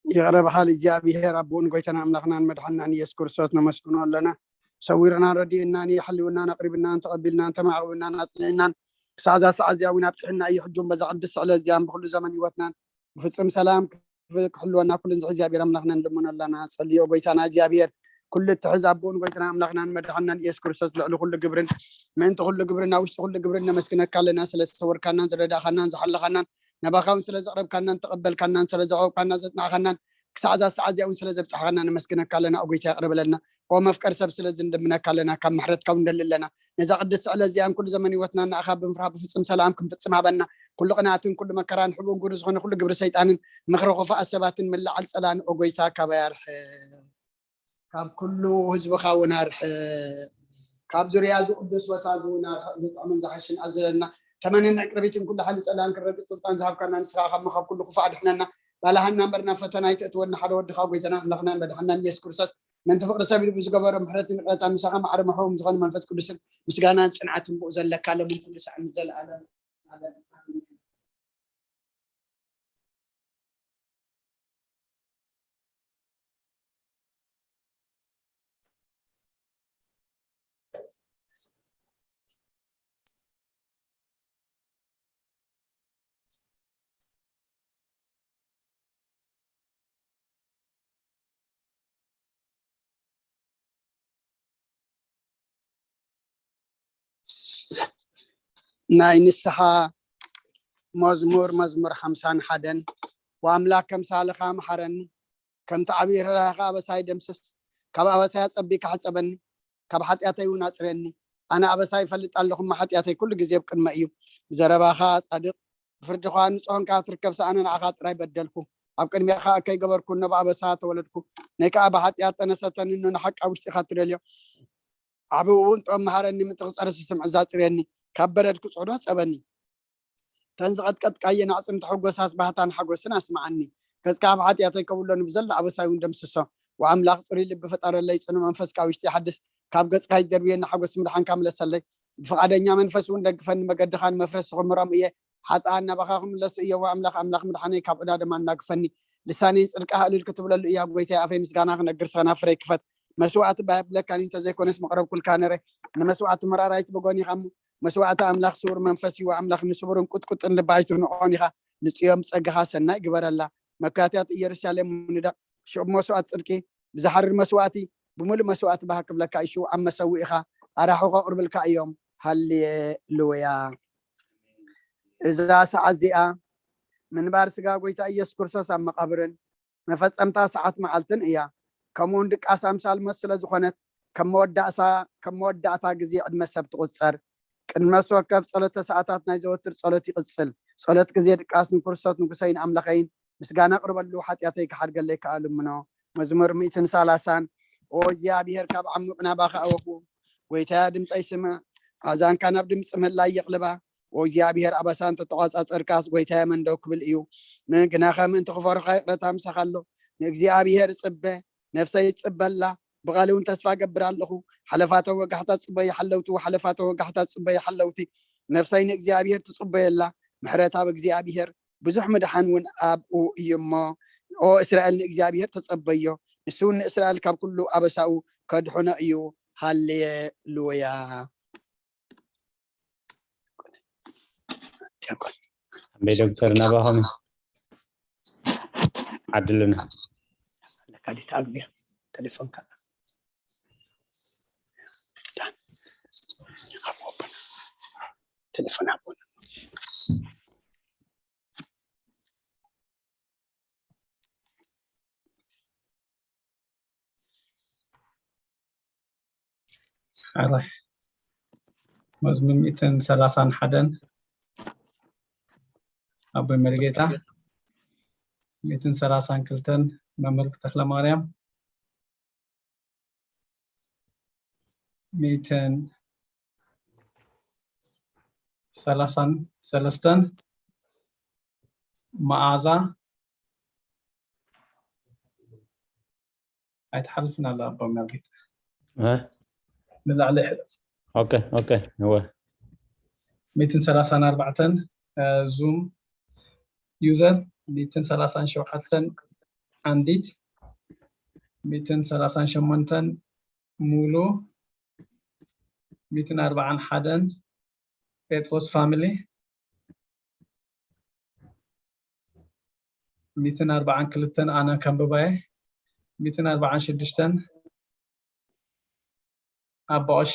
ይቕረ በሓል እግዚኣብሔር ኣቦን ጎይታና ኣምላኽናን መድሓንናን ኢየሱስ ክርስቶስ ነመስግኖ ኣለና። ሰዊርናን ረዲእናን፣ የሕልውናን ኣቕሪብናን ተቐቢልናን ተማዕቕብናን ኣጽኒዕናን ክሳዕ እዛ ሰዓት እዚኣ እውን ኣብፅሕና እዩ። ሕጂ እውን በዛ ቅድስቲ ዕለት እዚኣን ብኩሉ ዘመን ህይወትናን ብፍጹም ሰላም ክፍ-፣ ክሕልወና ኩሉ ንዝሒ እግዚኣብሔር ኣምላኽና ንልምኖ ኣለና። ጸልዮ ጎይታና እግዚኣብሔር ኩሉ እትሕዝ ኣቦን ጎይታና ኣምላኽናን መድሓንናን ኢየሱስ ክርስቶስ ልዕሊ ኩሉ ግብርን ምእንቲ ኩሉ ግብርን ኣብ ውሽጢ ኩሉ ግብርን ነመስግነካ ኣለና። ስለ ዝተወርካናን ዝረዳእካናን ዝሓለኻናን ናባኻ እውን ስለ ዘቕረብካናን ተቐበልካናን ስለ ዘቕረብካና ዘጽናዕካናን ክሳዕ እዛ ሰዓት እዚኣ እውን ስለ ዘብጻሕካና ነመስግነካ ኣለና። ኦ ጎይታ ይቕረ በለልና። ኦ መፍቀር ሰብ ስለዚ እንደምነካ ኣለና። ካብ ምሕረትካ እውን ንደሊ ኣለና። ነዛ ቅድስቲ ዕለት እዚኣን ኩሉ ዘመን ህይወትና ንኣኻ ብምፍራሕ ብፍጹም ሰላም ክንፍጽም ሃበና። ኩሉ ቅንኣትን ኩሉ መከራን ሕቡን ግብሪ ዝኾነ ኩሉ ግብሪ ሰይጣንን ምኽሪ ክፉኣት ሰባትን ምልዓል ጸላን ኦ ጎይታ ካባይ ኣርሕቕ። ካብ ኩሉ ህዝብኻ እውን ኣርሕቕ። ካብ ዙርያ እዚ ቅዱስ ቦታ እዚ እውን ኣርሕቕ። ዝጥዕምን ዝሓሽን ኣዘለና ተመንን ዕቅርቢትን ኩሉ ሓይሊ ጸላን ክረግጽ ስልጣን ዝሃብካና ንስኻ ካብ መኸብ ኩሉ ክፉእ ኣድሕነና። ባልሃና እምበር ናብ ፈተና ኣይተእትወና። ሓደ ወድኻ ጎይታና ኣምላኽናን መድሓንናን ኢየሱስ ክርስቶስ ምእንቲ ፍቕሪ ሰብ ኢሉ ብዝገበሮ ምሕረትን ይቕረታን ምሳኻ ማዕረ መሕቡም ዝኾነ መንፈስ ቅዱስን ምስጋናን ጽንዓትን ብኡ ዘለካ ሎምን ኩሉ ሰዓት ንዘለኣለም። ናይ ንስሓ መዝሙር፣ መዝሙር ሓምሳን ሓደን። ወኣምላክ ከምሳልኻ መሓረኒ፣ ከምቲ ዓብዪ ርህራሄኻ ኣበሳይ ደምስስ። ካብ ኣበሳይ ኣጸቢካ ሕጸበኒ፣ ካብ ሓጢኣተይ እውን ኣጽርየኒ። ኣነ ኣበሳይ እፈልጥ ኣለኹ፣ እሞ ሓጢኣተይ ኩሉ ግዜ ኣብ ቅድመይ እዩ። ብዘረባኻ ጻድቕ፣ ብፍርድኻ ንጹህ ኾንካ ትርከብ፣ ኣነ ንዓኻ ጥራይ በደልኩ። ኣብ ቅድሜኻ እከይ ገበርኩ፣ እኖ ብኣበሳ ተወለድኩ። ነይ ከኣ ብሓጢኣት ጠነሰተኒ፣ እኖ ንሓቂ ኣብ ውሽጢኻ ትደልዮ። ዓቢ እውን ጥበብ መሃረኒ፣ ምእንቲ ክጸርስ ስምዒት ዛጽርየኒ። ካብ በረድ ክጽዕዶ ጸበኒ። እተን ዝቐጥቀጥካየን ኣዕጽምቲ ሕጎስ ኣስባህታን ሓጎስን ኣስምዓኒ። ገጽካ ኣብ ሓጢኣተይ ከብሎኒ ብዘሎ ኣበሳይ እውን ደምስሶ። ወኣምላኽ ጽሩይ ልቢ ፍጠረለይ፣ ጽኑዕ መንፈስ ካብ ውሽጢ ሓድስ። ካብ ገጽካ ኣይትደርብየኒ፣ ሓጎስ ምድሓንካ ምለሰለይ። ብፍቓደኛ መንፈስ እውን ደግፈኒ፣ መገድኻ ንመፍረስ ክምሮም እየ። ሓጥኣን ናባኻ ክምለሱ እየ። ወኣምላኽ ኣምላኽ ምድሓነይ ካብ ዕዳ ደማ ኣናግፈኒ። ልሳነይ ጽድቅኻ እልል ክትብለሉ እያ። ጎይታይ ኣፈይ ምስጋና ክነግር፣ ስኸና ፍረይ ክፈት። መስዋዕቲ ባየብለካን እንተዘይኮነስ መቕረብኩልካ ነረ። ንመስዋዕቲ መራራይት በጎን ኢኻ እሞ መስዋእቲ ኣምላኽ ስውር መንፈስ እዩ። ኣምላኽ ንስቡርን ቁጥቁጥን ልባ ኣይትንዖን ኢኻ። ንጽዮን ብጸጋኻ ሰናይ ግበረላ። መካትያት ኢየሩሳሌም ንደቕ። ሽዑ መስዋእቲ ጽድቂ ብዝሓርር መስዋእቲ ብምሉእ መስዋእቲ ባህ ክብለካ እዩ። ሽዑ ኣብ መሰውኢኻ ኣራሑ ከቕርብልካ እዮም። ሃሌሉያ። እዛ ሰዓት እዚኣ ምንባር ስጋ ጎይታ ኢየሱስ ክርስቶስ ኣብ መቓብርን መፈጸምታ ሰዓት መዓልትን እያ። ከምኡውን ድቃስ ኣምሳል ሞት ስለ ዝኾነት ከም መወዳእሳ ከም መወዳእታ ግዜ ዕድመ ሰብ ትቑጸር። ቅድሚ ነፍሲ ወከፍ ጸሎተ ሰዓታት ናይ ዘወትር ጸሎት ይቕጽል። ጸሎት ግዜ ድቃስ ንክርስቶስ ንጉሰይን ኣምላኸይን ምስጋና ኣቕርበሉ፣ ሓጢኣተይ ክሓድገለይ ከኣ ልምኖ። መዝሙር ሚእትን ሰላሳን። ኦ እግዚኣብሔር፣ ካብ ዓሙቕ ናባኻ ኣወኹ፣ ጎይታያ ድምፀይ ስምዕ፣ ኣእዛንካ ናብ ድምፂ ምህላይ የቕልባ። ኦ እግዚኣብሔር፣ ኣበሳ እንተተቋጻጸርካስ፣ ጎይታየ መን ደው ክብል እዩ? ን-፣ ግናኸ ምእንቲ ክፈርሖ ይቕረታ ምሳኻ ኣሎ። ንእግዚኣብሔር እጽበ፣ ነፍሰይ እጽበላ፣ ብቓሉ እውን ተስፋ እገብር ኣለኹ። ሓለፋቶም ወጋሕታ ጽበዩ ሓለውቱ፣ ሓለፋቶም ወጋሕታ ጽበዩ ሓለውቲ። ነፍሰይ ንእግዚኣብሔር ትጽበየላ፣ ምሕረት ኣብ እግዚኣብሔር፣ ብዙሕ ምድሓን እውን ኣብኡ እዩ እሞ፣ ኦ እስራኤል ንእግዚኣብሔር ተጸበዮ፣ ንሱ እውን ንእስራኤል ካብ ኩሉ ኣበሳኡ ከድሕኖ እዩ። ሃሌሉያ። ኣሜን። ዶክተር ናባኾም ዓድሉና። ለካሊት ኣብያ ቴሌፎንካ ቴሌፎን ኣቦና። ኣረ፣ መዝሙር ሚእትን ሰላሳን ሓደን ኣቦይ መሪጌታ፣ ሚእትን ሰላሳን ክልተን መምህር ተክለ ማርያም፣ ሚእትን ሰላሳን ሰለስተን መዓዛ ኣይትሓልፍን ኣላ ኣባ መርጌታ። እ? ንላዕሊ ይሕለፍ። ኦኬ፣ ኦኬ፣ እወ። ሚእትን ሰላሳን ኣርባዕተን፣ እ፣ ዙም ዩዘር፣ ሚእትን ሰላሳን ሸውዓተን ዓንዲት፣ ሚእትን ሰላሳን ሸሞንተን ሙሉ፣ ሚእትን ኣርባዓን ሓደን ጴጥሮስ ፋሚሊ፣ ሚእትን ኣርባዓን ክልተን ኣነ ከንብባየ፣ ሚእትን ኣርባዓን ሽዱሽተን ኣባ ኦሺ፣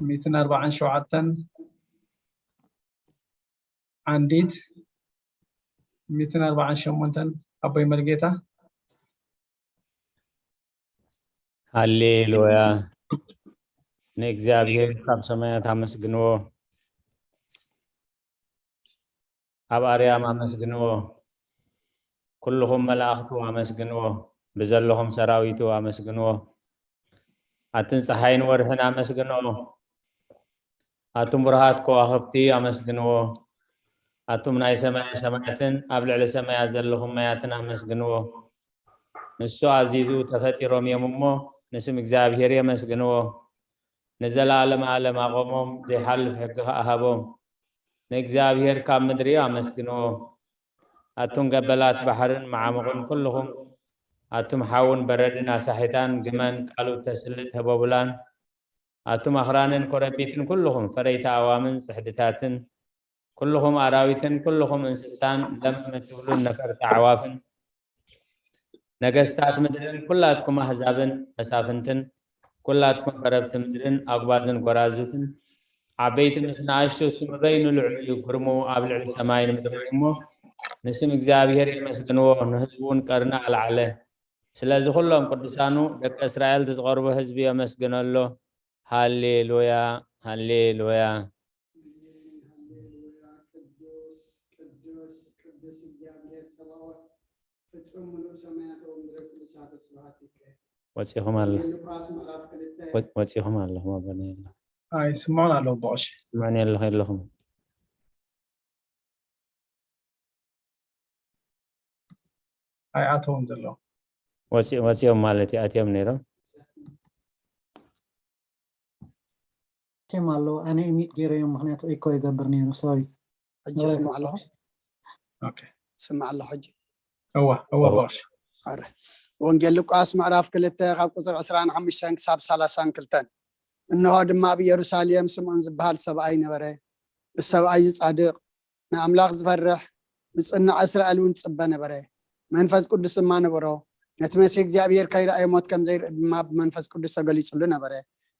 ሚእትን ኣርባዓን ሸውዓተን ዓንዲት፣ ሚእትን ኣርባዓን ሸሞንተን ኣቦይ መርጌታ። ሃሌሉያ። ንእግዚኣብሔር ካብ ሰማያት ኣመስግንዎ። ኣብ ኣርያም ኣመስግንዎ። ኩልኹም መላእኽቱ ኣመስግንዎ። ብዘለኹም ሰራዊቱ ኣመስግንዎ። ኣትን ፀሓይን ወርሕን ኣመስግንዎ። ኣቱም ብሩሃት ከዋኽብቲ ኣመስግንዎ። ኣቱም ናይ ሰማይ ሰማያትን ኣብ ልዕሊ ሰማያት ዘለኹም ማያትን ኣመስግንዎ። ንሱ ኣዚዙ ተፈጢሮም እዮም እሞ ንስም እግዚኣብሔር የመስግንዎ። ንዘለዓለም ዓለም ኣቆሞም፣ ዘይሓልፍ ሕጊ ኸኣ ሃቦም። ንእግዚኣብሔር ካብ ምድሪ ኣመስግንዎ። ኣቱም ገበላት ባሕርን መዓሙቕን ኩልኹም፣ ኣቱም ሓውን በረድን ኣሳሒታን ግመን ቃሉ እተስልጥ ህቦብላን፣ ኣቱም ኣኽራንን ኮረቢትን ኩልኹም ፈረይቲ ኣዋምን ጽሕድታትን፣ ኩልኹም ኣራዊትን ኩልኹም እንስሳን ለምለም እትብሉን ነፈርቲ ኣዕዋፍን፣ ነገስታት ምድርን ኩላትኩም ኣህዛብን መሳፍንትን፣ ኩላትኩም ፈረብቲ ምድርን ኣጉባዝን ጎራዙትን፣ ዓበይቲ ምስ ንኣሽቱ፣ ስሙ በይኑ ልዑል እዩ፣ ግርምኡ ኣብ ልዕሊ ሰማይን ምድርን እዩ እሞ፣ ንስም እግዚኣብሔር የመስግንዎ፣ ንህዝቡ እውን ቀርኒ ኣልዓለ። ስለዚ ኩሎም ቅዱሳኑ ደቂ እስራኤል እቲ ዝቐርቦ ህዝቢ የመስግነሎ። ሃሌሉያ፣ ሃሌሉያ። ሃሌሉያ፣ ቅዱስ፣ ቅዱስ፣ ቅዱስ እግዚኣብሔር ጸባኦት፣ ፍጹም ምሉእ ሰማያት ወምድሪ ቅዱሳት ስብሐት ይከ። ወጺኹም ኣለ-፣ ወንጌል ሉቃስ ምዕራፍ ክልተ። ወ-፣ ወጺኹም ኣለኹም ኣቦና የለ። ኣይስምዑን ኣለዉ ብቐሺ። ስምዑን የለኹ የለኹም። ኣይኣተውን ዘለዉ። ወፂ-፣ ወፂኦም ማለት እዩ፣ ኣትዮም ነይሮም። ኣትዮም ኣለዉ። ኣነ ኢሚት ገይረዮም፣ ምኽንያቱ ኢኮ ይገብር ነይሩ። ሶሪ። ሕጂ ስምዕ ኣለኹ። ኦኬ። ስምዕ ኣለኹ ሕጂ። እወ፣ እወ፣ እወ። ባሽ። ኣረ። ወንጌል ሉቃስ ምዕራፍ ክልተ ካብ ቁፅሪ ዕስራን ሓሙሽተን ክሳብ ሰላሳን ክልተን። እንሆ ድማ ኣብ ኢየሩሳሌም ስምዖን ዝበሃል ሰብኣይ ነበረ። ብሰብኣይ ዝጻድቕ፣ ንኣምላኽ ዝፈርሕ፣ ዝጽናዕ እስራኤል እውን ጽበ ነበረ። መንፈስ ቅዱስ ድማ ነበሮ። ነቲ መሲህ እግዚኣብሔር ከይረኣየ ሞት ከም ዘይርኢ ድማ ብመንፈስ ቅዱስ ተገሊጹሉ ነበረ።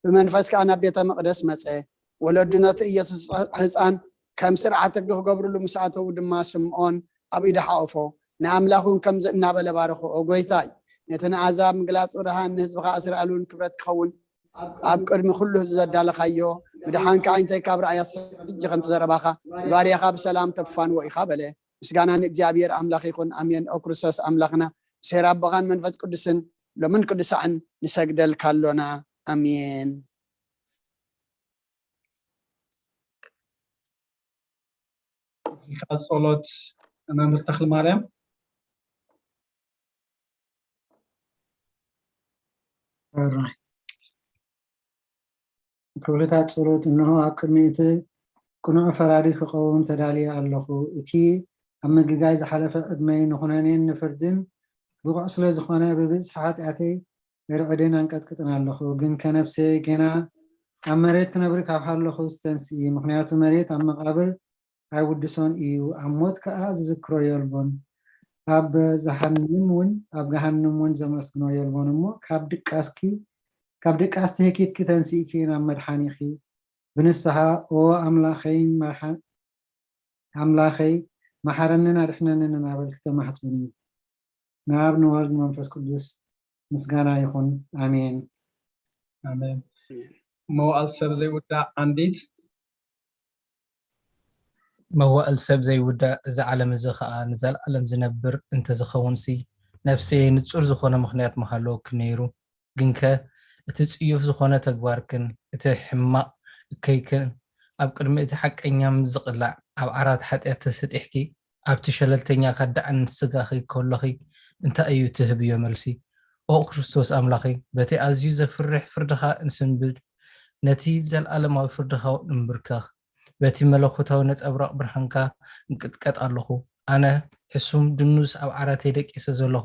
ብመንፈስ ከኣ ናብ ቤተ መቕደስ መጸ። ወለዱ ነቲ ኢየሱስ ህፃን ከም ስርዓት ሕጊ ክገብርሉ ምስ ኣተዉ ድማ ስምዖን ኣብ ኢዱ ሓቆፎ። ንኣምላኽ እውን ከምዚ እናበለ ባረኾ፣ "ኦ ጎይታይ፣ ነቲ ንኣሕዛብ ምግላጽ ብርሃን ንህዝብኻ እስራኤል እውን ክብረት ክኸውን ኣብ ቅድሚ ኩሉ ህዝቢ ዘዳለኻዮ ምድሓንካ ዓይንተይ ካብ ረኣያስ ሕጂ ከምቲ ዘረባኻ ንባርያኻ ብሰላም ተፋንዎ ኢኻ" በለ። ምስጋና ንእግዚኣብሔር ኣምላኽ ይኹን፣ ኣሜን። ኦ ክርስቶስ ኣምላኽና፣ ብሴራ ኣቦኻን መንፈስ ቅዱስን ሎምን ቅዱሳዕን ንሰግደልካ ኣሎና። ኣሜን። ኢልካ ጸሎት መምህር ተኽለ ማርያም። ራይ ክብርታት ጸሎት። እንሆ ኣብ ቅድሚ እቲ ቅኑዕ ፈራዲ ክቐውም ተዳልየ ኣለኹ። እቲ ኣብ ምግጋይ ዝሓለፈ ዕድመይ ንኹነኔን ንፍርድን ብቑዕ ስለ ዝኾነ ብብዝሒ ሓጢኣተይ ርዕድን ኣንቀጥቅጥን ኣለኹ። ግን ከነፍሰይ ገና ኣብ መሬት ትነብሪ ካብ ሃለኹ ስተንስኢ፣ ምኽንያቱ መሬት ኣብ መቓብር ኣይውድሶን እዩ፣ ኣብ ሞት ከኣ ዝዝክሮ የልቦን። ኣብ ዝሃንም እውን ኣብ ገሃንም እውን ዘመስግኖ የልቦን። እሞ ካብ ድቃስኪ ካብ ድቃስ ትህኪትኪ ተንሲእኪ ናብ መድሓኒኺ ብንስሓ ኦ ኣምላኸይን ኣምላኸይ መሓረንን ኣድሕነንን እናበልኪ ተማሕፅኒ። ናብ ንወልድ መንፈስ ቅዱስ ምስጋና ይኹን። ኣሜን። ኣሜን። መዋእል ሰብ ዘይውዳእ ዓንዲት። መዋእል ሰብ ዘይውዳእ፣ እዚ ዓለም እዚ ኸኣ ንዘለኣለም ዝነብር እንተዝኸውንሲ፣ ነፍሰየ ንጹር ዝኾነ ምኽንያት ምሃለወኪ ነይሩ። ግንከ እቲ ጽዩፍ ዝኾነ ተግባርክን እቲ ሕማቕ እከይክን ኣብ ቅድሚ እቲ ሓቀኛ ምስ ዝቕላዕ ኣብ ዓራት ሓጢኣት ተሰጢሕኪ ኣብቲ ሸለልተኛ ከዳዕን ስጋኺ ከሎኺ እንታይ እዩ ትህብዮ መልሲ? ኦ ክርስቶስ ኣምላኺ፣ በቲ ኣዝዩ ዘፍርሕ ፍርድኻ እንስንብድ፣ ነቲ ዘለኣለማዊ ፍርድኻ ንንብርከኽ። በቲ መለኮታዊ ነጸብራቕ ብርሃንካ እንቅጥቀጥ ኣለኹ። ኣነ ሕሱም ድኑስ ኣብ ዓራተይ ደቂሰ ዘለኹ፣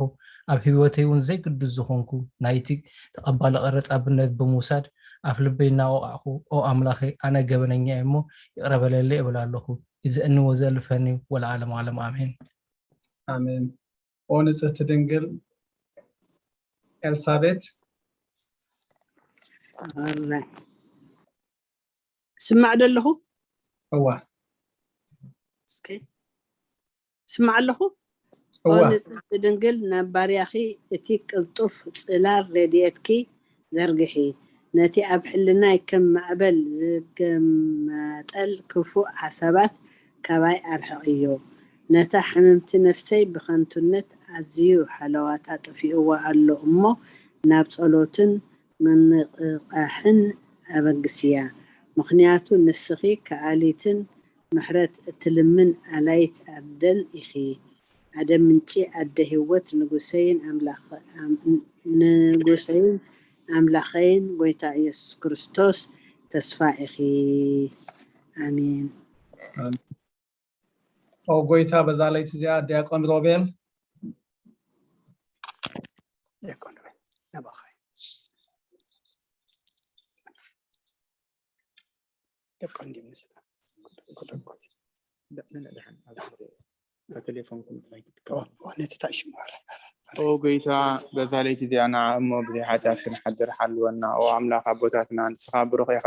ኣብ ህይወተይ እውን ዘይግዱስ ዝኾንኩ ናይቲ ተቐባሊ ቀረጽ ኣብነት ብምውሳድ ኣፍ ልበይ እናወቓዕኩ፣ ኦ ኣምላኸይ፣ ኣነ ገበነኛ እየ እሞ ይቕረ በለለይ እብል ኣለኹ። ይዘእኒ ወዘልፈኒ ወለዓለመ ዓለም ኣሜን። ኣሜን። ኦ ንጽህቲ ድንግል ኤልሳቤት። ስማዕ ዶ ኣለኹ? እዋ እስከ ስማዕ ኣለኹ። ኦ እዋ ንጽህቲ ድንግል፣ ናብ ባርያኺ እቲ ቅልጡፍ ጽላል ረድኤትኪ ዘርግሒ። ነቲ ኣብ ሕልናይ ከም ማዕበል ዝገማጠል ክፉእ ሓሳባት ካባይ ኣርሕቕዮ። ነታ ሕምምቲ ነፍሰይ ብኸንቱነት ኣዝዩ ሃለዋታ ጠፊእዋ ኣሎ እሞ ናብ ጸሎትን ምንቕቓሕን ኣበግስያ። ምኽንያቱ ንስኺ ከኣሊትን ምሕረት እትልምን ኣላይት ኣደን ኢኺ። ኣደ ምንጪ ኣደ ህይወት ንጉሰይን ኣምላኸ- ኣም- ንጉሰይን ኣምላኸይን ጎይታ ኢየሱስ ክርስቶስ ተስፋ ኢኺ። ኣሜን። ኦ ጎይታ በዛ ለይቲ እዚኣ ዲያቆን ሮቤል ዲያቆን ሮቤል ናባኻ እዩ። ደቆ እንዲሁ ምስላ ቴሌፎንኩም ጥራይ ክትከፍቱ። ነቲ ታሽሙ ኦ ጎይታ በዛ ለይቲ እዚኣ ንዓ እሞ ብዘይ ሓጢኣት ክንሓድር ሓልወና። ኦ ኣምላኽ ኣቦታትና ንስኻ ብሩኽ ኢኻ፣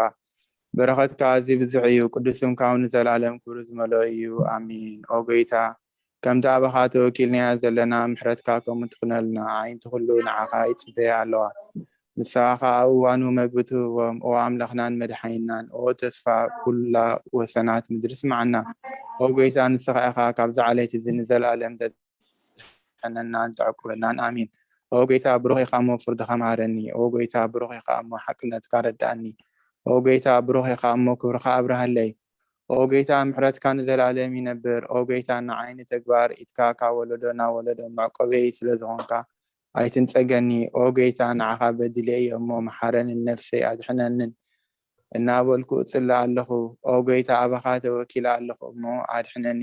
በረኸትካ ኣዝዩ ብዙሕ እዩ፣ ቅዱስ ስምካ እውን ንዘለኣለም ክብሪ ዝመልኦ እዩ። ኣሚን። ኦ ጎይታ ከምቲ ኣባኻ ተወኪልናዮ ዘለና ምሕረትካ ከምኡ ትኹነልና። ኣዒንቲ ኩሉ ንዓኻ ይጽበያ ኣለዋ። ንስኻ ኸኣ ኣብ እዋኑ መግቢ ትህቦም። ኦ ኣምላኽናን መድሓኒናን፣ ኦ ተስፋ ኩላ ወሰናት ምድሪ ስምዓና። ኦ ጎይታ ንስኻ ኢኻ ካብዛ ዓሌት እዚ ንዘለኣለም ተድሕነናን ተዕቁበናን። ኣሚን። ኦ ጎይታ ብሩኽ ኢኻ እሞ ፍርድኻ መሃረኒ። ኦ ጎይታ ብሩኽ ኢኻ እሞ ሓቅነትካ ኣረድኣኒ። ኦ ጎይታ ብሩኽ ኢኻ እሞ ክብርኻ ኣብርሃለይ። ኦ ጎይታ ምሕረትካ ንዘለኣለም ይነብር። ኦ ጎይታ ንዓይ ንተግባር ኢድካ ካብ ወለዶ ናብ ወለዶ መዕቆበይ ስለ ዝኾንካ ኣይትንጸገኒ። ኦ ጎይታ ንዓኻ በዲለ እየ እሞ መሓረንን ነፍሰይ ኣድሕነንን እናበልኩ እጽሊ ኣለኹ። ኦ ጎይታ ኣባኻ ተወኪለ ኣለኹ እሞ ኣድሕነኒ።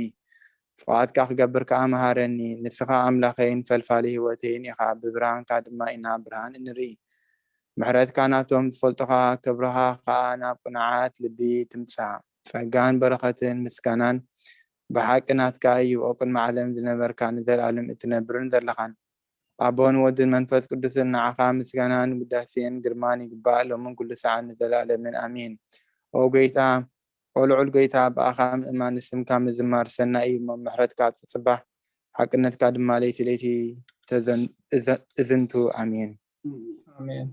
ፍቓድካ ክገብር ከኣ መሃረኒ። ንስኻ ኣምላኸይን ፈልፋሊ ህይወተይን ኢኻ። ብብርሃንካ ድማ ኢና ብርሃን እንርኢ። ምሕረትካ ናቶም ዝፈልጡኻ ከብርኻ ኸኣ ናብ ቅኑዓት ልቢ ትምጻእ። ጸጋን በረኸትን ምስጋናን ብሓቂ ናትካ እዩ። ኦ ቅድሚ ዓለም ዝነበርካ ንዘለኣለም እትነብርን ዘለኻን ኣቦን ወድን መንፈስ ቅዱስን ንዓኻ ምስጋናን ውዳሴን ግርማን ይግባእ ሎምን ኩሉ ሰዓት ንዘለኣለምን ኣሜን። ኦ ጎይታ ኦ ልዑል ጎይታ ብኣኻ ምእማን ንስምካ ምዝማር ሰናይ እዩ እሞ ምሕረትካ ትጽባሕ ሓቅነትካ ድማ ለይቲ ለይቲ ተዘን- እዘ- እዝንቱ ኣሜን። ኣሜን።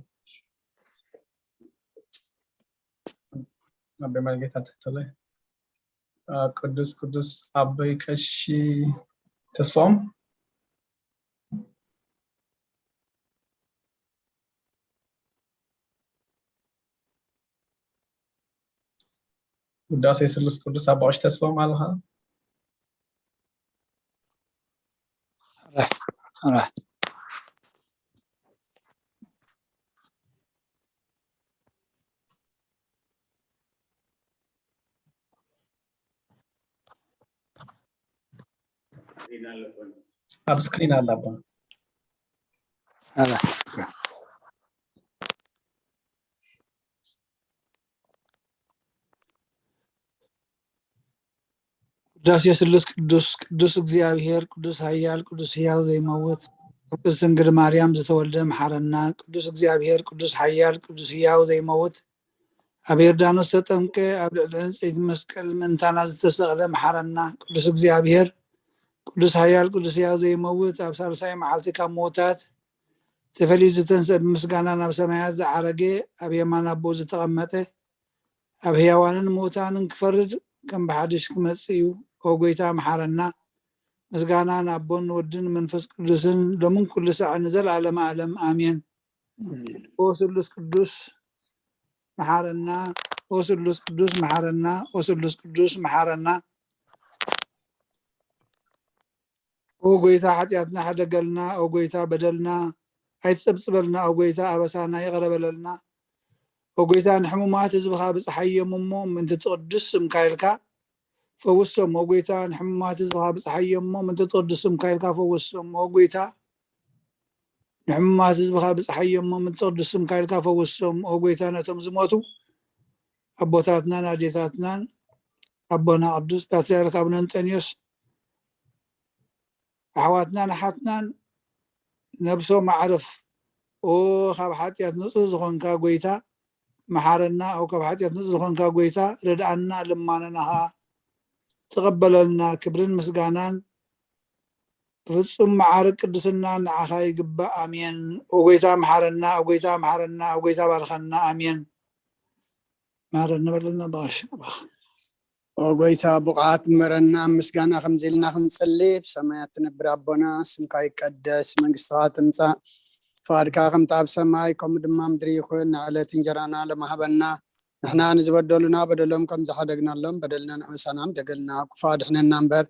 ኣቦይ መርጌታ ተኸለ። ቅዱስ ቅዱስ ኣቦይ ቀሺ ተስፋኦም። ውዳሴ ስሉስ ቅዱስ ኣባ ቀሺ ተስፋኦም ኣለኻ? ኣብ ስክሪን ኣላ ኣባ። ቅዳሴ ስሉስ ቅዱስ ቅዱስ እግዚኣብሔር ቅዱስ ኃያል ቅዱስ ሕያው ዘይመውት ቅድስት ድንግል ማርያም ዝተወልደ መሓረና። ቅዱስ እግዚኣብሔር ቅዱስ ኃያል ቅዱስ ሕያው ዘይመውት ኣብ ዮርዳኖስ ተጠምቀ፣ ኣብ ልዕሊ ዕንፀይቲ መስቀል ምእንታና ዝተሰቕለ መሓረና። ቅዱስ እግዚኣብሔር ቅዱስ ኃያል ቅዱስ ሕያው ዘይመውት ኣብ ሳልሳይ መዓልቲ ካብ ምውታት ተፈልዩ ዝተንስአ፣ ብምስጋና ናብ ሰማያት ዝዓረገ፣ ኣብ የማን ኣቦ ዝተቐመጠ፣ ኣብ ሕያዋንን ምውታንን ክፈርድ ከም ብሓድሽ ክመጽእ እዩ። ኦ ጎይታ መሓረና። ምስጋና ንኣቦን ንወድን መንፈስ ቅዱስን ሎምን ኩሉ ሳዕ ንዘለዓለመ ዓለም ኣሜን። ኦ ስሉስ ቅዱስ መሓረና። ኦ ስሉስ ቅዱስ መሓረና። ኦ ስሉስ ቅዱስ መሓረና። ኦ ጎይታ ሓጢኣትና ሕደገልና። ኦ ጎይታ በደልና ኣይትጸብጽበልና። ኦ ጎይታ ኣበሳና ይቕረ በለልና። ኦ ጎይታ ንሕሙማት ህዝብኻ ብጽሓዮም እሞ ምእንቲ ትቕድስ ስምካ ኢልካ ፈውሶም። ኦ ጎይታ ንሕሙማት ህዝብኻ ብጽሓዮም እሞ ምእንቲ ትቕድስ ስምካ ኢልካ ፈውሶም። ኦ ጎይታ ንሕሙማት ህዝብኻ ብጽሓዮም እሞ ምእንቲ ትቕድስ ስምካ ኢልካ ፈውሶም። ኦ ጎይታ ነቶም ዝሞቱ ኣቦታትናን ኣዴታትናን ኣቦና ቅዱስ ፓትርያርክ ኣቡነ እንጠንዮስ ኣሕዋትናን ኣሓትናን ነብሶም ኣዕርፍ። ኦ ካብ ሓጢኣት ንጹህ ዝኾንካ ጎይታ መሓረና። ኦ ካብ ሓጢኣት ንጹህ ዝኾንካ ጎይታ ርድኣና፣ ልማነና ኸኣ ተቐበለልና። ክብርን ምስጋናን ብፍጹም መዓርግ ቅድስና ንዓኻ ይግባእ። ኣሜን። ኦ ጎይታ መሓረና፣ ኦ ጎይታ መሓረና፣ ኦ ጎይታ ባርኸና። ኣሜን። ማረኒ በለና ብቐሽ ናባኻ። ኦ ጎይታ ብቑዓት ንበረና። ኣብ ምስጋና ከምዚ ኢልና ክንጽሊ፣ ብሰማያት ትነብር ኣቦና፣ ስምካ ይቀደስ፣ መንግስትኻ ትምጻእ፣ ፍቓድካ ከምቲ ኣብ ሰማይ ከምኡ ድማ ምድሪ ይኹን። ንዕለት እንጀራና ሎሚ ሃበና። ንሕና ንዝበደሉና በደሎም ከም ዝሓደግናሎም በደልና ንሕውሳና ምደገልና፣ ክፉእ ኣድሕነና እምበር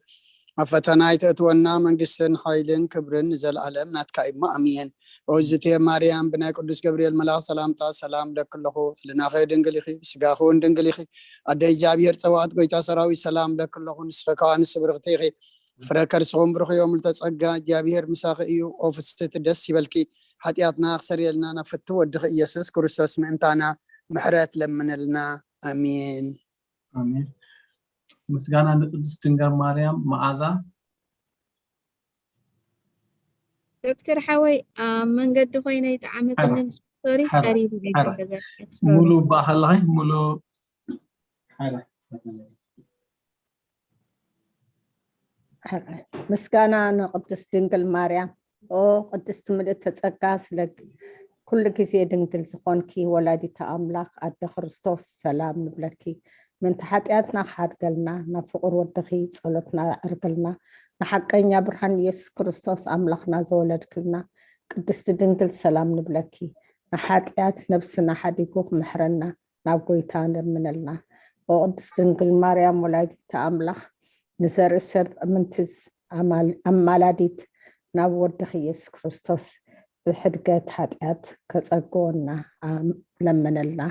ኣብ ፈተና ኣይተእትወና። መንግስትን ሓይልን ክብርን ንዘለኣለም ናትካ እዩ እሞ ኣሜን። ኦ እግዝእትየ ማርያም ብናይ ቅዱስ ገብርኤል መልኣኽ ሰላምታ ሰላም እብለኪ ኣለኹ። ሕልናኺ ድንግል ኢኺ፣ ስጋኺ እውን ድንግል ኢኺ። ኣደ እግዚኣብሔር ጸባኦት ጎይታ ሰራዊት ሰላም እብለኪ ኣለኹ። ንስኺ ከኣ ኣንስቲ ብርኽቲ ኢኺ። ፍረ ከርስኹም ብሩኽ እዩ። ምልዕተ ጸጋ እግዚኣብሔር ምሳኺ እዩ። ኦ ፍስሕቲ ደስ ይበልኪ። ሓጢኣትና ክሰርየልና ናብ ፍትው ወድኺ ኢየሱስ ክርስቶስ ምእንታና ምሕረት ለምንልና። ኣሜን። ኣሜን። ምስጋና ንቅድስት ድንግል ማርያም። መዓዛ ዶክተር ሓወይ ኣብ መንገዲ ኮይነ ይጠዓመተንን ሶሪ ሓራ- ቀሪቡ ሓራ- ሙሉ ባኸለኸ ሙሉ ሓራ ምስጋና ንቅድስት ድንግል ማርያም። ኦ ቅድስቲ ምልእተ ጸጋ ስለ ኩሉ ግዜ ድንግል ዝኾንኪ ወላዲተ ኣምላኽ ኣደ ክርስቶስ ሰላም ንብለኪ። ምእንቲ ሓጢኣትና ክሓድገልና ናብ ፍቑር ወድኺ ጸሎትና ኣዕርግልና። ንሓቀኛ ብርሃን ኢየሱስ ክርስቶስ ኣምላኽና ዘወለድክልና ቅድስቲ ድንግል ሰላም ንብለኪ። ንሓጢኣት ነብስና ሓዲጉ ክምሕረና ናብ ጎይታ ንለምነልና። ኦ ቅድስቲ ድንግል ማርያም ወላዲተ ኣምላኽ ንዘርኢ ሰብ ምንትዝ ኣማል- ኣማላዲት ናብ ወድኺ ኢየሱስ ክርስቶስ ብሕድገት ሓጢኣት ከጸግወና ኣም- ለምነልና።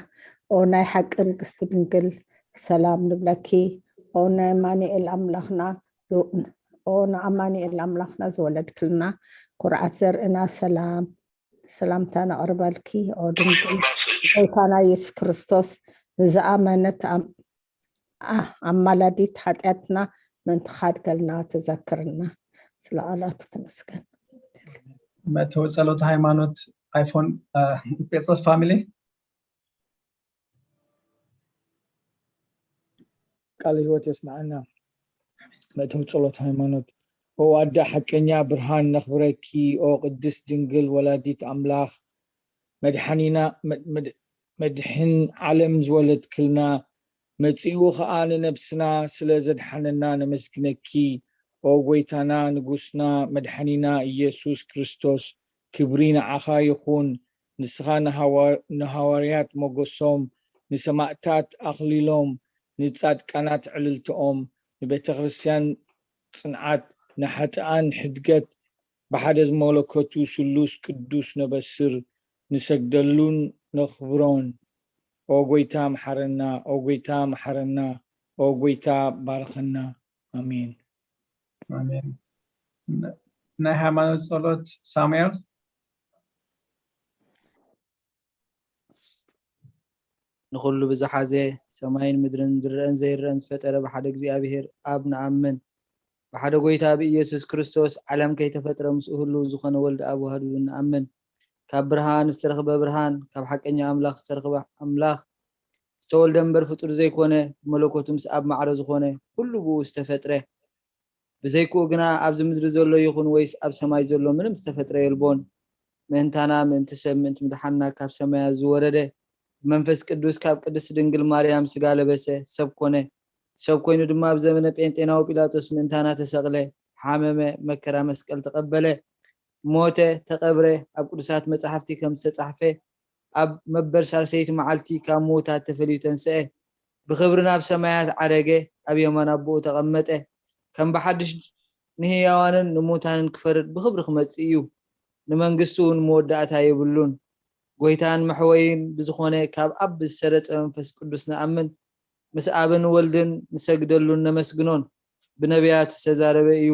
ኦ ናይ ሓቂ ንግስቲ ድንግል ሰላም ንብለኪ። ኦ ናይ ኣማኑኤል ኣምላኽና ኦ ንኣማኑኤል ኣምላኽና ዝወለድክልና ኩርዓት ዘርእና ሰላም ሰላምታ ነቕርበልኪ። ኦ ድንግል ጎይታና ኢየሱስ ክርስቶስ፣ ንዝኣመነት ኣም-፣ ኣ-፣ ኣማላዲት ሓጢኣትና ምእንቲ ካድገልና ተዘክርና። ስለ ቃላቱ ተመስገን። መእተዊ ጸሎት ሃይማኖት ኣይፎን፣ እ፣ ጴጥሮስ ፋሚሊ። ቃለ ህይወት የስምዓና። መእተዊ ጸሎት ሃይማኖት። ኦ ኣደ ሓቀኛ ብርሃን ነኽብረኪ፣ ኦ ቅድስት ድንግል ወላዲት ኣምላኽ፣ መድሓኒና፣ መድ-፣ መድ-፣ መድሕን ዓለም ዝወለድክልና፣ መጺኡ ኸኣ ንነብስና ስለ ዘድሓነና ነመስግነኪ። ኦ ጎይታና፣ ንጉስና፣ መድሓኒና ኢየሱስ ክርስቶስ፣ ክብሪ ንዓኻ ይኹን። ንስኻ ንሃዋ-፣ ንሃዋርያት ሞገሶም፣ ንሰማእታት ኣኽሊሎም፣ ንጻድቃናት ዕልልትኦም፣ ንቤተ ክርስቲያን ጽንዓት፣ ንሓጥኣን ሕድገት፣ ብሓደ ዝመለከቱ ስሉስ ቅዱስ ነበስር፣ ንሰግደሉን ነኽብሮን። ኦ ጎይታ መሓረና፣ ኦ ጎይታ መሓረና፣ ኦ ጎይታ ባርኸና። ኣሜን። ኣሜን። ን-፣ ናይ ሃይማኖት ጸሎት ሳሙኤል። ንኹሉ ብዝሓዘ፣ ሰማይን ምድርን ዝረአን ዘይረአን ዝፈጠረ ብሓደ እግዚኣብሔር ኣብ ንኣምን። ብሓደ ጎይታ ብኢየሱስ ክርስቶስ ዓለም ከይተፈጥረ ምስኡ ህልው ዝኾነ ወልድ ኣብ ዋህዱ ንኣምን። ካብ ብርሃን ዝተረኽበ ብርሃን፣ ካብ ሓቀኛ ኣምላኽ ዝተረኽበ ኣምላኽ፣ ዝተወልደ እምበር ፍጡር ዘይኮነ፣ ብመለኮቱ ምስ ኣብ ማዕረ ዝኾነ፣ ኩሉ ብኡ ዝተፈጥረ፣ ብዘይክኡ ግና ኣብዚ ምድሪ ዘሎ ይኹን ወይስ ኣብ ሰማይ ዘሎ ምንም ዝተፈጥረ የልቦን። ምእንታና፣ ምእንቲ ሰብ፣ ምእንቲ ምድሓንና ካብ ሰማያት ዝወረደ፣ ብመንፈስ ቅዱስ ካብ ቅድስት ድንግል ማርያም ስጋ ለበሰ፣ ሰብ ኮነ። ሰብ ኮይኑ ድማ ኣብ ዘመነ ጴንጤናዊ ጲላጦስ ምእንታና ተሰቕለ፣ ሓመመ፣ መከራ መስቀል ተቐበለ፣ ሞተ፣ ተቐብረ። ኣብ ቅዱሳት መጻሕፍቲ ከም ዝተጻሕፈ፣ ኣብ መበል ሳልሰይቲ መዓልቲ ካብ ምዉታት ተፈልዩ ተንስአ፣ ብኽብሪ ናብ ሰማያት ዓረገ፣ ኣብ የማን ኣቦኡ ተቐመጠ። ከም ብሓድሽ ንህያዋንን ንሙታንን ክፈርድ ብኽብሪ ክመጽእ እዩ። ንመንግስቱ እውን መወዳእታ የብሉን። ጎይታን መሕወይን ብዝኾነ ካብ ኣብ ብዝሰረጸ መንፈስ ቅዱስ ንኣምን። ምስ ኣብን ወልድን ንሰግደሉን ነመስግኖን። ብነቢያት ዝተዛረበ እዩ።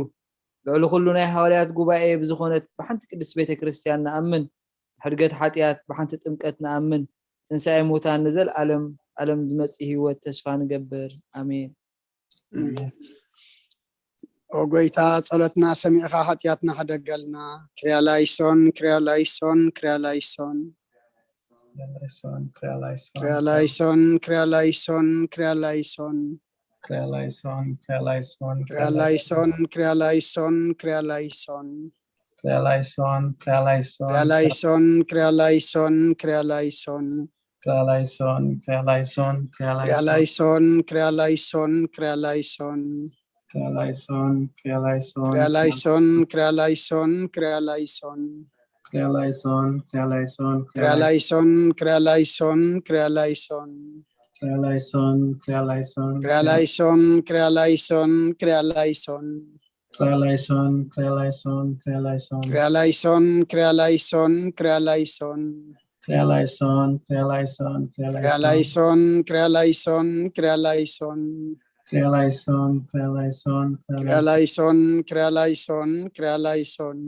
ልዕሊ ኩሉ ናይ ሃዋርያት ጉባኤ ብዝኾነት ብሓንቲ ቅድስት ቤተ ክርስቲያን ንኣምን። ብሕድገት ሓጢኣት ብሓንቲ ጥምቀት ንኣምን። ትንሳኤ ሙታን ንዘለኣለም ኣለም ዝመጽእ ህይወት ተስፋ ንገብር። ኣሜን። ኦ ጎይታ፣ ጸሎትና ሰሚዕኻ ሓጢኣትና ሕደገልና። ክርያላይሶን፣ ክርያላይሶን፣ ክርያላይሶን። ክርያላይሶን፣ ክርያላይሶን። ክርያላይሶን፣ ክርያላይሶን፣ ክርያላይሶን። ክርያላይሶን፣ ክርያላይሶን፣ ክርያላይሶን፣ ክርያላይሶን፣ ክርያላይሶን። ክርያላይሶን፣ ክርያላይሶን። ክርያላይሶን፣ ክርያላይሶን፣ ክርያላይሶን። ክርያላይሶን፣ ክርያላይሶን፣ ክርያላይሶን። ክርያላይሶን፣ ክርያላይሶን፣ ክርያላይሶን። ክርያላይሶን፣ ክርያላይሶን። ክርያላይሶን፣ ክርያላይሶን፣ ክርያላይሶን። ክርያላይሶን፣ ክርያላይሶን፣ ክርያላይሶን፣ ክርያላይሶን፣ ክርያላይሶን። ክርያላይሶን፣ ክርያላይሶን። ክርያላይሶን፣ ክርያላይሶን፣ ክርያላይሶን። ክርያላይሶን፣ ክርያላይሶን፣ ክርያላይሶን። ክርያላይሶን፣ ክርያላይሶን፣ ክርያላይሶን። ክርያላይሶን፣ ክርያላይሶን፣ ክርያላይሶን። ክርያላይሶን፣ ክርያላይሶን፣ ክርያላይሶን። ክርያላይሶን፣ ክርያላይሶን፣ ክርያላይሶን። ክርያላይሶን፣ ክርያላይሶን፣ ክርያላይሶን። ክርያላይሶን፣ ክርያላይሶን፣ ክርያላይሶን።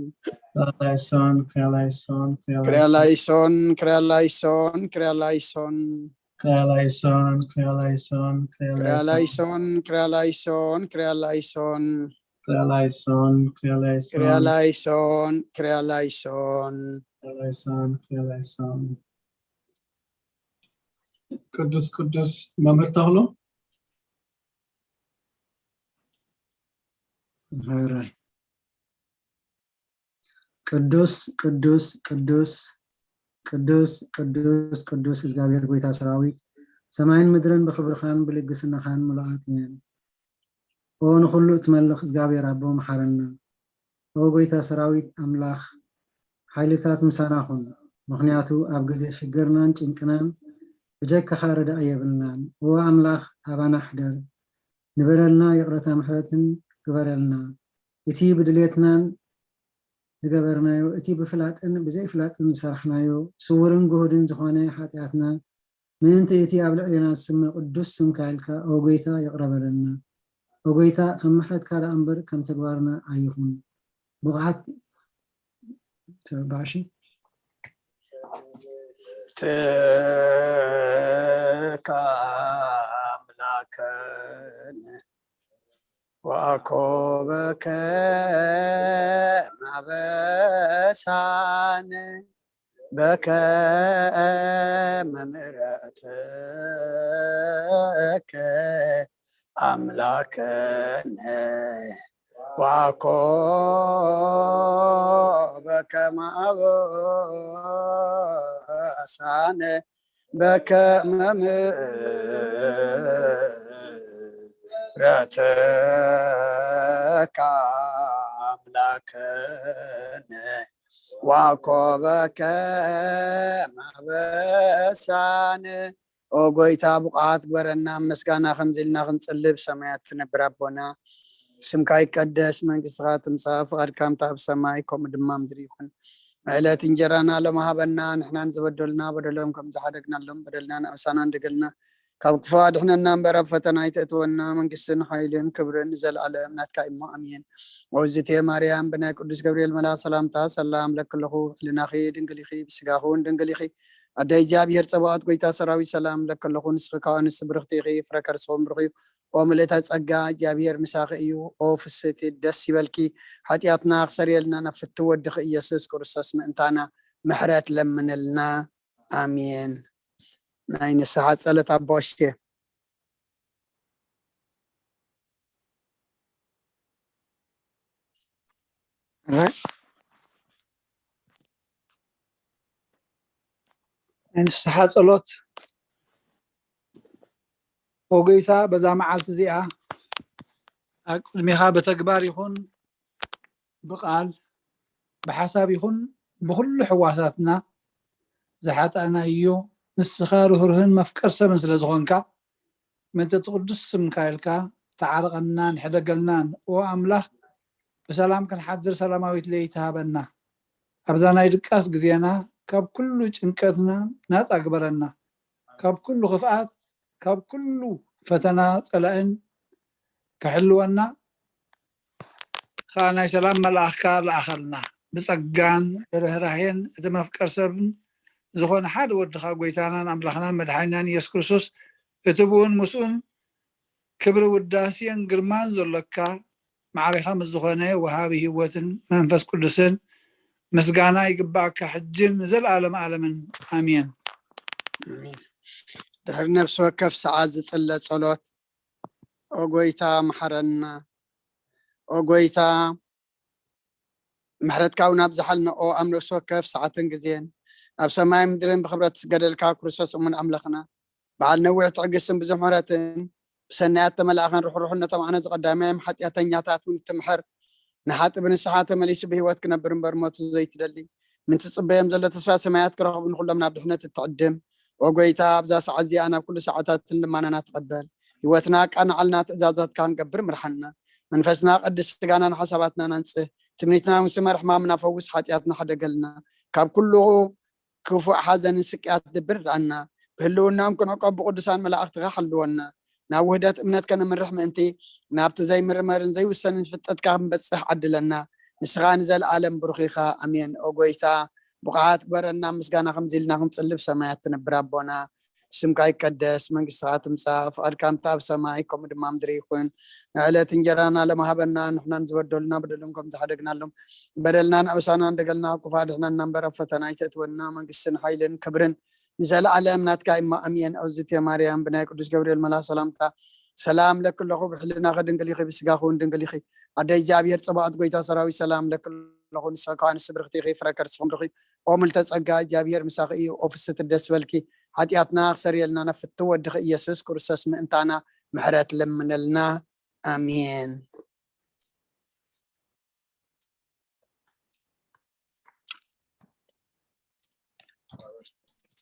ክርያላይሶን፣ ክርያላይሶን፣ ክርያላይሶን። ክርያላይሶን፣ ክርያላይሶን፣ ክርያላይሶን። ክርያላይሶን፣ ክርያላይሶን፣ ክርያላይሶን። ክርያላይሶን፣ ክርያላይሶን። ክርያላይሶን፣ ክርያላይሶን። ክርያላይሶን፣ ክርያላይሶን። ቅዱስ፣ ቅዱስ መምህር ተኽሉ። ሕራይ። ቅዱስ፣ ቅዱስ፣ ቅዱስ፣ ቅዱስ፣ ቅዱስ፣ ቅዱስ እግዚኣብሔር ጎይታ ሰራዊት፣ ሰማይን ምድርን ብኽብርኻን ብልግስናኻን ምሉኣት እየን። ኦ ንኹሉ እትመልኽ እግዚኣብሔር ኣቦ፣ መሓረና። ኦ ጎይታ ሰራዊት ኣምላኽ፣ ሓይልታት ምሳና ኩን፣ ምኽንያቱ ኣብ ግዜ ሽግርናን ጭንቅናን ብጀካኻ ረዳኢ የብልናን። ኦ ኣምላኽ፣ ኣባና ሕደር፣ ንበደልና ይቕረታ ምሕረትን ግበረልና። እቲ ብድሌትናን ዝገበርናዮ፣ እቲ ብፍላጥን ብዘይፍላጥን ዝሰራሕናዮ፣ ስውርን ግሁድን ዝኾነ ሓጢኣትና፣ ምእንቲ እቲ ኣብ ልዕሌና ዝስመ ቅዱስ ስምካ ኢልካ፣ ኦ ጎይታ፣ ይቕረ በለልና። ኦ ጎይታ፣ ከም ምሕረትካ ደኣ እምበር ከም ተግባርና ኣይኹን። ብቕዓት ተባዕሺ ምሕረትከ ኣምላከነ ወአኮበከ ማበሳነ በከመ ምሕረትከ ኣምላከነ ወአኮበከ ማበሳነ በከመ ምሕረትከ ኣምላከነ ወአኮበከ ማበሳነ። ኦ ጎይታ፣ ብቑዓት ግበረና፣ ምስጋና ከምዚ ኢልና ክንጽልብ። ሰማያት ትነብር ኣቦና፣ ስምካ ይቀደስ፣ መንግስትኻ ትምጻእ፣ ፍቓድካ ከምታ ኣብ ሰማይ ከምኡ ድማ ምድሪ ይኹን። ዕለት እንጀራና ሎሚ ሃበና፣ ንሕናን ዝበደሉና በደሎም ከም ዝሓደግናሎም በደልና ንኣሳና እንደገልና ካብ ክፉ ኣድሕነና እምበር ኣብ ፈተና ኣይተእትወና፣ መንግስትን ሓይልን ክብርን ንዘለኣለም ናትካ እሞ ኣሜን። ኦዝቴ ማርያም ብናይ ቅዱስ ገብርኤል መልኣኽ ሰላምታ ሰላም ለክለኹ፣ ሕልናኺ ድንግል ኢኺ፣ ብስጋኹ እውን ድንግል ኢኺ። ኣደ እግዚኣብሔር ጸባኦት ጎይታ ሰራዊት ሰላም ለክለኹ፣ ንስኺ ከኣ ንስቲ ብርኽቲ ኢኺ፣ ፍረ ከርስኹም ብሩኽ እዩ። ኦ ምልእተ ጸጋ እግዚኣብሔር ምሳኺ እዩ። ኦ ፍስህቲ ደስ ይበልኪ፣ ሓጢኣትና ክሰርየልና ናብ ፍትው ወድኺ ኢየሱስ ክርስቶስ ምእንታና ምሕረት ለምንልና። ኣሜን። ናይ ንስሓ ጸሎት ኣቦ ኣሽቴ። ናይ ንስሓ ጸሎት። ኦ ጎይታ፣ በዛ መዓልቲ እዚኣ ኣብ ቅድሜኻ ብተግባር ይኹን ብቓል ብሓሳብ ይኹን ብኹሉ ሕዋሳትና ዝሓጣእናዮ፣ ንስኻ ርህሩህን መፍቀር ሰብን ስለ ዝኾንካ፣ ምእንቲ እቲ ቅዱስ ስምካ ኢልካ ተዓረቐናን ሕደገልናን። ኦ ኣምላኽ፣ ብሰላም ክንሓድር ሰላማዊት ለይቲ ሃበና። ኣብዛ ናይ ድቃስ ግዜና ካብ ኩሉ ጭንቀትና ናጻ ግበረና። ካብ ኩሉ ክፍኣት፣ ካብ ኩሉ ፈተና ጸላእን ክሕልወና ከኣ ናይ ሰላም መልኣኽካ ለኣኸልና። ብጸጋን ብርህራሄን እቲ መፍቀር ሰብን ዝኾነ ሓደ ወድኻ፣ ጎይታናን ኣምላኽናን መድሓኒናን ኢየሱስ ክርስቶስ፣ እቲ ብኡን ምስኡን ክብሪ ውዳሴን ግርማን ዘሎካ፣ ማዕሪኻ ምስ ዝኾነ ወሃቢ ህይወትን መንፈስ ቅዱስን ምስጋና ይግባእካ፣ ሕጅን ንዘለኣለም ኣለምን። ኣሜን። ኣሜን። ድሕሪ ነፍሲ ወከፍ ሰዓት ዝጽለ ጸሎት፣ ኦ ጎይታ፣ መሓረና። ኦ ጎይታ፣ ምሕረትካ እውን ኣብዝሓልና። ኦ ኣብ ነፍሲ ወከፍ ሰዓትን ግዜን፣ ኣብ ሰማይ ምድርን ብኽብረት ዝገደልካ ክርስቶስ እሙን ኣምላኽና፣ በዓል ነዊሕ ትዕግስትን ብዙሕ ምሕረትን፣ ብሰናያት ተመላእኸን ርሕሩሕን ነቶም ኣነ ዝቐዳማዮም ሓጢኣተኛታት እውን ትምሕር፣ ንሓጢ ብንስሓ ተመሊሱ ብህይወት ክነብር እምበር ሞቱ ዘይትደሊ፣ ምንቲ ጽበዮም ዘሎ ተስፋ ሰማያት ክረኽቡ ንኹሎም ናብ ድሕነት እትዕድም። ኦ ጎይታ፣ ኣብዛ ሰዓት እዚኣ ናብ ኩሉ ሰዓታትን ልማናና ትቐበል። ህይወትና ኣቃንዓልና፣ ትእዛዛትካ ክንገብር ምርሓና። መንፈስና ቀድስ፣ ስጋናን ሓሳባትናን ኣንጽህ። ትምኒትና እውን ስመር፣ ሕማምና ፈውስ፣ ሓጢኣትና ሓደገልና። ካብ ኩሉ ክፉእ ሓዘንን ስቅያት ድብር ዳና። ብህልውናኦም ክንዕቆብ ብቅዱሳን መላእኽትኻ ሓልወና። ናብ ውህደት እምነት ከነምርሕ ምእንቲ፣ ናብቲ ዘይምርመርን ዘይውሰንን ፍልጠትካ ክንበጽሕ ዓድለና። ንስኻ ንዘለኣለም ብሩኽ ኢኻ። ኣሜን። ኦ ጎይታ፣ ብቕዓት ግበረና፣ ምስጋና ከምዚ ኢልና ክንጽልብ ሰማያት ትነብር ኣቦና። ስምካ ይቀደስ፣ መንግስትኻ ትምጻእ፣ ፍቓድካ ከምቲ ኣብ ሰማይ ከምኡ ድማ ምድሪ ይኹን። ንዕለት እንጀራና ሎሚ ሃበና፣ ንሕናን ዝበደሉና በደሎም ከም ዝሓደግናሎም በደልና ንኣበሳና እንደገልና፣ ክፉእ ኣድሕነና እምበር ኣብ ፈተና ኣይተእትወና፣ መንግስትን ሓይልን ክብርን ንዘለኣለም ናትካ እሞ ኣሜን። ኦዝቴ ማርያም ብናይ ቅዱስ ገብርኤል መልኣኽ ሰላምታ ሰላም ለኪ ኣለኹ፣ ብሕልናኺ ድንግል ኢኺ፣ ብስጋኺ እውን ድንግል ኢኺ። ኣደ እግዚኣብሔር ጸባኦት ጎይታ ሰራዊት ሰላም ለኪ ኣለኹ፣ ንስኺ ከኣ ንስቲ ብርኽቲ ኢኺ፣ ፍረ ከርስኺ እውን ብሩኽ እዩ። ኦ ምልተ ጸጋ እግዚኣብሔር ምሳኺ እዩ፣ ኦ ፍስሕቲ ደስ በልኪ፣ ሓጢኣትና ክሰርየልና ናብ ፍትው ወድኺ ኢየሱስ ክርስቶስ ምእንታና ምሕረት ለምነልና። ኣሜን።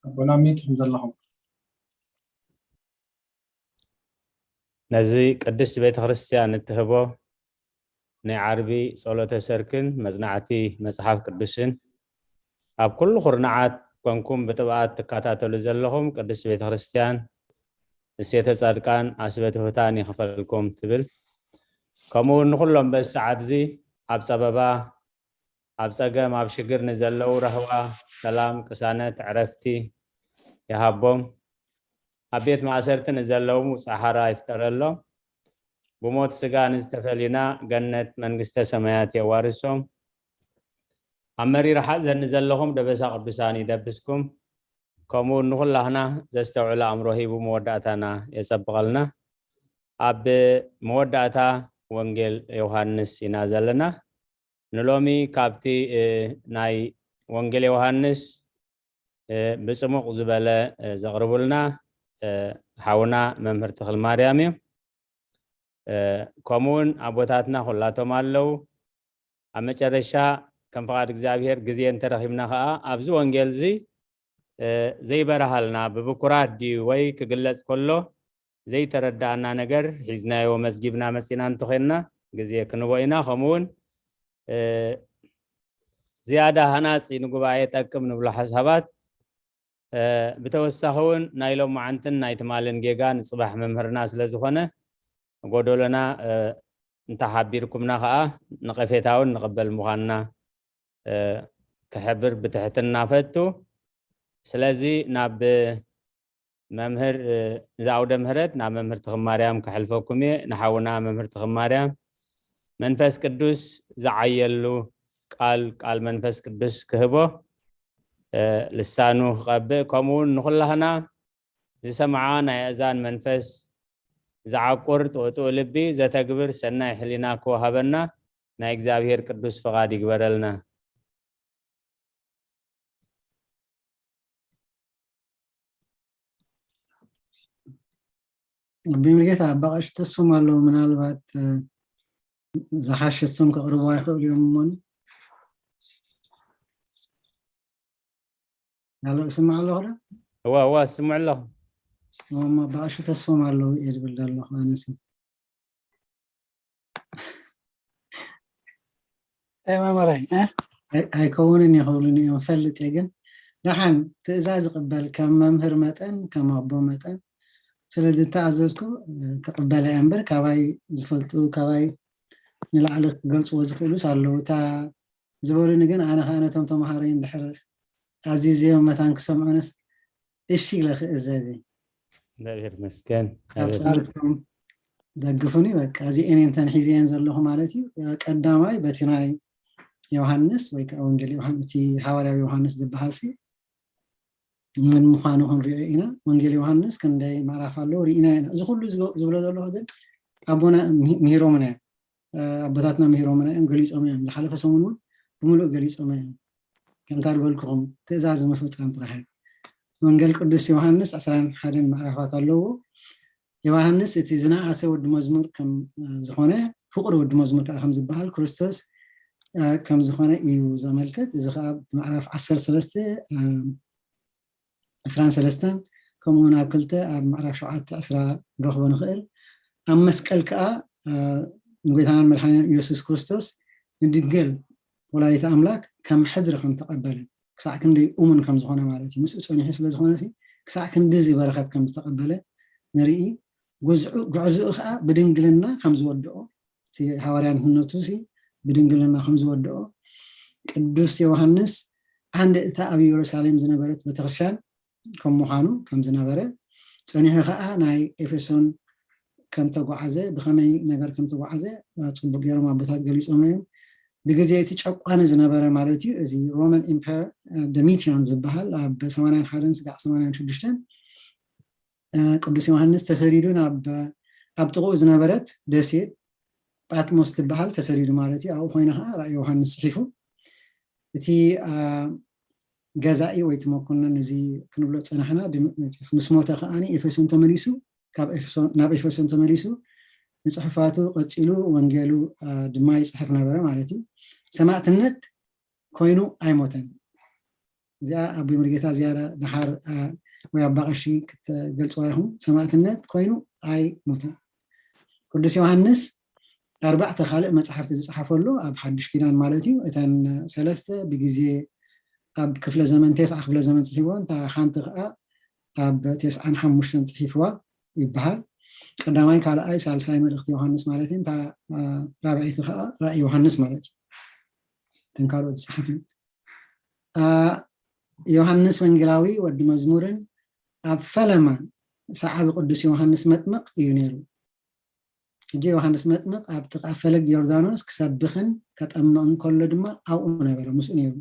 ኣቦና ሚት ዘለኹም። ነዚ ቅድስት ቤተ ክርስቲያን እትህቦ ናይ ዓርቢ ጸሎተ ሰርክን መጽናዕቲ መጽሓፍ ቅዱስን ኣብ ኩሉ ኩርናዓት ኮንኩም ብጥብኣት ትከታተሉ ዘለኹም ቅድስት ቤተ ክርስቲያን ንሴተ ጻድቃን ኣስበ ትሑታን ይኽፈልኩም ትብል። ከምኡ እውን ንኹሎም በዚ ሰዓት እዚ ኣብ ጸበባ፣ ኣብ ጸገም፣ ኣብ ሽግር ንዘለዉ ራህዋ፣ ሰላም፣ ቅሳነት፣ ዕረፍቲ፣ ይሃቦም። ኣብ ቤት ማእሰርቲ ንዘለዉ ጻሓራ ይፍጠረሎም። ብሞት ስጋ ንዝተፈልዩና ገነት መንግስተ ሰማያት የዋርሶም። ኣብ መሪር ሓዘን ንዘለኹም ደበሳ ቅዱሳን ይደብስኩም። ከምኡ ንኹላህና ዘስተውዕል ኣእምሮ ሂቡ መወዳእታና የጸብቐልና። ኣብ መወዳእታ ወንጌል ዮሃንስ ኢና ዘለና። ንሎሚ ካብቲ ናይ ወንጌል ዮሃንስ ብጽሙቕ ዝበለ ዘቕርቡልና ሓውና መምህር ተኽል ማርያም እዮም። ከምኡውን ኣቦታትና ኩላቶም ኣለዉ። ኣብ መጨረሻ ከም ፍቓድ እግዚኣብሔር ግዜ እንተረኺብና ኸዓ ኣብዚ ወንጌል እዚ ዘይበረሃልና ብብኩራት ድዩ ወይ ክግለጽ ከሎ ዘይተረዳእና ነገር ሒዝናዮ መዝጊብና መጺና እንተኾይንና ግዜ ክንቦ ኢና። ከምኡውን ዝያዳ ሃናጺ ንጉባኤ ጠቅም ንብሎ ሓሳባት ብተወሳኺ እውን ናይ ሎመዓንትን ናይ ትማልን ጌጋ ንጽባሕ መምህርና ስለ ዝኾነ ጎደሎና እንተሓቢርኩምና ከዓ ነቐፌታውን ንቕበል ምዃንና ክሕብር ብትሕትና ፈቱ። ስለዚ ናብ መምህር ንዛ ኣውደ ምህረት ናብ መምህር ተኽማርያም ከሕልፈኩም እየ። ንሓውና መምህር ተኽማርያም መንፈስ ቅዱስ ዝዓየሉ ቃል ቃል መንፈስ ቅዱስ ክህቦ ልሳኑ ክቐብእ፣ ከምኡ እውን ንኹላህና ዝሰምዓ ናይ ኣእዛን መንፈስ ዝዓቁር ጥውጥው ልቢ ዘተግብር ሰናይ ሕሊና ክወሃበና ናይ እግዚኣብሔር ቅዱስ ፍቓድ ይግበረልና። ኣቢ ምርጌታ ኣባቃሽ ተስፎም ኣለዉ፣ ምናልባት ዝሓሸ እሶም ከቕርቡ ኣይኽእሉ እዮም እሞኒ። ኣሎ ስማዕ ኣለኹ ዶ? እዋ እዋ ስምዕ ኣለኹ። እሞ ኣባቃሽ ተስፎም ኣለዉ እየ ዝብል ዘለኹ ኣነሲ። መመራይ ኣይከውንን ይኽብሉን እዮም ፈልጥ እየ። ግን ደሓን ትእዛዝ ይቕበል ከም መምህር መጠን ከም ኣቦ መጠን ስለዚ ተኣዘዝኩ ክቕበለ እየ እምበር ካባይ ዝፈልጡ ካባይ ንላዕሊ ክገልፅዎ ዝኽእሉስ ኣለዉ። እታ ዝበሉኒ ግን ኣነ ከዓ ነቶም ተምሃሮይ እንድሕር ኣዚዘዮም መታን ክሰምዑንስ እሺ ኢለ ክእዘዝ እየ። እግዚኣብሔር ይመስገን። ካብ ጸሎትኩም ደግፉኒ። በቃ እዚኤን እየን ተንሒዘየን ዘለኹ ማለት እዩ። ቀዳማይ በቲ ናይ ዮሃንስ ወይ ከዓ ወንጌል ዮሃንስ እቲ ሃዋርያዊ ዮሃንስ ዝበሃል ሲ ምን ምዃኑ ክንሪኦ ኢና። ወንጌል ዮሃንስ ክንደይ ምዕራፍ ኣለዎ ርኢና ኢና። እዚ ኩሉ ዝብሎ ዘለኹ ግን ኣቦና ምሂሮምና እዮም። ኣቦታትና ምሂሮምና እዮም፣ ገሊፆም እዮም። ዝሓለፈ ሰሙን እውን ብምሉእ ገሊፆም እዮም። ከምታ ዝበልኩኹም ትእዛዝ ምፍፃም ጥራሕ እዩ። ወንጌል ቅዱስ ዮሃንስ ዕስራን ሓደን ምዕራፋት ኣለዎ። ዮሃንስ እቲ ዝነኣሰ ወዲ መዝሙር ከም ዝኾነ ፍቁር ወዲ መዝሙር ከዓ ከም ዝበሃል ክርስቶስ ከም ዝኾነ እዩ ዘመልክት። እዚ ከዓ ምዕራፍ ዓሰርተ ሰለስተ ዕስራን ሰለስተን ከምኡ እውን ኣብ ክልተ ኣብ ምዕራፍ ሸውዓተ ዕስራ ንረኽቦ ንኽእል። ኣብ መስቀል ከዓ ንጎይታናን መድሓኒናን ኢየሱስ ክርስቶስ ንድንግል ወላዲተ ኣምላክ ከም ሕድሪ ከም ተቐበለ ክሳዕ ክንደይ እሙን ከም ዝኾነ ማለት እዩ። ምስኡ ፀኒሑ ስለ ዝኾነ ክሳዕ ክንድዚ በረኸት ከም ዝተቐበለ ንርኢ። ጉዕዝኡ ከዓ ብድንግልና ከም ዝወድኦ እቲ ሃዋርያነቱ ብድንግልና ከም ዝወድኦ ቅዱስ ዮሃንስ ዓንዲ እታ ኣብ ኢየሩሳሌም ዝነበረት ቤተክርስትያን ከም ምዃኑ ከም ዝነበረ ፀኒሑ ከዓ ናይ ኤፌሶን ከም ተጓዓዘ ብኸመይ ነገር ከም ተጓዓዘ ፅቡቅ ገይሮም ኣቦታት ገሊፆም እዮም። ብግዜ እቲ ጨቋኒ ዝነበረ ማለት እዩ እዚ ሮማን ኢምፐር ዶሚቲያን ዝበሃል ኣብ ሰማንያን ሓደን ስጋዕ ሰማንያን ሽዱሽተን ቅዱስ ዮሃንስ ተሰዲዱ ናብ ኣብ ጥቕኡ ዝነበረት ደሴት ጳትሞስ ትበሃል ተሰዲዱ ማለት እዩ። ኣብኡ ኮይኑ ከዓ ራእይ ዮሃንስ ፅሒፉ እቲ ገዛኢ ወይ እቲ መኮንን እዚ ክንብሎ ዝፀናሕና ዲሜጥሪዮስ ምስ ሞተ ከዓ ኤፌሶን ተመሊሱ ናብ ኤፌሶን ተመሊሱ ንፅሑፋቱ ቀፂሉ ወንጌሉ ድማ ይፅሕፍ ነበረ ማለት እዩ። ሰማእትነት ኮይኑ ኣይሞተን። እዚኣ ኣቦይ ሙሉጌታ ዝያዳ ደሓር ወይ ኣባ ቀሺ ክትገልፅዋ ኢኹም። ሰማእትነት ኮይኑ ኣይሞተን። ቅዱስ ዮሃንስ ኣርባዕተ ካልእ መፅሓፍቲ ዝፀሓፈሉ ኣብ ሓዱሽ ኪዳን ማለት እዩ። እተን ሰለስተ ብግዜ ኣብ ክፍለ ዘመን ተስዓ ክፍለ ዘመን ፅሒፍወን እታ ሓንቲ ከዓ ኣብ ተስዓን ሓሙሽተን ፅሒፍዋ ይበሃል። ቀዳማይ ካልኣይ ሳልሳይ መልእክቲ ዮሃንስ ማለት እዩ። እታ ራብዐይቲ ከዓ ራእይ ዮሃንስ ማለት እዩ። እተን ካልኦት ዝፀሓፈን ዮሃንስ ወንጌላዊ ወዲ መዝሙርን ኣብ ፈለማ ሰዓቢ ቅዱስ ዮሃንስ መጥምቕ እዩ ነይሩ። ሕጂ ዮሃንስ መጥምቕ ኣብ ጥቓ ፈለግ ዮርዳኖስ ክሰብኽን ከጠምቕን ከሎ ድማ ኣብኡ ነበረ፣ ምስኡ ነይሩ።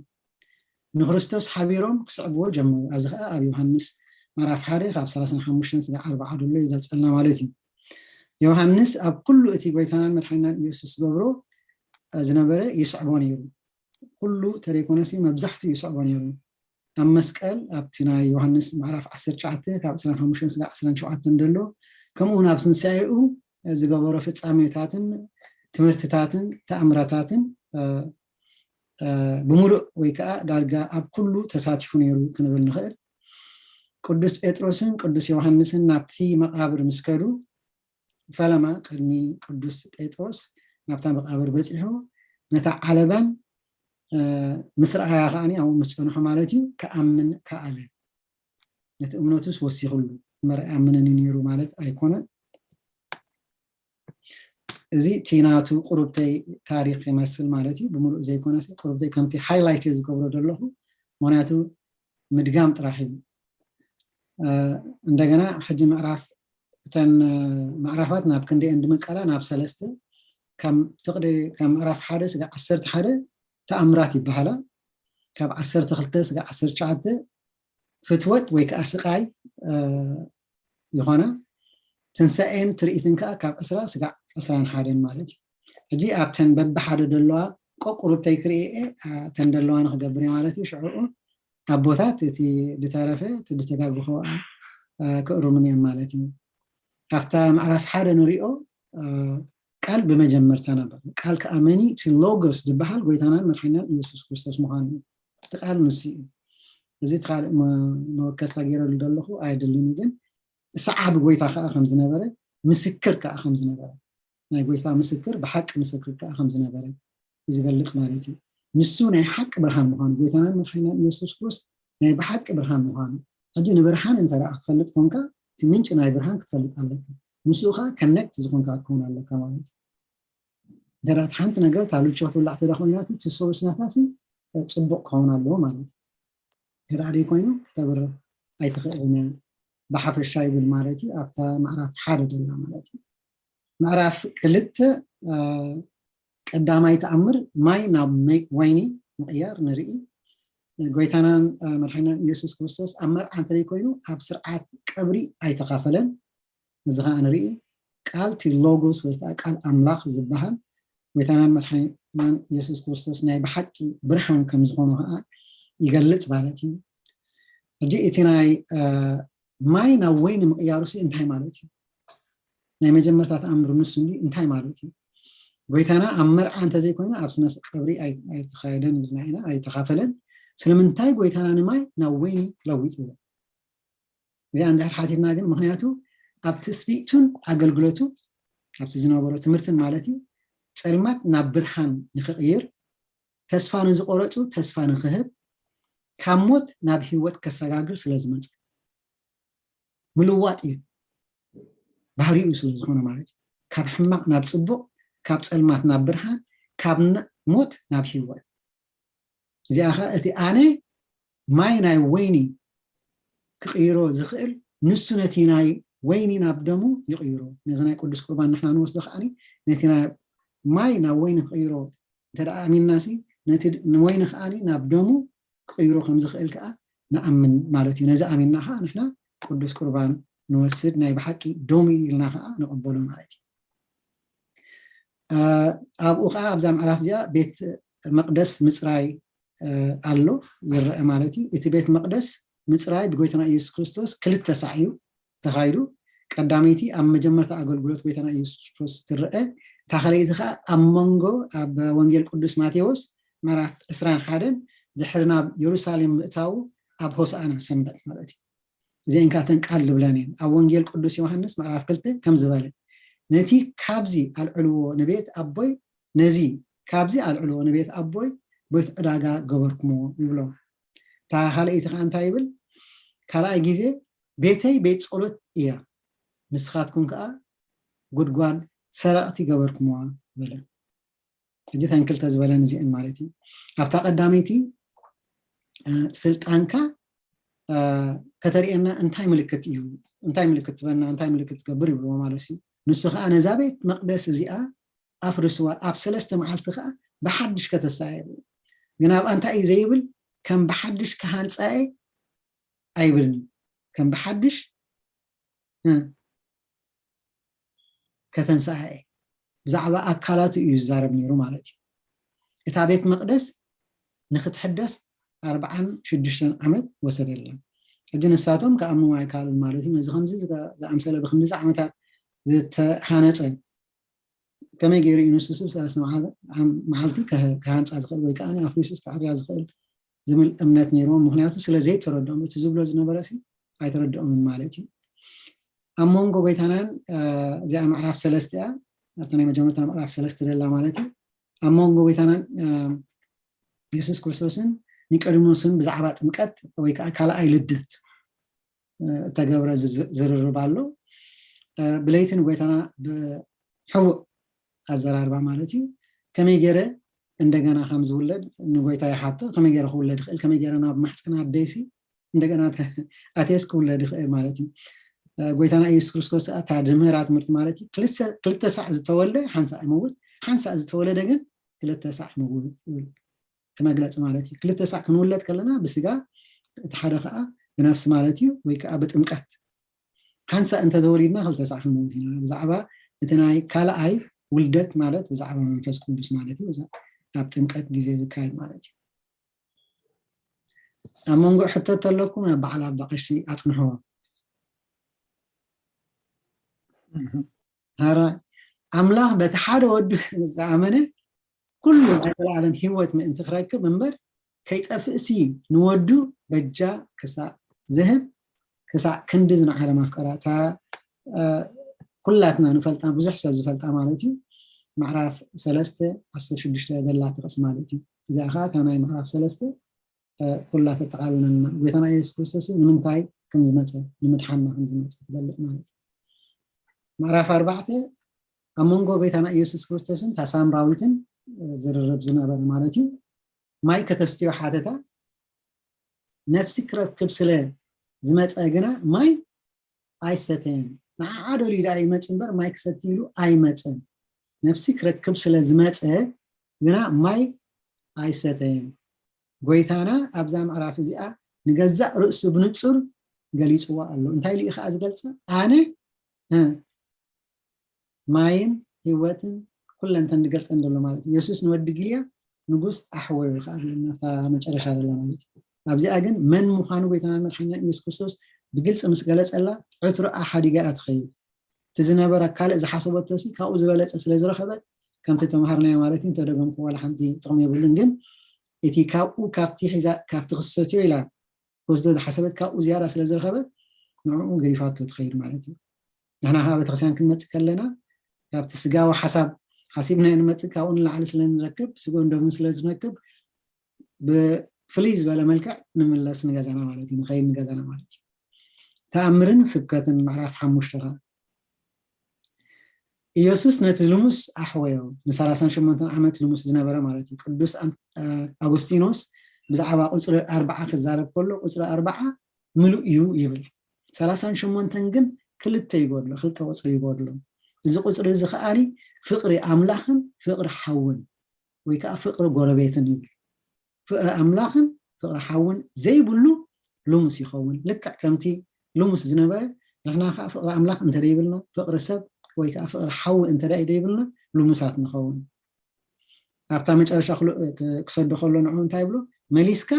ንክርስቶስ ሓቢሮም ክስዕብዎ ጀመሩ። ኣብዚ ኸዓ ኣብ ዮሃንስ ምዕራፍ ሓደ ካብ ሰላሳን ሓሙሽተን ስጋዕ ኣርባዓ ዘሎ ይገልጸልና ማለት እዩ። ዮሃንስ ኣብ ኩሉ እቲ ጎይታናን መድሓኒናን ኢየሱስ ዝገብሮ ዝነበረ ይስዕቦ ነይሩ። ኩሉ ተደይኮነሲ መብዛሕትኡ ይስዕቦ ነይሩ። ኣብ መስቀል ኣብቲ ናይ ዮሃንስ ምዕራፍ ዓሰርተ ትሽዓተ ካብ ዕስራን ሓሙሽተን ስጋዕ ዕስራን ሸውዓተን ዘሎ፣ ከምኡ እውን ኣብ ትንሳኤኡ ዝገበሮ ፍጻሜታትን ትምህርትታትን ተኣምራታትን ብምሉእ ወይ ከዓ ዳርጋ ኣብ ኩሉ ተሳቲፉ ነይሩ ክንብል ንኽእል። ቅዱስ ጴጥሮስን ቅዱስ ዮሃንስን ናብቲ መቓብር ምስ ከዱ፣ ፈለማ ቅድሚ ቅዱስ ጴጥሮስ ናብታ መቓብር በፂሑ ነታ ዓለባን ምስ ረኣያ ከዓኒ ኣብኡ ምስ ፀንሑ ማለት እዩ ክኣምን ከኣለ። ነቲ እምነቱስ ወሲኽሉ እምበር ኣይኣምንን እዩ ነይሩ ማለት ኣይኮነን። እዚ እቲ ናቱ ቁሩብተይ ታሪክ ይመስል ማለት እዩ። ብምሉእ ዘይኮነስ ቁሩብተይ ከምቲ ሃይላይት ዝገብሮ ዘለኹ፣ ምክንያቱ ምድጋም ጥራሕ እዩ። እንደገና ሕጂ ምዕራፍ እተን ምዕራፋት ናብ ክንደየን ድምቀላ ናብ ሰለስተ፣ ከም ፍቅዲ ከም ምዕራፍ ሓደ ስጋ ዓሰርተ ሓደ ተኣምራት ይበሃላ። ካብ ዓሰርተ ክልተ ስጋ ዓሰርተ ትሽዓተ ፍትወት ወይ ከዓ ስቃይ ይኾና። ትንሳኤን ትርኢትን ከዓ ካብ ዕስራ ስጋ ዕስራን ሓደን ማለት እዩ። ሕጂ ኣብተን በብሓደ ደለዋ ቆቁሩብተይ ክርኢ እየ፣ እተን ደለዋ ንክገብር እየ ማለት እዩ። ሽዕኡ ኣቦታት እቲ ዝተረፈ እቲ ዝተጋግኾ ክእሩምን እዮም ማለት እዩ። ካብታ ምዕራፍ ሓደ ንሪኦ ቃል ብመጀመርታ ነበር። ቃል ከዓ መኒ እቲ ሎጎስ ዝበሃል ጎይታናን መድሓኒናን ኢየሱስ ክርስቶስ ምዃኑ እዩ። እቲ ቃል ንሱ እዩ። እዚ እቲ ካልእ መወከስታ ገይረሉ ዘለኹ ኣይደልን፣ ግን ሰዓቢ ጎይታ ከዓ ከም ዝነበረ፣ ምስክር ከዓ ከም ዝነበረ፣ ናይ ጎይታ ምስክር ብሓቂ ምስክር ከዓ ከም ዝነበረ ዝገልፅ ማለት እዩ። ንሱ ናይ ሓቂ ብርሃን ምዃኑ፣ ጎይታናን መድሓኒናን ኢየሱስ ክርስቶስ ናይ ብሓቂ ብርሃን ምዃኑ። ሕጂ ንብርሃን እንተ ደኣ ክትፈልጥ ኮንካ፣ እቲ ምንጪ ናይ ብርሃን ክትፈልጥ ኣለካ። ምስኡ ከዓ ከነክት ዝኾንካ ክትከውን ኣለካ ማለት እዩ። እንተ ደኣ እቲ ሓንቲ ነገር እታ ልቾ ትብላዕ እንተ ደኣ ኮይና፣ እቲ ሶርስ ናታ ሲ ፅቡቅ ክኸውን ኣለዎ ማለት እዩ። እንተ ደኣ ደይ ኮይኑ ክተብርህ ኣይትኽእልን እያ። ብሓፈሻ ይብል ማለት እዩ። ኣብታ ምዕራፍ ሓደ ደላ ማለት እዩ። ምዕራፍ ክልተ ቀዳማይ ተኣምር ማይ ናብ ወይኒ ምቕያር ንርኢ። ጎይታናን መድሓኒናን ኢየሱስ ክርስቶስ ኣብ መርዓ እንተደይ ኮይኑ ኣብ ስርዓት ቀብሪ ኣይተኻፈለን። እዚ ከዓ ንርኢ። ቃል እቲ ሎጎስ ወይ ከዓ ቃል ኣምላኽ ዝበሃል ጎይታናን መድሓኒናን ኢየሱስ ክርስቶስ ናይ ብሓቂ ብርሃን ከም ዝኾኑ ከዓ ይገልጽ ማለት እዩ። ሕጂ እቲ ናይ ማይ ናብ ወይኒ ምቕያሩ ሲ እንታይ ማለት እዩ? ናይ መጀመርታ ተኣምር ንሱ እንዲ እንታይ ማለት እዩ? ጎይታና ኣብ መርዓ እንተዘይኮይኑ ኣብ ስነ ቀብሪ ኣይተኻየደን ኢልና ኢና፣ ኣይተኻፈለን። ስለምንታይ ጎይታና ንማይ ናብ ወይኒ ለዊጥዎ? እዚኣ እንድሕር ሓቲትና ግን፣ ምክንያቱ ኣብ ትስቢእቱን ኣገልግሎቱ ኣብቲ ዝነበሮ ትምህርትን ማለት እዩ፣ ጸልማት ናብ ብርሃን ንክቕይር፣ ተስፋ ንዝቆረጹ ተስፋ ንክህብ፣ ካብ ሞት ናብ ህይወት ከሰጋግር ስለ ዝመጸ ምልዋጥ እዩ ባህሪኡ ስለ ዝኾነ ማለት እዩ። ካብ ሕማቕ ናብ ጽቡቕ፣ ካብ ጸልማት ናብ ብርሃን፣ ካብ ሞት ናብ ህይወት። እዚኣ ኸ እቲ ኣነ ማይ ናይ ወይኒ ክቕይሮ ዝኽእል ንሱ ነቲ ናይ ወይኒ ናብ ደሙ ይቕይሮ። ነዚ ናይ ቅዱስ ቁርባን ንሕና ንወስዶ ከዓኒ ነቲ ናይ ማይ ናብ ወይኒ ክቕይሮ እንተ ደኣ ኣሚንናሲ ነቲ ንወይኒ ከዓኒ ናብ ደሙ ክቕይሮ ከም ዝኽእል ከኣ ንኣምን ማለት እዩ። ነዚ ኣሚንና ከኣ ንሕና ቅዱስ ቁርባን ንወስድ፣ ናይ ብሓቂ ደሙ እዩ ኢልና ከኣ ንቕበሎ ማለት እዩ። ኣብኡ ከኣ ኣብዛ ምዕራፍ እዚኣ ቤት መቕደስ ምጽራይ ኣሎ ይረአ ማለት እዩ። እቲ ቤት መቕደስ ምጽራይ ብጎይታና ኢየሱስ ክርስቶስ ክልተ ሳዕ እዩ ተኻይዱ። ቀዳመይቲ ኣብ መጀመርታ ኣገልግሎት ጎይታና ኢየሱስ ክርስቶስ ትረአ፣ እታ ካልኣይቲ ከኣ ኣብ መንጎ ኣብ ወንጌል ቅዱስ ማቴዎስ ምዕራፍ ዕስራን ሓደን ድሕሪ ናብ የሩሳሌም ምእታዉ ኣብ ሆሳዕና ሰንበት ማለት እዩ። እዚአን ከኣ እተን ቃል ዝብለን እየን። ኣብ ወንጌል ቅዱስ ዮሃንስ ምዕራፍ ክልተ ከም ዝበለ፣ ነቲ ካብዚ ኣልዕልዎ ንቤት ኣቦይ፣ ነዚ ካብዚ ኣልዕልዎ ንቤት ኣቦይ ቤት ዕዳጋ ገበርኩሞ ይብሎ። እታ ካልኣይቲ ከኣ እንታይ ይብል? ካልኣይ ግዜ ቤተይ ቤት ጸሎት እያ፣ ንስኻትኩም ከኣ ጉድጓድ ሰረቕቲ ገበርኩምዋ በለ። ሕጂ እተን ክልተ ዝበለን እዚአን ማለት እዩ። ኣብታ ቀዳመይቲ ስልጣንካ ከተርእየና እንታይ ምልክት እዩ? እንታይ ምልክት ትበና? እንታይ ምልክት ትገብር ይብልዎ ማለት እዩ። ንሱ ከዓ ነዛ ቤት መቅደስ እዚኣ ኣፍርስዋ፣ ኣብ ሰለስተ መዓልቲ ከዓ ብሓድሽ ከተሳየ ይብሉ። ግን ኣብኣ እንታይ እዩ ዘይብል? ከም ብሓድሽ ክሃንፃ እየ ኣይብልን። ከም ብሓድሽ ከተንስኣ እየ። ብዛዕባ ኣካላቱ እዩ ዝዛረብ ነይሩ ማለት እዩ። እታ ቤት መቅደስ ንክትሕደስ ኣርብዓን ሽዱሽተን ዓመት ወሰደላ። ሕጂ ንሳቶም ክኣምንዎ ኣይከኣሉን ማለት እዩ። ነዚ ከምዚ ዝኣምሰለ ብክንዲዚ ዓመታት ዝተሃነፀ ከመይ ገይሩ እዩ ንሱ ሰብ ሰለስተ መዓልቲ ክሃንፃ ዝኽእል ወይ ከዓ ኣፍሪሱስ ክዕርያ ዝኽእል ዝብል እምነት ነይርዎም። ምክንያቱ ስለ ዘይተረድኦም እቲ ዝብሎ ዝነበረ ሲ ኣይተረድኦምን ማለት እዩ። ኣብ መንጎ ጎይታናን እዚኣ ምዕራፍ ሰለስተ እያ፣ ኣብቲ ናይ መጀመርታ ምዕራፍ ሰለስተ ደላ ማለት እዩ። ኣብ መንጎ ጎይታናን የሱስ ክርስቶስን ኒቆዲሞስን ብዛዕባ ጥምቀት ወይ ከዓ ካልኣይ ልደት እተገብረ ዝርርብ ኣሎ። ብለይቲ ንጎይታና ብሕቡእ ኣዘራርባ ማለት እዩ። ከመይ ገይረ እንደገና ከም ዝውለድ ንጎይታ ይሓቶ። ከመይ ገይረ ክውለድ ይኽእል? ከመይ ገይረ ናብ ማሕፀን ኣደይሲ እንደገና ኣትየስ ክውለድ ይኽእል ማለት እዩ። ጎይታና ኢየሱስ ክርስቶስ እታ ድምህራ ትምህርቲ ማለት እዩ። ክልተ ሳዕ ዝተወልደ ሓንሳእ ይመውት፣ ሓንሳእ ዝተወለደ ግን ክልተ ሳዕ ይመውት ይብል። እቲ መግለፂ ማለት እዩ። ክልተ ሳዕ ክንውለድ ከለና ብስጋ፣ እቲ ሓደ ከዓ ብነፍሲ ማለት እዩ፣ ወይ ከዓ ብጥምቀት። ሓንሳእ እንተተወሊድና ክልተ ሳዕ ክንመውት ኢና። ብዛዕባ እቲ ናይ ካልኣይ ውልደት ማለት ብዛዕባ መንፈስ ቅዱስ ማለት እዩ። ኣብ ጥምቀት ግዜ ዝካየድ ማለት እዩ። ኣብ መንጎ ሕቶ ተለኩም ናብ በዓል ኣባ ቀሺ ኣፅንሕዎ። ሃራ ኣምላኽ በቲ ሓደ ወዱ ዝኣመነ ኩሉ ናይ ዘለኣለም ህይወት ምእንቲ ክረክብ እምበር ከይጠፍእሲ ንወዱ በጃ ክሳእ ዝህብ ክሳእ ክንዲ ዝነዓረ ማፍቀራ እታ ኩላትና ንፈልጣ ብዙሕ ሰብ ዝፈልጣ ማለት እዩ። ምዕራፍ ሰለስተ ዓሰርተ ሽዱሽተ ዘላ ጥቕሲ ማለት እዩ። እዚኣ ከዓ እታ ናይ ምዕራፍ ሰለስተ ኩላ ተጠቓልለና። ጎይታና የሱስ ክርስቶስ ንምንታይ ከም ዝመፀ ንምድሓንና ከም ዝመፀ ትገልፅ ማለት እዩ። ምዕራፍ ኣርባዕተ ኣብ መንጎ ጎይታና ኢየሱስ ክርስቶስን እታ ሳምራዊትን ዝርርብ ዝነበረ ማለት እዩ። ማይ ከተስትዮ ሓተታ። ነፍሲ ክረክብ ስለ ዝመፀ ግና ማይ ኣይሰተየን። ንዓዓ ደልዩ ደኣ ይመፅ እምበር ማይ ክሰቲ ኢሉ ኣይመፀን። ነፍሲ ክረክብ ስለ ዝመፀ ግና ማይ ኣይሰተየን። ጎይታና ኣብዛ ምዕራፍ እዚኣ ንገዛእ ርእሱ ብንፁር ገሊፅዋ ኣሎ። እንታይ ኢሉ እዩ ከዓ ዝገልፀ? ኣነ ማይን ህይወትን ኩለንተን ዝገልፀን ዘሎ ማለት እዩ። የሱስ ንወዲ ጊልያ ንጉስ ኣሕወዮ ከዓ ዝብል ናብታ መጨረሻ ዘላ ማለት እዩ። ኣብዚኣ ግን መን ምዃኑ ጎይታና መድሓና ኢየሱስ ክርስቶስ ብግልፂ ምስ ገለፀላ ዕትሮኣ ሓዲጋ እያ ትኸይድ። እቲ ዝነበረ ካልእ ዝሓሰበቶ ሲ ካብኡ ዝበለፀ ስለ ዝረኸበት ከምቲ ተምሃርናዮ ማለት እዩ። እንተደገምኩ ዋላ ሓንቲ ጥቕሚ የብሉን። ግን እቲ ካብኡ ካብቲ ሒዛ ካብቲ ክሰትዮ ኢላ ወስዶ ዝሓሰበት ካብኡ ዝያዳ ስለ ዝረኸበት ንዕኡ ገዲፋቶ ትኸይድ ማለት እዩ። ንሕና ከዓ ቤተክርስትያን ክንመፅእ ከለና ካብቲ ስጋዊ ሓሳብ ሓሲብናዮ ንመፅእ ካብኡ ንላዕሊ ስለ ንረክብ ስጎ እንደምን ስለ ዝነክብ ብፍልይ ዝበለ መልክዕ ንምለስ ንገዛና ማለት እዩ፣ ንኸይድ ንገዛና ማለት እዩ። ተኣምርን ስብከትን ምዕራፍ ሓሙሽተ ከዓ ኢየሱስ ነቲ ልሙስ ኣሕወዮ። ንሰላሳን ሸሞንተን ዓመት ልሙስ ዝነበረ ማለት እዩ። ቅዱስ ኣን- ኣጎስቲኖስ ብዛዕባ ቁፅሪ ኣርባዓ ክዛረብ ከሎ ቁፅሪ ኣርባዓ ምሉእ እዩ ይብል። ሰላሳን ሸሞንተን ግን ክልተ ይጎድሎ፣ ክልተ ቁፅሪ ይጎድሎ። እዚ ቁፅሪ እዚ ከዓኒ ፍቕሪ ኣምላኽን ፍቕሪ ሓውን ወይ ከዓ ፍቕሪ ጎረቤትን ይብል። ፍቕሪ ኣምላኽን ፍቕሪ ሓውን ዘይብሉ ልሙስ ይኸውን። ልክዕ ከምቲ ልሙስ ዝነበረ ንሕና ከዓ ፍቕሪ ኣምላኽ እንተደይብልና ፍቕሪ ሰብ ወይ ከዓ ፍቕሪ ሓዊ እንተደኣ ደይብልና ልሙሳት ንኸውን። ኣብታ መጨረሻ ክሰዶ ከሎ ንዑ እንታይ ይብሎ? መሊስካ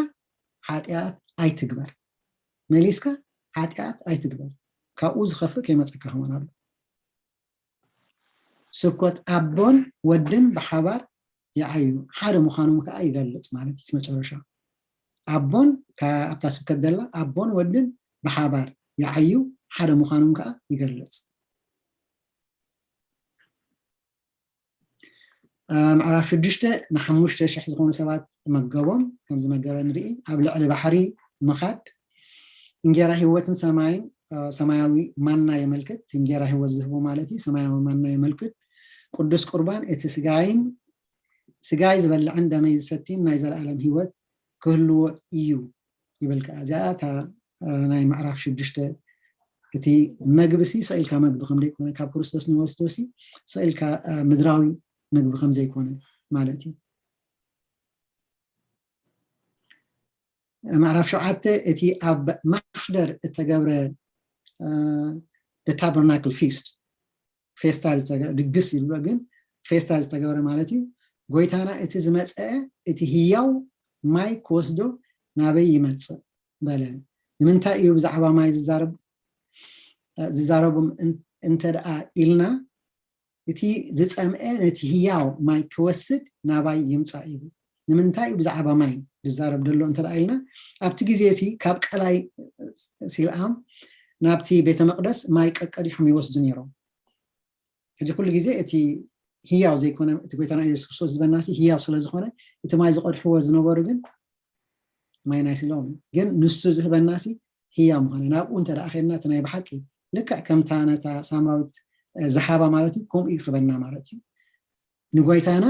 ሓጢኣት ኣይትግበር፣ መሊስካ ሓጢኣት ኣይትግበር፣ ካብኡ ዝኸፍእ ከይመፀካ ክመን ኣሎ። ስብከት ኣቦን ወድን ብሓባር ይዓዩ፣ ሓደ ምዃኖም ከዓ ይገልፅ ማለት እዩ። መጨረሻ ኣቦን ኣብታ ስብከት ዘላ ኣቦን ወድን ብሓባር ይዓዩ፣ ሓደ ምዃኖም ከዓ ይገልፅ። ምዕራፍ ሽዱሽተ ንሓሙሽተ ሽሕ ዝኾኑ ሰባት መገቦም። ከምዚ መገበ ንርኢ ኣብ ልዕሊ ባሕሪ ምኻድ እንጌራ ህይወትን ሰማይን ሰማያዊ ማና የመልክት። እንጌራ ህይወት ዝህቦ ማለት እዩ። ሰማያዊ ማና የመልክት። ቅዱስ ቁርባን እቲ ስጋይን ስጋይ ዝበልዕን ደመይ ዝሰቲን ናይ ዘለኣለም ህይወት ክህልዎ እዩ ይብል። ከዓ እዚኣ እታ ናይ ምዕራፍ ሽዱሽተ፣ እቲ መግቢ ሲ ስኢልካ መግቢ ከም ዘይኮነ፣ ካብ ክርስቶስ ንወስዶ ሲ ስኢልካ ምድራዊ መግቢ ከም ዘይኮነ ማለት እዩ። ምዕራፍ ሸውዓተ፣ እቲ ኣብ ማሕደር እተገብረ ታበርናክል ፊስት፣ ፌስታ ድግስ ይብሎ፣ ግን ፌስታ ዝተገብረ ማለት እዩ። ጎይታና እቲ ዝመፀአ እቲ ህያው ማይ ክወስዶ ናበይ ይመፅእ በለ። ንምንታይ እዩ ብዛዕባ ማይ ዝዛረብ ዝዛረቡም እንተ ደኣ ኢልና፣ እቲ ዝጸምአ ነቲ ህያው ማይ ክወስድ ናባይ ይምጻእ ይብል። ንምንታይ እዩ ብዛዕባ ማይ ዝዛረብ ዘሎ እንተ ደኣ ኢልና፣ ኣብቲ ግዜ እቲ ካብ ቀላይ ሲልኣም ናብቲ ቤተ መቕደስ ማይ ቀቀዲሖም ይወስዱ ነይሮም። ሕጂ ኩሉ ግዜ እቲ ህያው ዘይኮነ፣ እቲ ጎይታና ኢየሱስ ክርስቶስ ዝበናሲ ህያው ስለ ዝኾነ፣ እቲ ማይ ዝቐድሕዎ ዝነበሩ ግን ማይ ናይ ስሎም ግን ንሱ ዝህበናሲ ህያው ምዃነ ናብኡ እንተ ደኣ ኸድና፣ እቲ ናይ ብሓቂ ልክዕ ከምታ ነታ ሳምራዊት ዝሃባ ማለት እዩ፣ ከምኡ እዩ ክበና ማለት እዩ። ንጎይታና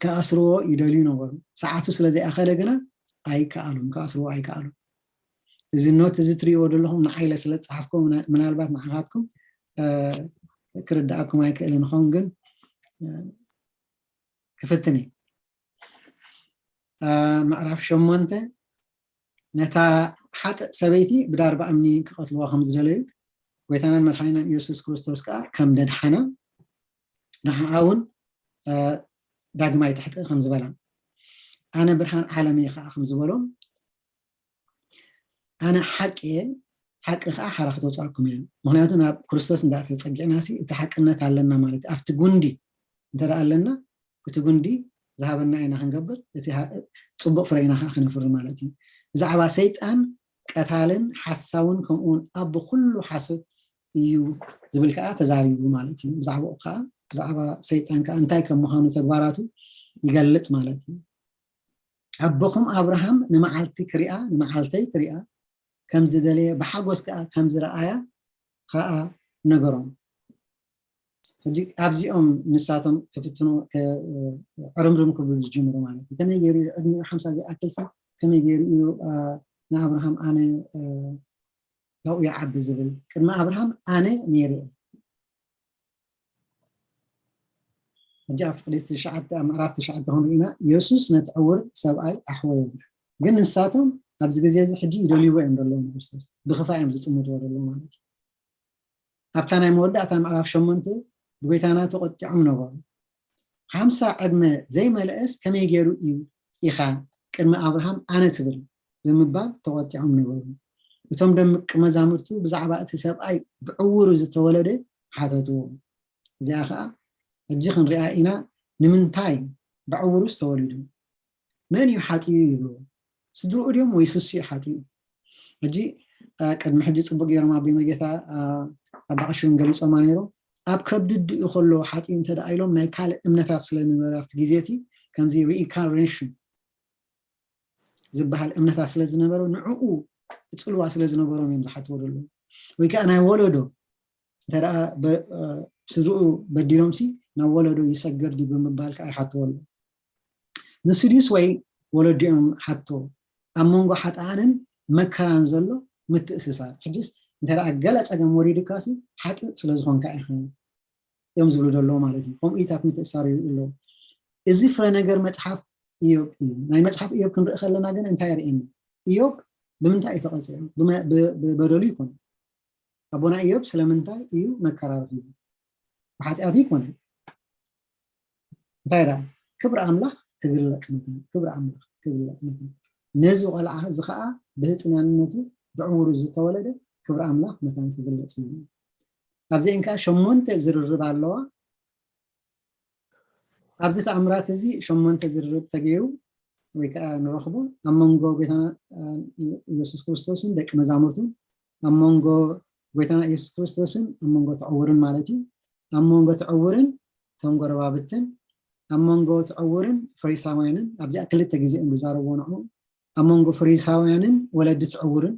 ክኣስርዎ ይደልዩ ነበሩ። ሰዓቱ ስለ ዘይኣኸለ ግና ኣይከኣሉን፣ ክኣስርዎ ኣይከኣሉን። እዚ ኖት እዚ ትርእይዎ ዘለኹም ንዓይለ ስለ ዝጸሓፍኩም፣ ምናልባት ንዓኻትኩም ክርድኣኩም ኣይክእልን ይኸውን፣ ግን ክፍትን እዩ። ምዕራፍ ሸሞንተ፣ ነታ ሓጥእ ሰበይቲ ብዳርባ እምኒ ክቐትልዋ ከም ዝደለዩ፣ ጎይታናን መድሓኒናን ኢየሱስ ክርስቶስ ከኣ ከም ደድሓና፣ ንዓኣ እውን ዳግማይ ትሕጥእ ከም ዝበላ፣ ኣነ ብርሃን ዓለም እየ ከኣ ከም ዝበሎም፣ ኣነ ሓቂ እየ፣ ሓቂ ከኣ ሓራ ክተውፅኣኩም እየ። ምክንያቱ ናብ ክርስቶስ እንዳ ተፀጊዕና ሲ እቲ ሓቅነት ኣለና ማለት እዩ። ኣብቲ ጉንዲ እንተ ደኣ ኣለና፣ እቲ ጉንዲ ዝሃበና ኢና ክንገብር፣ እቲ ፅቡቅ ፍረ ኢና ከዓ ክነፍሪ ማለት እዩ። ብዛዕባ ሰይጣን ቀታልን ሓሳውን ከምኡውን ኣቦ ኩሉ ሓሶት እዩ ዝብል ከዓ ተዛሪቡ ማለት እዩ። ብዛዕባኡ ከዓ ብዛዕባ ሰይጣን ከዓ እንታይ ከም ምዃኑ ተግባራቱ ይገልፅ ማለት እዩ። ኣቦኹም ኣብርሃም ንመዓልቲ ክሪኣ ንመዓልተይ ክሪኣ ከም ዝደለየ ብሓጎስ ከዓ ከም ዝረኣያ ከዓ ነገሮም። ሕጂ ኣብዚኦም ንሳቶም ክፍትኑ ዕርምርም ክብሉ ዝጅምሩ ማለት እዩ። ከመይ ገይሩ እዩ ዕድሚኡ ሓምሳ ዘይኣክል ሰብ ከመይ ገይሩ እዩ ንኣብርሃም ኣነ ካብኡ ይዓቢ ዝብል? ቅድሚ ኣብርሃም ኣነ ነይረ። ሕጂ ኣብ ፍቕዲ ትሽዓተ ኣብ ምዕራፍ ትሽዓተ ክንርኢ ኢና። የሱስ ነቲ ዕውር ሰብኣይ ኣሕወዮ፣ ግን ንሳቶም ኣብዚ ግዜ እዚ ሕጂ ይደልይዎ እዮም ዘለዉ ንክርስቶስ፣ ብኽፋ እዮም ዝጥምትዎ ዘለዉ ማለት እዩ። ኣብታ ናይ መወዳእታ ምዕራፍ ሸሞንተ ብጎይታና ተቆጢዖም ነበሩ። ሓምሳ ዕድመ ዘይመልአስ ከመይ ገይሩ እዩ ኢኻ ቅድሚ ኣብርሃም ኣነ ትብል ብምባል ተቆጢዖም ነበሩ። እቶም ደቂ መዛሙርቱ ብዛዕባ እቲ ሰብኣይ ብዕውሩ ዝተወለደ ሓተትዎ። እዚኣ ኸዓ ሕጂ ክንሪኣ ኢና። ንምንታይ ብዕውሩስ ተወሊዱ? መን እዩ ሓጢኡ ይብልዎ? ስድርኡ ድዮም ወይስ እሱ እዩ ሓጢኡ? ሕጂ ቅድሚ ሕጂ ፅቡቅ ገይሮም ኣቦይ መርጌታ ኣባቀሽውን ገሊፆማ ነይሮም። ኣብ ከብዲ ድኡ ከሎ ሓጢኡ እንተ ደኣ ኢሎም ናይ ካልእ እምነታት ስለ ዝነበረ ኣብቲ ግዜ እቲ ከምዚ ሪኢንካርኔሽን ዝበሃል እምነታት ስለ ዝነበረ ንዕኡ ፅልዋ ስለ ዝነበሮም እዮም ዝሓትዎ ዘለዉ። ወይ ከዓ ናይ ወለዶ እንተ ደኣ ስድርኡ በዲሎም ሲ ናብ ወለዶ ይሰገር ድዩ ብምባል ከዓ ይሓትዎ ኣለዉ። ንሱ ድዩስ ወይ ወለዲኦም ሓቶ ኣብ መንጎ ሓጥኣንን መከራን ዘሎ ምትእስሳር? ሕጅስ እንተ ደኣ ገለ ፀገም ወሪዱካ ሲ ሓጥእ ስለ ዝኾንካ ኢኻ እዮም ዝብሉ ዘለዉ ማለት እዩ። ከምኡ ኢታት ምትእስሳር ይርኢ ኣለዉ። እዚ ፍረ ነገር መፅሓፍ እዮብ እዩ። ናይ መፅሓፍ እዮብ ክንርኢ ከለና ግን እንታይ የርእየና? እዮብ ብምንታይ እዩ ተቐፂዑ? ብበደሉ ይኮነ ኣቦና እዮብ ስለምንታይ እዩ መከራ ረኺቡ? ብሓጢኣቱ ይኮነ። እንታይ ደኣ ክብሪ ኣምላኽ ክግለፅ መታን፣ ክብሪ ኣምላኽ ክግለፅ መታን። ነዚ ቆልዓ እዚ ከዓ ብህፅናንነቱ ብዕውሩ ዝተወለደ ክብሪ ኣምላኽ መታን ክግለፅ እዩ። ኣብዚአን ከዓ ሸሞንተ ዝርርብ ኣለዋ። ኣብዚ ተኣምራት እዚ ሸሞንተ ዝርርብ ተገይሩ ወይ ከዓ ንረኽቦ ኣብ መንጎ ጎይታና ኢየሱስ ክርስቶስን ደቂ መዛሙርቱን፣ ኣብ መንጎ ጎይታና ኢየሱስ ክርስቶስን ኣብ መንጎ ተዕውርን ማለት እዩ። ኣብ መንጎ ተዕውርን ተንጎረባብትን፣ ኣብ መንጎ ተዕውርን ፈሪሳውያንን ኣብዚኣ ክልተ ግዜ እዮም ዝዛረብዎ ንዕኡ። ኣብ መንጎ ፈሪሳውያንን ወለዲ ተዕውርን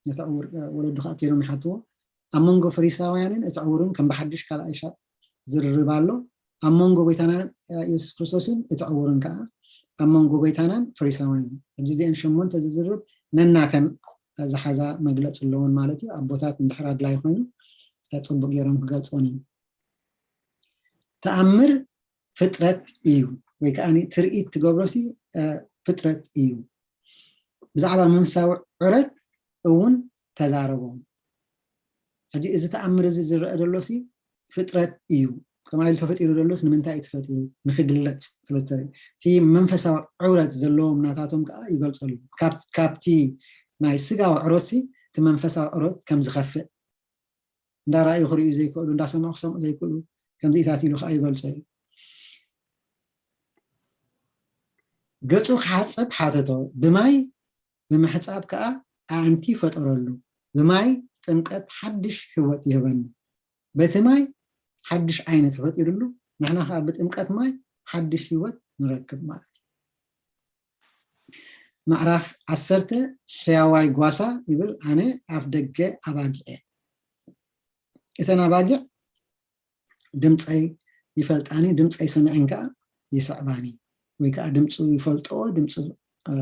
ነቲ ዕውር ወለዱ ከዓ ከይዶም ይሓትዎ። ኣብ መንጎ ፈሪሳውያንን እቲ ዕውርን ከም ብሓድሽ ካልኣይ ሻቕ ዝርርብ ኣሎ። ኣብ መንጎ ጎይታና የሱስ ክርስቶስን እቲ ዕውርን ከዓ ኣብ መንጎ ጎይታናን ፈሪሳውያን እዩ። ሕጂ እዚአን ሸሞንተ ዝዝርብ ነናተን ዝሓዛ መግለፂ ኣለዎን ማለት እዩ። ኣቦታት እንድሕር ኣድላይ ኮይኑ፣ እ፣ ፅቡቅ ገይሮም ክገልፅዎን እዩ። ተኣምር ፍጥረት እዩ፣ ወይ ከዓ ትርኢት ትገብሮሲ፣ እ፣ ፍጥረት እዩ። ብዛዕባ መንፈሳዊ ዕረት እውን ተዛረቦም። ሕጂ እዚ ተኣምር እዚ ዝረአ ዘሎሲ ፍጥረት እዩ። ከምኣ ኢሉ ተፈጢሩ ዘሎስ ንምንታይ እዩ ተፈጢሩ? ንክግለጽ ስለ እተርኢ። እቲ መንፈሳዊ ዕረት ዘለዎም ናታቶም ከዓ ይገልጸሉ። ካብ-፣ ካብቲ ናይ ስጋዊ ዕረትሲ እቲ መንፈሳዊ ዕረት ከም ዝኸፍእ፣ እንዳረኣዩ ክርእዩ ዘይክእሉ፣ እንዳሰምዑ ክሰምዑ ዘይክእሉ ከምዚኢታት ኢሉ ከዓ ይገልጾ እዩ። ገጹ ክሓጽብ ሓተቶ፣ ብማይ ብምሕጻብ ከዓ ኣዕንቲ ፈጠረሉ። ብማይ ጥምቀት ሓድሽ ህይወት ይህበና። በቲ ማይ ሓድሽ ዓይኒ ተፈጢሩሉ፣ ንሕና ከዓ ብጥምቀት ማይ ሓድሽ ህይወት ንረክብ ማለት እዩ። ምዕራፍ ዓሰርተ፣ ሕያዋይ ጓሳ ይብል፣ ኣነ ኣፍ ደገ ኣባጊዕ እየ። እተን ኣባጊዕ ድምፀይ ይፈልጣኒ፣ ድምፀይ ሰሚዐን ከዓ ይስዕባኒ፣ ወይ ከዓ ድምፁ ይፈልጠኦ፣ ድምፁ፣ እ፣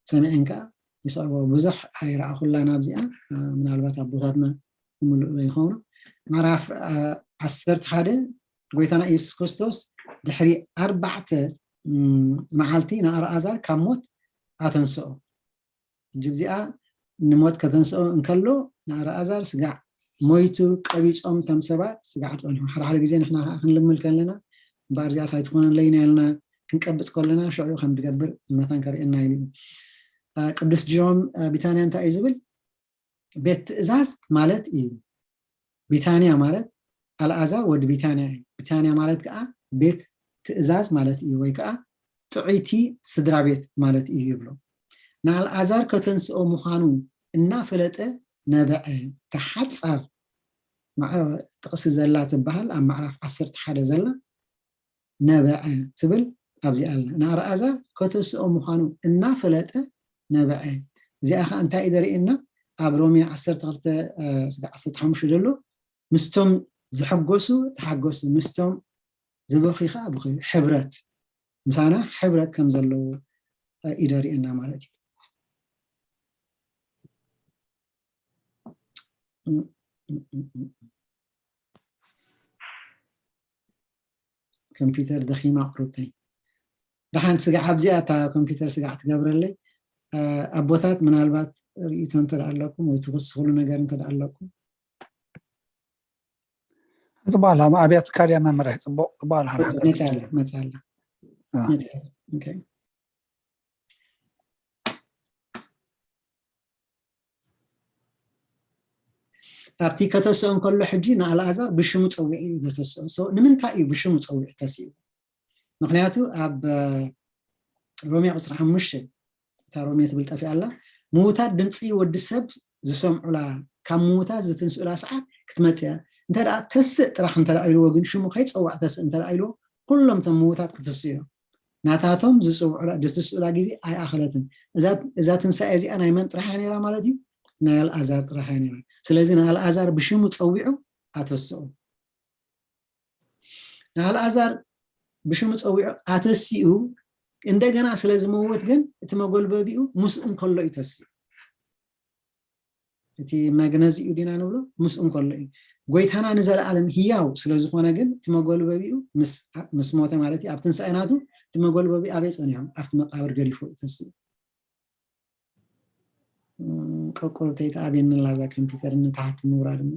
ሰሚዐን ከዓ ይስዕበኦ። ብዙሕ ኣይረኣኹላን ኣብዚኣ፣ እ፣ ምናልባት ኣቦታትና ይምልእዎ ይኸውን። ምዕራፍ፣ እ፣ ዓሰርተ ሓደ፣ ጎይታና ኢየሱስ ክርስቶስ ድሕሪ ኣርባዕተ፣ እም፣ መዓልቲ ንኣልኣዛር ካብ ሞት ኣተንስኦ። ሕጂ እዚኣ ንሞት ከተንስኦ እንከሎ፣ ንኣልኣዛር ስጋዕ ሞይቱ ቀቢጾም እቶም ሰባት ስጋዕ ጸኒሑ። ሓደ ሓደ ግዜ ንሕና ከዓ ክንልምል ከለና፣ እምበኣር እዚኣስ ኣይትኾነለይን ኢልና ክንቀብጽ ከለና፣ ሽዑ ከም ዝገብር መታን ከርእየና ኢሉ እዩ። እ፣ ቅዱስ ጂሮም፣ እ፣ ቢታንያ እንታይ እዩ ዝብል? ቤት ትእዛዝ ማለት እዩ። ቢታንያ ማለት ኣልኣዛር ወዲ ቢታንያ እዩ። ቢታንያ ማለት ከዓ ቤት ትእዛዝ ማለት እዩ፣ ወይ ከዓ ጥዑይቲ ስድራ ቤት ማለት እዩ ይብሎ። ንኣልኣዛር ከተንስኦ ምዃኑ እናፈለጠ ነበዐ። እታ ሓጻር ማዕረ ጥቕሲ ዘላ ትበሃል፣ ኣብ ምዕራፍ ዓሰርተ ሓደ ዘላ፣ ነበዐ ትብል ኣብዚኣ ኣላ። ንኣልኣዛር ከተስኦ ምዃኑ እናፈለጠ ነበዐ። እዚኣ ኸዓ እንታይ እዩ ዘርእየና? ኣብ ሮሜ ዓሰርተ ክልተ፣ እ፣ ስጋዕ ዓሰርተ ሓሙሽተ ዘሎ፣ ምስቶም ዝሕጎሱ ተሓጎሱ፣ ምስቶም ዝበኽዩ ኸዓ ብኽዩ። ሕብረት፣ ምሳና ሕብረት ከም ዘለዎ፣ እ፣ እዩ ዘርእየና ማለት እዩ። ኮምፒውተር ደኺማ ቁሩብተይ። ደሓን ስጋዕ ኣብዚኣ እታ ኮምፒውተር ስጋዕ ትገብረለይ። እ፣ ኣቦታት ምናልባት ርእይቶ እንተ ደኣ ኣለኩም ወይ ትውስኹሉ ነገር እንተ ደኣ ኣለኩም። ጽቡቕ ኣላ፣ ኣብያት ካድያ መምርሒ ጽቡቕ፣ ጽቡቕ ኣላ፣ ሓንሓን መጻ ኣላ፣ መጻ ኣላ። አ። መጻ ኣላ። ኦኬ። ኣብቲ ከተስኦ እንከሎ ሕጂ ንኣልኣዛር ብሽሙ ጸዊዑ እዩ ዘተስኦ። So፣ ንምንታይ እዩ ብሽሙ ጸዊዑ ተስኡ? ምኽንያቱ ኣብ፣ እ፣ ሮሜ ቁጽሪ ሓሙሽተ፣ እታ ሮሜ ትብል ጠፊኣ ኣላ፣ ምዉታት ድምጺ ወዲ ሰብ ዝሰምዑላ፣ ካብ ምዉታት ዝትንስኡላ ሰዓት ክትመጽእ እያ። እንተ ደኣ ተስእ ጥራሕ እንተ ደኣ ኢልዎ ግን፣ ሽሙ ከይጸዋዕ ተስእ እንተ ደኣ ኢልዎ፣ ኩሎም እቶም ምዉታት ክትስኡ እዮም። ናታቶም ዝጽውዑላ፣ ዝትስኡላ ግዜ ኣይኣኸለትን። እዛ፣ እዛ ትንሳኤ እዚኣ ናይ መን ጥራሕ እያ ነይራ ማለት እዩ? ናይ ኣልኣዛር ጥራሕ እያ ነይራ። ስለዚ ንኣልኣዛር ብሽሙ ጸዊዑ ኣተስኦ። ንኣልኣዛር ብሽሙ ጸዊዑ ኣተሲኡ፣ እንደገና ስለ ዝመውት ግን እቲ መጎልበቢኡ ምስኡ እንከሎ እዩ ተሲኡ። እቲ መግነዚኡ ዲና ንብሎ፣ ምስኡ እንከሎ እዩ። ጎይታና ንዘለኣለም ህያው ስለ ዝኾነ ግን እቲ መጎልበቢኡ ምስ፣ ምስ ሞተ ማለት እዩ፣ ኣብ ትንሳኤ ናቱ እቲ መጎልበቢ ኣበይ ጸኒሑ? ኣብቲ መቃብር ገዲፉ እዩ ተሲኡ። እም፣ ቆቆርተይ ተኣብየኒ ኣላ እዛ ኮምፒውተር ንታሕቲ ምውራድ እሞ።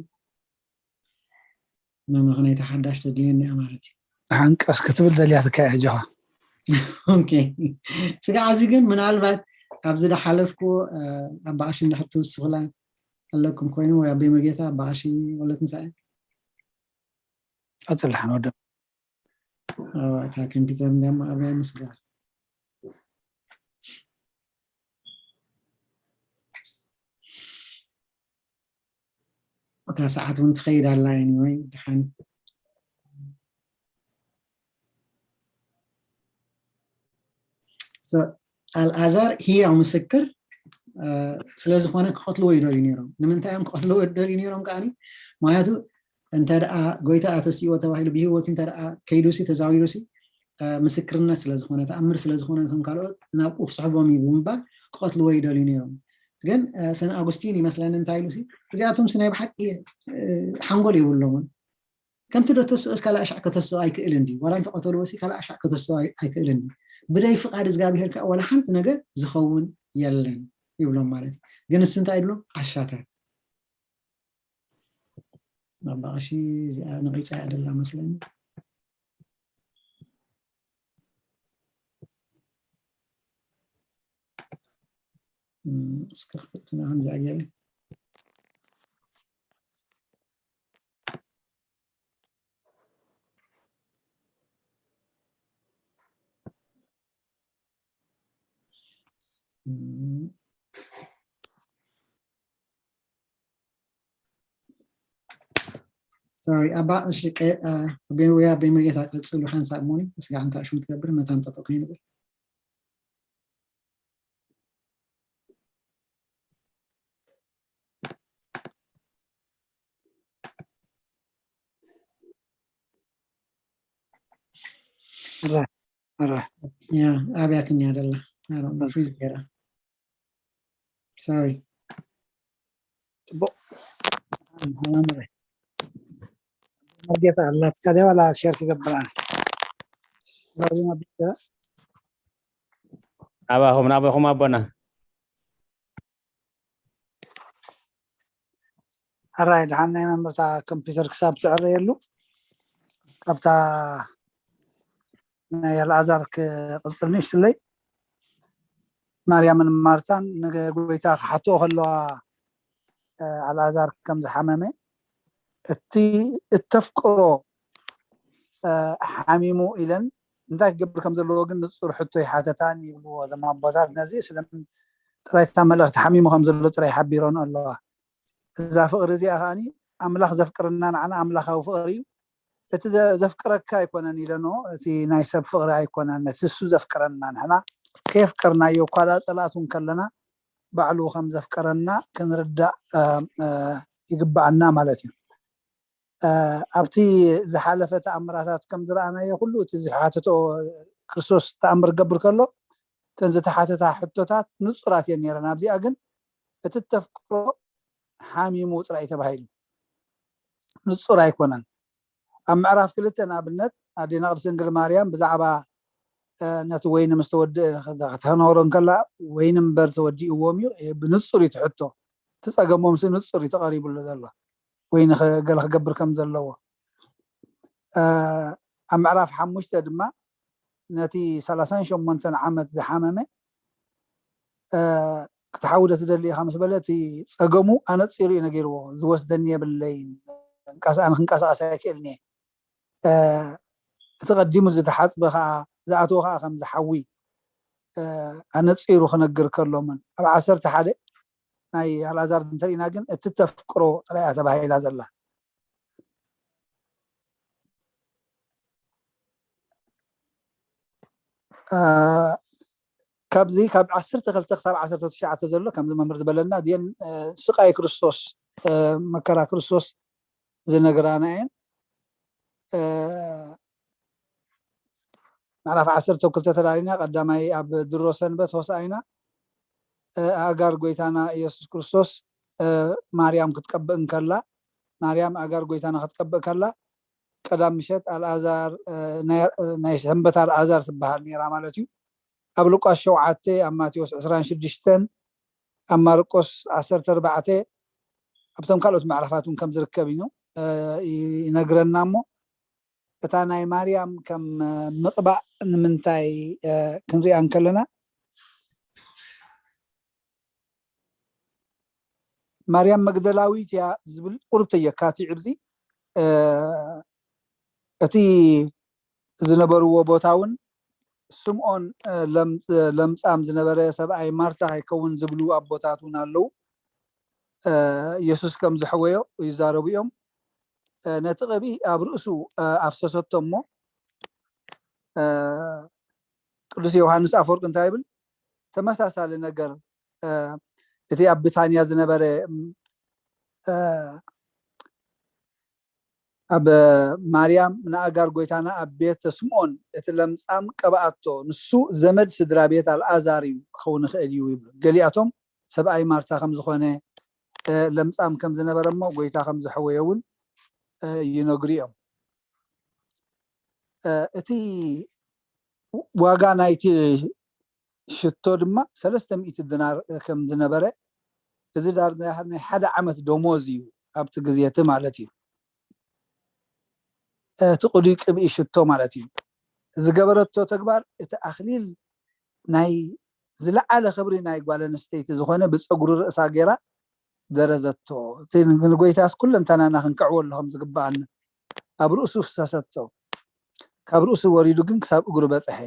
መመኽነይታ ሓዳሽ ተድልየኒ እያ ማለት እዩ። ደሓን ቀስ ክትብል ደልያትካ እያ ኣጆኻ። ኦኬ። ስጋዕ እዚ ግን ምናልባት ኣብዚ ዝሓለፍኩ፣ እ፣ ኣባኣሺ እንድሕር ትውስኹላ ኣለኩም ኮይኑ ወይ ኣበይ መርጌታ ኣባኣሺ ወለት ምሳኤ? ቀጽል ደሓን ወደ። ኣዎ፣ እታ ኮምፒውተር እንዲያማ ኣብያ ምስጋር። እታ ሰዓት እውን ትኸይድ ኣላ። Anyway፣ ደሓን። So፣ ኣልኣዛር ህያው ምስክር፣ እ፣ ስለ ዝኾነ ክቐትልዎ ይደልዩ ነይሮም። ንምንታይ እዮም ክቐትልዎ ይደልዩ ነይሮም ከዓኒ? ምኽንያቱ እንተ ደኣ ጎይታ ኣተሲእዎ ተባሂሉ ብህይወት እንተ ደኣ ከይዱሲ ተዛዊሩሲ፣ ምስክርነት ስለ ዝኾነ፣ ተኣምር ስለ ዝኾነ፣ ነቶም ካልኦት ናብኡ ክስሕቦም እዩ ብምባል ክቐትልዎ ይደልዩ ነይሮም። ግን ሰን ኣጉስቲን ይመስለኒ እንታይ ኢሉ ሲ፣ እዚኣቶም ሲ ናይ ብሓቂ ሓንጎል የብሎምን። ከምቲ ዶ ተስኦስ ካልእ ኣሻዕ ከተስኦ ኣይክእልን ድዩ? ዋላ እንተቐተልዎ ሲ ካልእ ኣሻዕ ከተስኦ ኣይክእልን ድዩ? ብደይ ፍቓድ እግዚኣብሄር ከዓ ዋላ ሓንቲ ነገር ዝኸውን የለን ይብሎም ማለት እዩ። ግን እሱ እንታይ ይብሎም? ዓሻታት። ኣባቐሺ እዚኣ ነቒፃ እያ ደላ መስለኒ። እስከ ክፍትና ከምዚ ኣገለ ሶሪ ኣባ። እሺ፣ ቀ- አ፣ ቤ- ወይ ኣቤ መርጌታ ቀጽሉ ሓንሳብ እሞኒ ስጋዕ እንታይ ሽሙ ትገብር መታን ጠጠው ከይንብል። ያ ኣብያትኒ ኣደላ ፍሪዝ ገይራ። ሶሪ። ፅቡቅ። መርጌታ ኣላትካ ደ ዋላ ሸር ክገብራ? ኣባኹም ናባኹም ኣቦና። ሕራይ ደሓን። ናይ መምህርታ ኮምፒውተር ክሳብ ትዕረየሉ ካብታ ናይ ኣልኣዛር ክቕፅል ንእሽትለይ። ማርያምን ማርታን ንጎይታ ክሓትኦ ከለዋ ኣልኣዛር ከም ዝሓመመ እቲ እተፍቅሮ ሓሚሙ ኢለን እንታይ ክገብር ከም ዘለዎ ግን ንፁር ሕቶ ይሓተታን ይብልዎ እዞም ኣቦታት። ነዚ ስለምን ጥራይ እታ መልእኽቲ ሓሚሙ ከም ዘሎ ጥራይ ሓቢሮን ኣለዋ። እዛ ፍቕሪ እዚኣ ከዓኒ ኣምላኽ ዘፍቅረና ንዓና ኣምላኻዊ ፍቕሪ እዩ። እቲ ዘፍቅረካ ኣይኮነን ኢለኖ፣ እቲ ናይ ሰብ ፍቕሪ ኣይኮነን፣ እቲ እሱ ዘፍቅረና ንሕና ከየፍቀርናዮ እኳ ደኣ ጸላእቱ እንከለና ባዕሉ ከም ዘፍቀረና ክንርዳእ ይግብኣና ማለት እዩ። ኣብቲ ዝሓለፈ ተኣምራታት ከም ዝረኣናዮ ኩሉ እቲ ዝሓተቶ ክርስቶስ ተኣምር ክገብር ከሎ እተን ዝተሓተታ ሕቶታት ንጹራት እየን ነይረን። ኣብዚኣ ግን እቲ ተፍቅሮ ሓሚሙ ጥራይ ተባሂሉ ንጹር ኣይኮነን። ኣብ ምዕራፍ ክልተ ንኣብነት ኣዴና ቅድስት ድንግል ማርያም ብዛዕባ ነቲ ወይኒ ምስ ተወድእ ከተነግሮ እንከላ ወይኒ እምበር ተወዲእዎም እዩ ብንጹር እዩ ትሕቶ። እቲ ጸገሞም ሲ ንጹር እዩ ተቐሪቡሉ ዘሎ ወይኒ ገለ ክገብር ከም ዘለዎ። ኣብ ምዕራፍ ሓሙሽተ ድማ ነቲ ሰላሳን ሸሞንተን ዓመት ዝሓመመ ክትሓውደ ትደሊ ኢኻ ምስ በለ እቲ ጸገሙ ኣነጺሩ እዩ ነጊርዎ። ዝወስደኒ የብለይን፣ ኣነ ክንቀሳቐስ ኣይክእልን እየ። እቲ ቀዲሙ ዝተሓጽበ ከዓ ዝኣተወ ከዓ ከም ዝሓዊ ኣነጺሩ ክነግር ከሎምን ኣብ ዓሰርተ ሓደ ናይ ኣልኣዛር እንተሪእና ግን እቲ ተፍቅሮ ጥራይ እያ ተባሂላ ዘላ። ካብዚ ካብ ዓሰርተ ክልተ ክሳብ ዓሰርተ ትሽዓተ ዘሎ ከምዚ መምህር ዝበለና እዚአን ስቃይ ክርስቶስ መከራ ክርስቶስ ዝነግራና እየን። ምዕራፍ ዓሰርተ ክልተ ተላሊና ቀዳማይ ኣብ ድሮ ሰንበት ሆሳይና ኣእጋር ጎይታና ኢየሱስ ክርስቶስ ማርያም ክትቀብእ እንከላ ማርያም ኣእጋር ጎይታና ክትቀብእ ከላ ቀዳም ምሸት ኣልኣዛር ናይ ሰንበት ኣልኣዛር ትበሃል ነይራ ማለት እዩ። ኣብ ሉቃስ ሸውዓተ ኣብ ማቴዎስ ዕስራን ሽዱሽተን ኣብ ማርቆስ ዓሰርተ ኣርባዕተ ኣብቶም ካልኦት ምዕራፋት እውን ከም ዝርከብ እዩ ይነግረና እሞ እታ ናይ ማርያም ከም ምቕባእ ንምንታይ ክንሪኣ እንከለና ማርያም መግደላዊት እያ ዝብል ቁሩብ ተየካቲዑ እዚ እቲ ዝነበርዎ ቦታ እውን ስምዖን ለምጻም ዝነበረ ሰብኣይ ማርታ ከይከውን ዝብሉ ኣቦታት እውን ኣለዉ። ኢየሱስ ከም ዘሕወዮ ይዛረቡ እዮም። ነቲ ቅብኢ ኣብ ርእሱ ኣፍሰሰቶ እሞ ቅዱስ ዮሃንስ ኣፈወርቅ እንታይ ይብል? ተመሳሳሊ ነገር እቲ ኣብ ብታንያ ዝነበረ ኣብ ማርያም ንኣጋር ጎይታና ኣብ ቤተ ስምዖን እቲ ለምጻም ቀብኣቶ፣ ንሱ ዘመድ ስድራ ቤት ኣልኣዛር እዩ ክኸውን ይኽእል እዩ ይብሉ። ገሊኣቶም ሰብኣይ ማርታ ከም ዝኾነ፣ እ፣ ለምጻም ከም ዝነበረ እሞ ጎይታ ከም ዘሕወዮ እውን፣ እ፣ ይነግሩ እዮም። እ፣ እቲ ዋጋ ናይቲ ሽቶ ድማ ሰለስተ ሚእቲ ድናር ከም ዝነበረ፣ እዚ ዳርጋ ናይ ሓደ ዓመት ደሞዝ እዩ ኣብቲ ግዜ እቲ ማለት እዩ። እቲ ቅዱይ ቅብኢ ሽቶ ማለት እዩ። ዝገበረቶ ተግባር እቲ ኣኽሊል ናይ ዝለዓለ ክብሪ ናይ ጓል ኣንስተይቲ ዝኾነ ብፀጉሪ ርእሳ ገይራ ደረዘቶ። እቲ ንጎይታስ ኩለንተናና ክንክዕወሎ ከም ዝግባኣና ኣብ ርእሱ ፍሰሰቶ። ካብ ርእሱ ወሪዱ ግን ክሳብ እግሩ በፅሐ።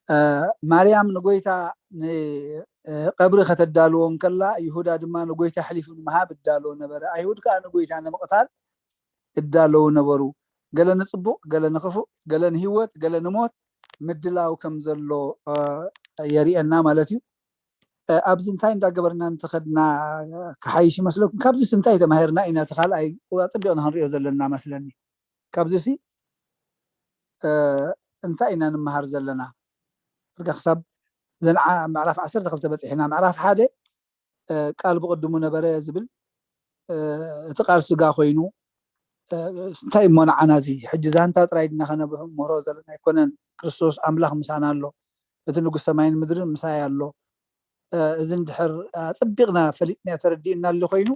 እ፣ ማርያም ንጎይታ ንቀብሪ ከተዳልዎ እንከላ፣ ይሁዳ ድማ ንጎይታ ኣሕሊፉ ንምሃብ እዳለዉ ነበረ። ኣይሁድ ከዓ ንጎይታ ንምቕታል እዳለዉ ነበሩ። ገለ ንጽቡቕ፣ ገለ ንኽፉእ፣ ገለ ንህይወት፣ ገለ ንሞት ምድላው ከም ዘሎ፣ እ፣ የርእየና ማለት እዩ። እ፣ ኣብዚ እንታይ እንዳገበርና እንተኸድና ክሓይሽ ይመስለኩም? ካብዚስ እንታይ ተማሂርና ኢና? እቲ ካልኣይ ኣጸቢቕና ክንሪኦ ዘለና መስለኒ። ካብዚሲ፣ እ፣ እንታይ ኢና ንምሃር ዘለና? ርጋ ክሳብ ዘንዓ ምዕራፍ ዓሰርተ ክልተ በጺሕና። ምዕራፍ ሓደ፣ እ፣ ቃል ብቕድሙ ነበረ ዝብል፣ እ፣ እቲ ቃል ስጋ ኮይኑ፣ እ፣ እንታይ እሞ ንዓና እዚ? ሕጂ ዛንታ ጥራይ ድና ከነምህሮ ዘለና ኣይኮነን። ክርስቶስ ኣምላኽ ምሳና ኣሎ። እቲ ንጉስ ሰማይን ምድርን ምሳይ ኣሎ። እ፣ እዚ እንድሕር ኣጸቢቕና ፈሊጥና ተረዲእና ኣሎ ኮይኑ፣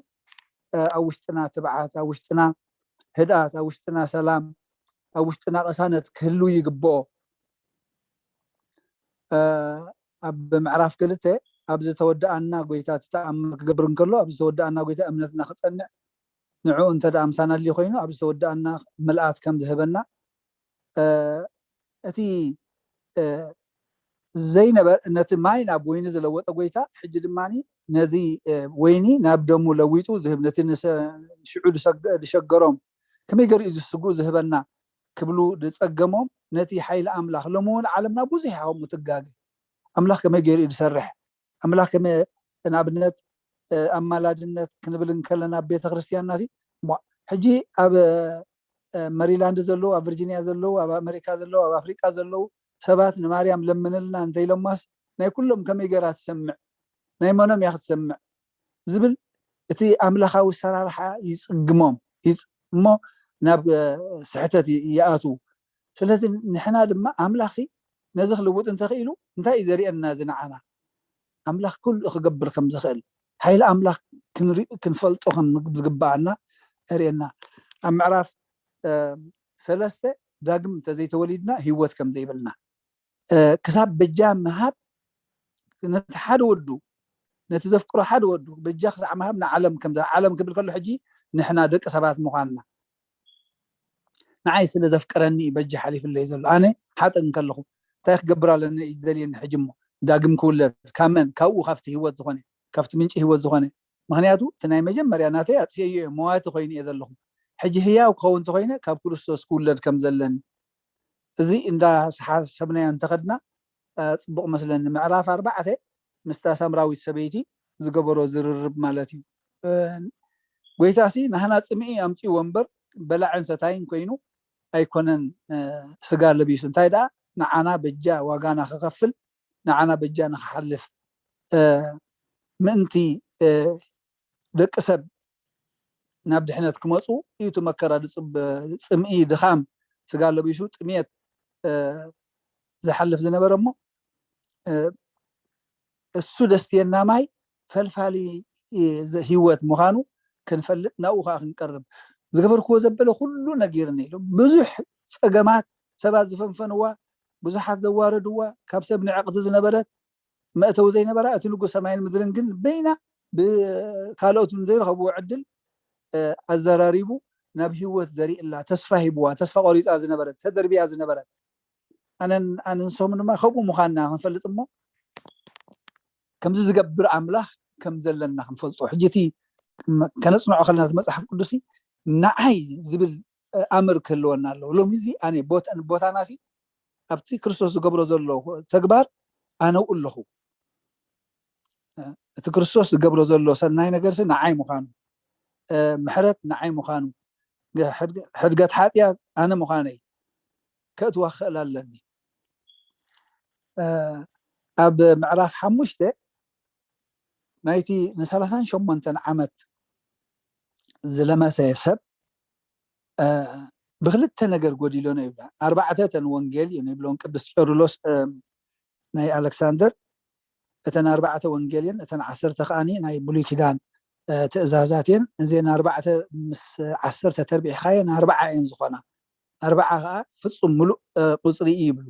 እ፣ ኣብ ውሽጥና ትብዓት፣ ኣብ ውሽጥና ህድኣት፣ ኣብ ውሽጥና ሰላም፣ ኣብ ውሽጥና ቅሳነት ክህሉ ይግብኦ። እ፣ ኣብ ምዕራፍ ክልተ፣ ኣብ ዝተወድኣና ጎይታ እቲ ተኣምር ክገብር እንከሎ፣ ኣብ ዝተወድኣና ጎይታ እምነትና ክጸንዕ፣ ንዕኡ እንተ ደኣ ምሳና ኣልዩ ኮይኑ፣ ኣብ ዝተወድኣና ምልኣት ከም ዝህበና፣ እ፣ እቲ፣ እ፣ ዘይነበር-፣ ነቲ ማይ ናብ ወይኒ ዝለወጠ ጎይታ፣ ሕጂ ድማ ነዚ፣ እ፣ ወይኒ ናብ ደሙ ለዊጡ ዝህብ፣ ነቲ ንሰ-፣ ሽዑ ዝሰገ-፣ ዝሸገሮም ከመይ ገይሩ እዩ ዝስጉ ዝህበና ክብሉ ዝጸገሞም፣ ነቲ ሓይሊ ኣምላኽ፣ ሎሚ እውን ዓለምና ብዙሕ እያ ከምኡ ትጋገ። ኣምላኽ ከመይ ገይሩ እዩ ዝሰርሕ? ኣምላኽ ከመይ፣ ንኣብነት፣ እ፣ ኣማላድነት ክንብል እንከለና ኣብ ቤተ ክርስቲያንና ሲ፣ እሞ ሕጂ ኣብ፣ እ፣ መሪላንድ ዘለዉ፣ ኣብ ቨርጂኒያ ዘለዉ፣ ኣብ ኣመሪካ ዘለዉ፣ ኣብ ኣፍሪቃ ዘለዉ ሰባት ንማርያም ለምንልና እንተኢሎማስ ናይ ኩሎም ከመይ ገይራ ትሰምዕ? ናይ መኖም እያ ክትሰምዕ? ዝብል እቲ ኣምላኻዊ ኣሰራርሓ ይጽግሞም፣ ይጽ-፣ እሞ ናብ፣ እ፣ ስሕተት ይ-፣ ይኣትዉ። ስለዚ ንሕና ድማ ኣምላኽ ሲ ነዚ ክልውጥ እንተኽኢሉ እንታይ እዩ ዘርእየና እዚ ንዓና? ኣምላኽ ኩሉ ክገብር ከም ዝኽእል፣ ሓይሊ ኣምላኽ ክንርኢ፣ ክንፈልጦ ከም ዝግብኣና የርእየና። ኣብ ምዕራፍ፣ እ፣ ሰለስተ ዳግም እንተዘይተወሊድና ህይወት ከም ዘይብልና፣ እ፣ ክሳብ በጃ ምሃብ ነቲ ሓደ ወዱ፣ ነቲ ዘፍቅሮ ሓደ ወዱ በጃ ክሳዕ ምሃብ ንዓለም ከም ዘ-፣ ዓለም ክብል ከሎ ሕጂ ንሕና ደቂ ሰባት ምዃንና፣ ንዓይ ስለ ዘፍቅረኒ እዩ በጃ ሓሊፍለይ ዘሎ። ኣነ ሓጥእ እንከለኹ እንታይ ክገብር ኣለኒ እዩ ዝደልየኒ ሕጂ እሞ? ዳግም ክውለድ፣ ካብ መን? ካብኡ፣ ካብቲ ህይወት ዝኾነ፣ ካብቲ ምንጪ ህይወት ዝኾነ። ምኽንያቱ እቲ ናይ መጀመርያ ናተይ ኣጥፍኤዮ እየ፣ መዋቲ ኮይኑ እየ ዘለኹ። ሕጂ ህያው ክኸውን እንተኾይነ ካብ ክርስቶስ ክውለድ ከም ዘለኒ። እዚ እንዳ ሰሓሰብናዮ እንተኸድና፣ እ፣ ጽቡቕ መስለኒ። ምዕራፍ ኣርባዕተ ምስታ ሳምራዊት ሰበይቲ ዝገበሮ ዝርርብ ማለት እዩ። እ፣ ጎይታሲ ናህና ጽምኢ ኣምጺእዎ እምበር በላዕን ሰታይን ኮይኑ ኣይኮነን፣ እ፣ ስጋ ለቢሱ። እንታይ ደኣ ንዓና በጃ ዋጋና ክኸፍል፣ ንዓና በጃ ንኽሓልፍ፣ እ፣ ምእንቲ፣ እ፣ ደቂ ሰብ ናብ ድሕነት ክመጹ እዩ እቲ መከራ ዝጽበ። ጽምኢ፣ ድኻም፣ ስጋ ለቢሱ ጥምየት፣ እ፣ ዝሓልፍ ዝነበረ እሞ፣ እ፣ እሱ ደስትየና ማይ ፈልፋሊ፣ እ፣ ዘ-፣ ህይወት ምዃኑ ክንፈልጥ ናብኡ ከዓ ክንቀርብ። ዝገበርክዎ ዘበለ ኩሉ ነጊርኒ ኢሉ። ብዙሕ ጸገማት ሰባት ዝፈንፈንዋ፣ ብዙሓት ዘዋረድዋ፣ ካብ ሰብ ንዕቕቲ ዝነበረት፣ መእተዊ ዘይነበራ፣ እቲ ንጉስ ሰማይን ምድርን ግን በይና ብካልኦት ዘይረኸብዎ ዕድል፣ እ፣ ኣዘራሪቡ ናብ ህይወት ዘሪእላ፣ ተስፋ ሂብዋ፣ ተስፋ ቆሪጻ ዝነበረት፣ ተደርብያ ዝነበረት። ኣነን፣ ኣነን ንሶምን ድማ ከምኡ ምዃንና ክንፈልጥ እሞ፣ ከምዚ ዝገብር ኣምላኽ ከም ዘለና ክንፈልጦ። ሕጂ እቲ ከነጽንዖ ከለና፣ እቲ መጽሓፍ ቅዱስ ንዓይ ዝብል፣ እ፣ ኣምር ክህልወና ኣለዎ። ሎሚ እዚ ኣነ ቦታ-፣ ቦታና ሲ ኣብቲ ክርስቶስ ዝገብሮ ዘሎ ተግባር ኣነው ኣለኹ። እ፣ እቲ ክርስቶስ ዝገብሮ ዘሎ ሰናይ ነገር ሲ ንዓይ ምዃኑ፣ ምሕረት ንዓይ ምዃኑ፣ ሕድገት ሓጢኣት ኣነ ምዃነይ ከእትዋ ክኽእል ኣለኒ። ኣብ ምዕራፍ ሓሙሽተ ናይቲ ንሰላሳን ሸሞንተን ዓመት ዝለመሰ ሰብ ብክልተ ነገር ጎዲሎ ነው ይብላ። ኣርባዕተ እተን ወንጌል እዩ ይብሎም ቅዱስ ቄርሎስ ናይ ኣሌክሳንደር። እተን ኣርባዕተ ወንጌል እየን፣ እተን ዓሰርተ ከዓኒ ናይ ብሉይ ኪዳን ትእዛዛት እየን። እዘን ኣርባዕተ ምስ ዓሰርተ ተርቢሕካየን ኣርባዓ እየን ዝኾና። ኣርባዓ ከዓ ፍፁም ምሉእ ቁፅሪ እዩ ይብሉ።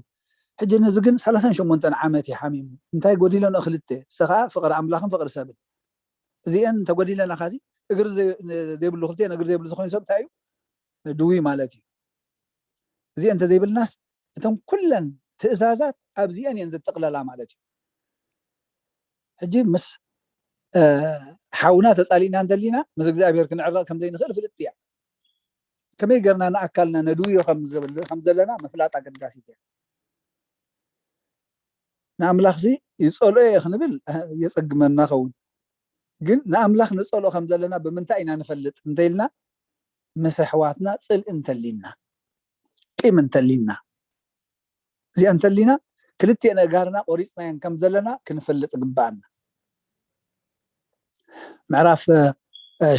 ሕጂ ነዚ ግን ሰላሳን ሸሞንተን ዓመት እዩ ሓሚሙ። እንታይ ጎዲሎን ክልተ፣ እሰ ከዓ ፍቅሪ ኣምላኽን ፍቅሪ ሰብን። እዚአን እንተጎዲለና ካዚ እግሪ ዘይብሉ፣ ክልቲአን እግሪ ዘይብሉ ዝኾይኑ ሰብ እንታይ እዩ? ድውይ ማለት እዩ። እዚአን እንተዘይብልናስ እተን ኩለን ትእዛዛት ኣብዚአን እየን ዝጥቅለላ ማለት እዩ። ሕጂ ምስ ሓውና ተፃሊእና እንተሊና ምስ እግዚኣብሔር ክንዕረቕ ከምዘይንኽእል ፍልጥቲ እያ። ከመይ ገርና ንኣካልና ነድውዮ ከምዘለና ምፍላጥ ኣገዳሲት እያ። ንኣምላኽሲ ይፀልኦ እየ ክንብል የፀግመና ኸውን። ግን ንኣምላኽ ንፀልኦ ከም ዘለና ብምንታይ ኢና ንፈልጥ እንተኢልና፣ ምስ ኣሕዋትና ፅልኢ እንተሊና፣ ቂም እንተሊና፣ እዚኣ እንተሊና ክልቲኤን ኣእጋርና ቆሪፅናየን ከም ዘለና ክንፈልጥ ግባኣና። ምዕራፍ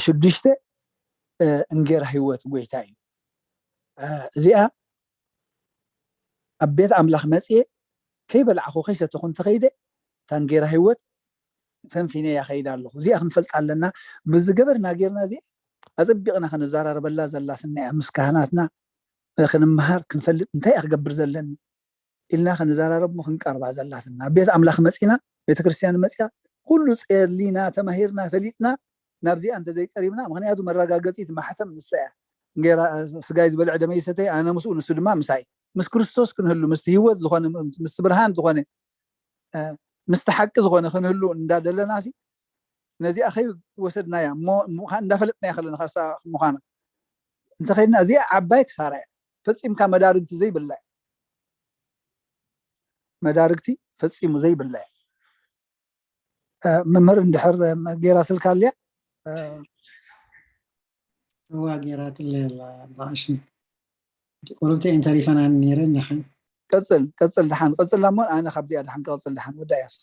ሽዱሽተ እንጌራ ህይወት ጎይታ እዩ። እዚኣ ኣብ ቤት ኣምላኽ መፅየ ከይበላዕኹ ከይሰተኹ እንተኸይደ እታ እንጌራ ህይወት ፈንፊነ እያ ከይዳ ኣለኹ። እዚኣ ክንፈልጥ ኣለና። ብዝገበርና ጌርና እዚኣ ኣፀቢቕና ክንዘራረበላ ዘላትና እያ። ምስ ካህናትና ክንመሃር ክንፈልጥ እንታይ እያ ክገብር ዘለኒ ኢልና ክንዘራረብ ክንቀርባ ዘላትና። ኣብ ቤት ኣምላኽ መፂና ቤተክርስትያን መፂያ ኩሉ ፀሊና ተማሂርና ፈሊጥና ናብዚኣ እንተዘይቀሪብና፣ ምክንያቱ መረጋገፂት ማሕተም ንሳ እያ። እንጌራ ስጋይ ዝበልዕ ደመይ ዝሰተየ ኣነ ምስኡ ንሱ ድማ ምሳይ። ምስ ክርስቶስ ክንህሉ ምስቲ ህይወት ዝኾነ ምስቲ ብርሃን ዝኾነ ምስቲ ሓቂ ዝኾነ ክንህሉ እንዳደለና ሲ ነዚኣ ከይወሰድናያ እንዳፈለጥናያ ከለና ከሳ ምዃና እንተኸይድና እዚኣ ዓባይ ክሳራ እያ። ፈፂምካ መዳርግቲ ዘይብላ እያ። መዳርግቲ ፈፂሙ ዘይብላ እያ። መምህር እንድሕር ጌራ ስልካ ኣልያ እዋ ጌራትለይ ኣላ ባእሺ ቁሩብቲ እየን ተሪፈናኒ ነይረን። ደሓን ቀፅል ቀፅል ደሓን ቀፅል ዳሞ ኣነ ካብዚኣ ደሓን ክቐፅል ደሓን ወዳ ያስ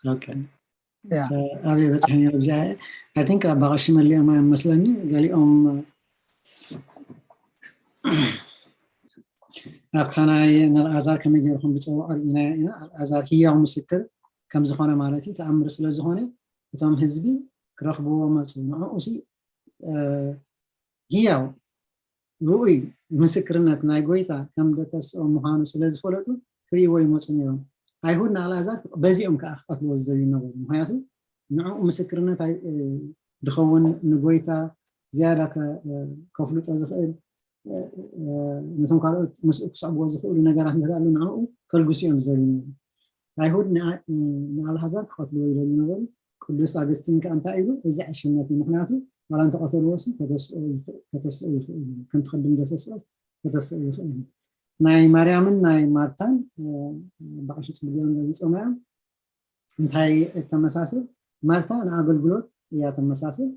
ኣበይ በፅሒ ነይሩ እዚኣ። I think ኣባ ቀሺ መሊኦም እዮም መስለኒ ገሊኦም ኣብታ ናይ ንኣልኣዛር ከመይ ገይርኩም ብፀዋዕ ርኢናዮ ኢና። ኣልኣዛር ህያው ምስክር ከም ዝኾነ ማለት እዩ። ተኣምር ስለ ዝኾነ እቶም ህዝቢ ክረኽብዎ መፁ። ንዕኡ ሲ ህያው ርኡይ ምስክርነት ናይ ጎይታ ከም ደተስኦ ምዃኑ ስለ ዝፈለጡ ክርእይዎ ይመፁ ነይሮም። ኣይሁድ ንኣልኣዛር በዚኦም ከዓ ክቐትልዎ ዝደልዩ ነበሩ። ምክንያቱ ንዕኡ ምስክርነት ድኸውን ንጎይታ ዝያዳ ከፍልጦ ዝኽእል ነቶም ካልኦት ምስኡ ክስዕብዎ ዝኽእሉ ነገራት እንተደኣ ንዕኡ ከልግሱ እዮም ዝደልዩ ነበሩ። ኣይሁድ ንኣልኣዛር ክቐትልዎ ይደልዩ ነበሩ። ቅዱስ ኣገስቲን ከኣ እንታይ ኢሉ? እዚ ዕሽነት እዩ። ምክንያቱ ዋላ እንተቐተልዎ ሲ ከተስኦ ይኽእል እዩ። ከምቲ ቅድም ዘሰስኦ ከተስኦ ይኽእል እዩ። ናይ ማርያምን ናይ ማርታን ብዓሹ ጽቡቅ እዮም ገሊጾም እዮም። እንታይ እተመሳስል? ማርታ ንኣገልግሎት እያ ተመሳስል።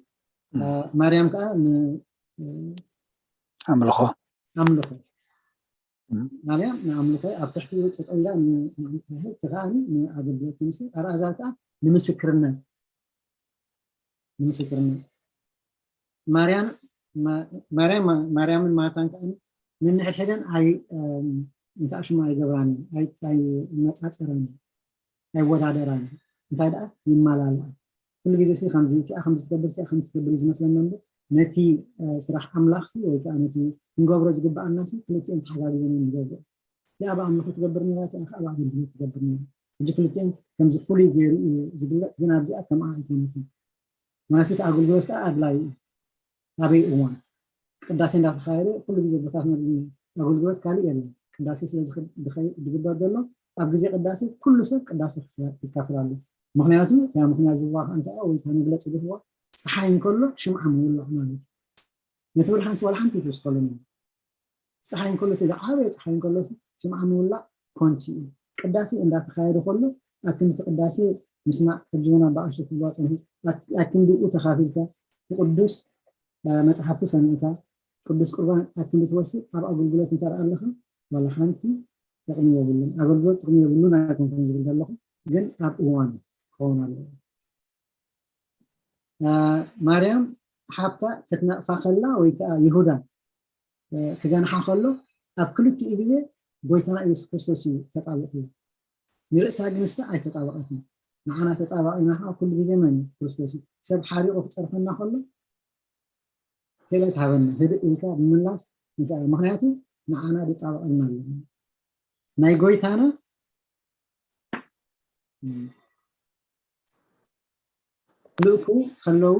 ማርያም ከዓ ኣምልኾ ኣምልኾ ማርያም ንኣምልኾ ኣብ ትሕቲ ጠጠው ኢላ ንኣምልኾ ትኸኣኒ ንኣገልግሎት ትምስል ኣልኣዛር ከዓ ንምስክርነት ንምስክርነት ማርያም ማርያም ማርያምን ማርታን ከዓ ንንሕድሕደን ኣይ እንታይ ሽሙ ኣይገብራን ኣይመፃፀራን ኣይወዳደራን እንታይ ደኣ ይመላልኣ ኩሉ ግዜ ሲ ከምዚ እቲኣ ከምዚ ትገብር እቲኣ ከምዚ ትገብር እዩ ዝመስለና እምበር ነቲ ስራሕ ኣምላኽ ሲ ወይ ከዓ ነቲ ክንገብሮ ዝግበኣና ሲ ክልቲኦም ተሓጋጊዞም እዮም ዝገብሩ እቲኣ ብኣምልኾ ትገብር ነራ እቲኣ ከዓ ብኣገልግሎት ትገብር ነራ ሕጂ ክልቲኦም ከምዚ ፍሉይ ገይሩ እዩ ዝግለፅ ግን ኣብዚኣ ከምኣ ኣይኮነትን ማለት እቲ ኣገልግሎት ከዓ ኣድላይ እዩ ኣበይ እዋን ቅዳሴ እንዳተኻየደ ኩሉ ግዜ ቦታትና ኣገልግሎት ካልእ የለን ቅዳሴ ስለ ዝግበር ዘሎ ኣብ ግዜ ቅዳሴ ኩሉ ሰብ ቅዳሴ ይካፈል ኣሎ ምክንያቱ ያ ምክንያት ዝዋ ከ እንታይ ወይ መግለፂ ዝህዋ ፀሓይ እንከሎ ሽምዓ ምውላዕ ማለት እዩ ነቲ ብርሃንሲ ዋላ ሓንቲ ትውስኸሉ ፀሓይ እንከሎ እቲ ዝዓበየ ፀሓይ እንከሎ ሽምዓ ምውላዕ ኮንቺ እዩ ቅዳሴ እንዳተኻየደ ከሎ ኣብ ክንዲ ቅዳሴ ምስማዕ ሕጂ እውን ኣባኣሽ ክዋ ፀንሑ ኣብ ክንዲኡ ተኻፊልካ ብቅዱስ መፅሓፍቲ ሰሚዕካ ቅዱስ ቁርባን ኣክንዲ ትወስድ ኣብ ኣገልግሎት እንተ ኣለኻ ዋላ ሓንቲ ጥቕሚ የብሉን። ኣገልግሎት ጥቕሚ የብሉን ኣይኮንኩን ዝብል ዘለኹ፣ ግን ኣብ እዋን ክኸውን ኣለዎ። ማርያም ሓብታ ክትነቕፋ ከላ ወይ ከዓ ይሁዳ ክገንሓ ከሎ ኣብ ክልቲኡ ግዜ ጎይታና ኢየሱስ ክርስቶስ እዩ ተጣቢቑ። ንርእሳ ግን ንሳ ኣይተጣበቐትን። ንዓና ተጣባቒና ከዓ ኩሉ ግዜ መን እዩ? ክርስቶስ እዩ። ሰብ ሓሪቑ ክፀርፈና ከሎ ቴለ ትሃበና ህድእ ኢልካ ብምላስ ይከኣል። ምክንያቱ ንዓና ድጣበቐልና ኣሎ። ናይ ጎይታና ልእኩ ከለዉ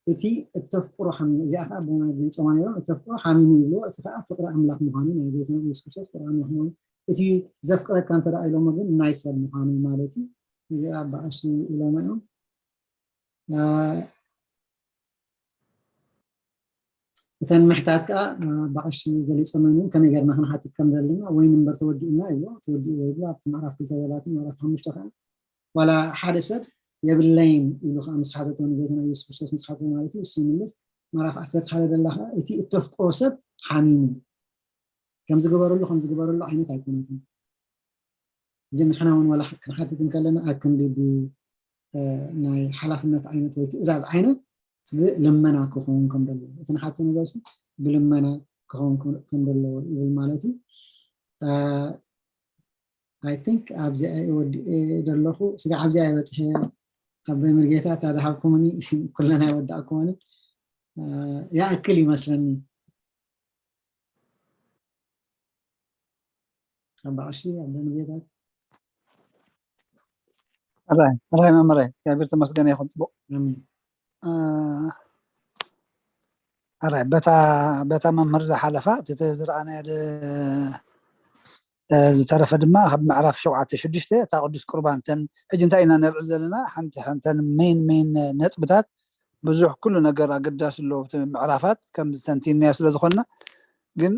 እቲ እተፍቅሮ ሓሚሙ፣ እዚኣ ከዓ ብና ገልፀማ ነይሮም፣ እተፍቅሮ ሓሚሙ ይብልዎ። እቲ ከዓ ፍቅሪ ኣምላኽ ምዃኑ ናይ ጎይታና ኢየሱስ ክርስቶስ ፍቅሪ ኣምላኽ ምዃኑ፣ እቲ ዘፍቅረካ እንተ ኢሎሞ ግን ናይ ሰብ ምዃኑ ማለት እዩ። እዚኣ ብዓሽ ኢሎማ እዮም። እተን ምሕታት ከዓ ብዓሽ ገሊፆመን እዮም። ከመይ ገርና ክንሓትት ከም ዘለና ወይ ንንበር ተወዲኡና ይብሎ። ተወዲኡ ወይ ብሎ ኣብቲ ምዕራፍ ክልተ ዘላትን ምዕራፍ ሓሙሽተ ከዓ ዋላ ሓደ ሰብ የብለይን ኢሉ ከዓ ምስ ሓተቶ ንጎይታና ኢየሱስ ክርስቶስ ምስ ሓተቶ ማለት እዩ እሱ ይምልስ። ምዕራፍ ዓሰርተ ሓደ ደላ ከዓ እቲ እተፍቅሮ ሰብ ሓሚሙ ከምዚ ግበረሉ ከምዚ ግበረሉ ዓይነት ኣይኮነትን። ግን ንሕና እውን ዋላ ክንሓትት እንከለና ኣብ ክንዲ ናይ ሓላፍነት ዓይነት ወይ ትእዛዝ ዓይነት ብልመና ክኸውን ከም ዘለዎ እቲ ንሓቶ ነገር ብልመና ክኸውን ከም ዘለዎ ይብል ማለት እዩ። I think ኣብዚኣ ወዲእ ዘለኹ ስጋ ኣብዚኣ ይበፅሐ። ኣብ በምርጌታ እታ ዝሃብኩምኒ ኩለና ይወዳእኩምኒ ይኣክል ይመስለኒ። ኣባቕሺ ኣብ በምርጌታ ኣራይ ኣራይ መምህረይ እግዚኣብሔር ተመስገነ ይኹን። ፅቡቅ። ኣራይ በታ በታ መምህር ዝሓለፋ እቲ ዝረኣናዮ ዝተረፈ ድማ ካብ ምዕራፍ ሸውዓተ ሽዱሽተ እታ ቅዱስ ቁርባን እተን ሕጂ እንታይ ኢና ነልዕል ዘለና ሓንቲ ሓንተን ሜን ሜን ነጥብታት ብዙሕ ኩሉ ነገር ኣገዳሲ ኣለዎ እቲ ምዕራፋት ከም ዝተንቲንናዮ ስለ ዝኾንና ግን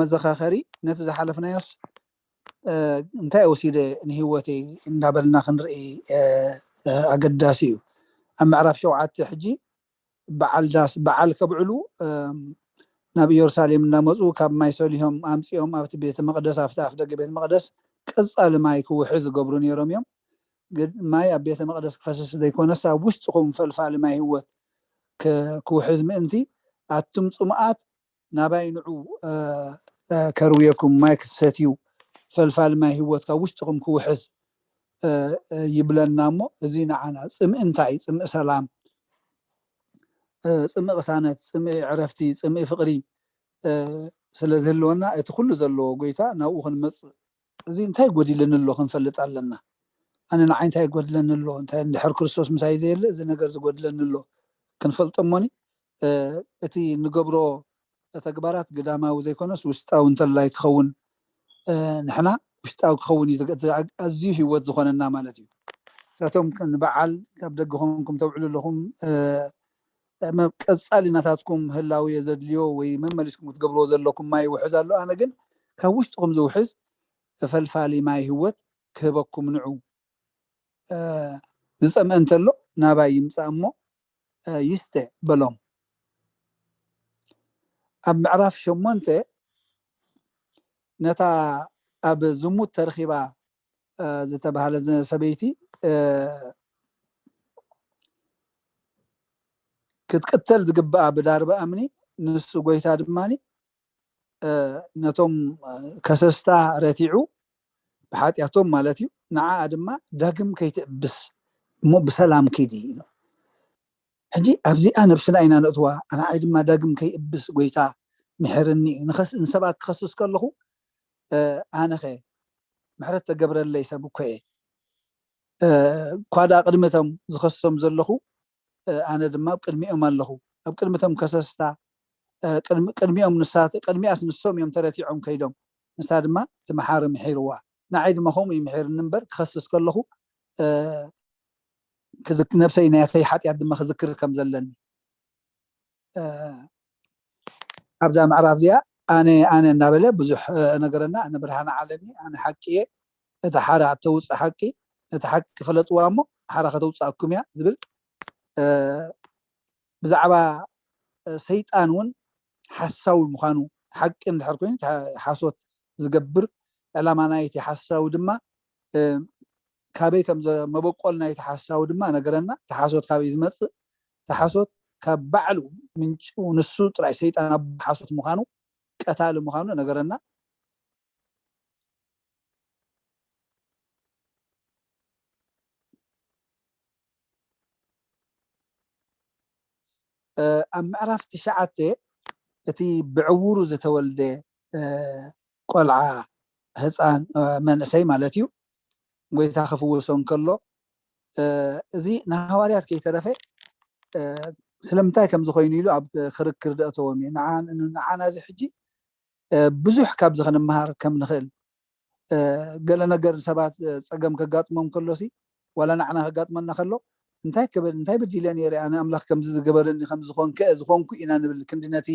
መዘኻኸሪ ነቲ ዝሓለፍናዮስ እንታይ ወሲደ ንህይወተይ እንዳበልና ክንርኢ ኣገዳሲ እዩ። ኣብ ምዕራፍ ሸውዓተ ሕጂ በዓል ዳስ በዓል ከብዕሉ ናብ ኢየሩሳሌም እናመፁ ካብ ማይ ሰሊሆም ኣምፂኦም ኣብቲ ቤተ መቅደስ ኣብቲ ኣፍ ደገ ቤተ መቅደስ ቀፃሊ ማይ ክውሒ ዝገብሩ ነይሮም እዮም። ግን ማይ ኣብ ቤተ መቅደስ ክፈስስ ዘይኮነስ ኣብ ውሽጥኹም ፈልፋሊ ማይ ህይወት ክውሕዝ ምእንቲ ኣቱም ፅሙኣት ናባይ ንዑ ከርውየኩም ማይ ክትሰትዩ ፈልፋሊ ማይ ህይወት ካብ ውሽጥኹም ክውሕዝ ይብለና እሞ እዚ ንዓና ፅምኢ እንታይ ፅምኢ ሰላም ፅምኢ ቅሳነት ፅምኢ ዕረፍቲ ፅምኢ ፍቅሪ ስለ ዝህልወና እቲ ኩሉ ዘለዎ ጎይታ ናብኡ ክንመፅእ እዚ እንታይ ጎዲለኒ ኣሎ ክንፈልጥ ኣለና። ኣነ ንዓይ እንታይ ጎድለኒ ኣሎ እንታይ እንድሕር ክርስቶስ ምሳይ ዘየለ እዚ ነገር ዝጎድለኒ ኣሎ ክንፈልጦ እሞኒ እቲ ንገብሮ ተግባራት ግዳማዊ ዘይኮነስ ውሽጣዊ እንተላይ ክኸውን ንሕና ውሽጣዊ ክኸውን እዩ ኣዝዩ ህይወት ዝኾነና ማለት እዩ። ንሳቶም ንበዓል ካብ ደገ ኮንኩም ተውዕሉ ኣለኹም ቀፃሊ ናታትኩም ህላዊ ዘድልዮ ወይ መመሊስኩም ክትገብርዎ ዘለኩም ማይ ይውሕዝ ኣሎ ኣነ ግን ካብ ውሽጥኩም ዝውሕዝ ፈልፋሊ ማይ ህይወት ክህበኩም ንዑ ዝፀምአ እንተሎ ናባይ ይምፃእ እሞ ይስተ በሎም። ኣብ ምዕራፍ ሸሞንተ ነታ ኣብ ዝሙት ተረኺባ ዝተባህለ ሰበይቲ ክትቅተል ዝግብኣ ብዳርባ እምኒ ንሱ ጎይታ ድማ ነቶም ከሰስታ ረቲዑ ብሓጢኣቶም ማለት እዩ ንዓኣ ድማ ዳግም ከይትእብስ እሞ ብሰላም ኪዲ ኢሉ። ሕጂ ኣብዚኣ ነብስና ኢና ነእትዋ። ንዓይ ድማ ዳግም ከይእብስ ጎይታ ምሕርኒ ንሰባት ክኸስስ ከለኹ ኣነኸ ምሕረት ተገብረለይ ሰብ እኮ እየ። ኳዳ ቅድሚ እቶም ዝኸሶም ዘለኹ ኣነ ድማ ኣብ ቅድሚኦም ኣለኹ። ኣብ ቅድሚ እቶም ከሰስታ ቅድሚኦም ንሳ ቅድሚኣስ ንሶም እዮም ተረቲዖም ከይዶም ንሳ ድማ እቲ መሓሪ ምሒርዋ። ንዓይ ድማ ከምኡ እዩ ምሒርኒ እምበር ክኸስስ ከለኹ ነብሰይ ናተይ ሓጢኣት ድማ ክዝክር ከም ዘለኒ ኣብዛ ምዕራፍ እዚኣ ኣነ ኣነ እናበለ ብዙሕ ነገረና ኣነ ብርሃን ዓለም ኣነ ሓቂ እየ እቲ ሓራ እተውፅእ ሓቂ ነቲ ሓቂ ፈለጥዋ እሞ ሓራ ከተውፅኣኩም እያ ዝብል ብዛዕባ ሰይጣን እውን ሓሳዊ ምዃኑ ሓቂ እንድሕር ኮይኑ ሓሶት ዝገብር ዕላማ ናይቲ ሓሳዊ ድማ ካበይ ከም መበቆል ናይቲ ሓሳዊ ድማ ነገረና። እቲ ሓሶት ካበይ ዝመፅእ? እቲ ሓሶት ካብ ባዕሉ ምንጭ ንሱ ጥራይ ሰይጣን ኣብ ሓሶት ምዃኑ ቀታሊ ምዃኑ ነገረና። ኣብ ምዕራፍ ትሽዓተ እቲ ብዕውሩ ዝተወልደ ቆልዓ ህፃን መንእሰይ ማለት እዩ ጎይታ ክፍውሶ እንከሎ እዚ ንሃዋርያት ከይተረፈ ስለምንታይ ከምዚ ኮይኑ ኢሉ ኣብ ክርክር ደእተዎም እዩ። ንዓና እዚ ሕጂ ብዙሕ ካብዚ ክንምሃር ከም ንኽእል ገለ ነገር ሰባት ፀገም ከጋጥሞም ከሎሲ ዋላ ንዓና ከጋጥመና ከሎ እንታይ ክብል እንታይ በዲለ ነይረ ኣነ ኣምላኽ ከምዚ ዝገበረኒ ከምዚ ዝኾንከ ዝኾንኩ ኢና ንብል ክንዲ ነቲ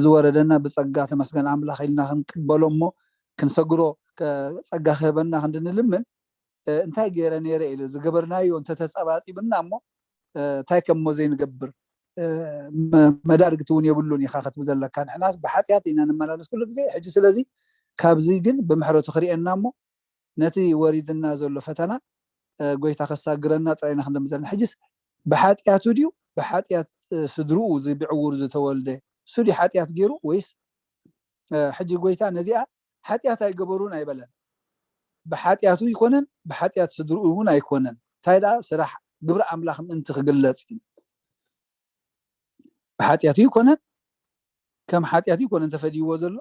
ዝወረደና ብፀጋ ተመስገን ኣምላኽ ኢልና ክንቅበሎ እሞ ክንሰግሮ ፀጋ ክህበና ክንዲ ንልምን እንታይ ገይረ ነይረ ኢሉ ዝገበርናዮ እንተተፀባፂብና እሞ እንታይ ከም እሞ ዘይንገብር መዳርግቲ እውን የብሉን ኢኻ ክትብል ዘለካ ንሕናስ ብሓጢኣት ኢና ንመላለስ ኩሉ ግዜ ሕጂ ስለዚ ካብዚ ግን ብምሕረቱ ክርእየና እሞ ነቲ ወሪድና ዘሎ ፈተና ጎይታ ከሳግረና ጥራይና ክንደምዘልና ሕጅስ ብሓጢኣቱ ድዩ ብሓጢኣት ስድርኡ እዚ ብዕውር ዝተወልደ እሱ ድዩ ሓጢኣት ገይሩ ወይስ ሕጂ ጎይታ ነዚኣ ሓጢኣት ኣይገበሩን ኣይበለን ብሓጢኣቱ ይኮነን ብሓጢኣት ስድርኡ እውን ኣይኮነን እንታይ ደኣ ስራሕ ግብሪ ኣምላኽ ምእንቲ ክግለፅ እዩ ብሓጢኣቱ ይኮነን ከም ሓጢኣቱ ይኮነን ተፈዲዎ ዘሎ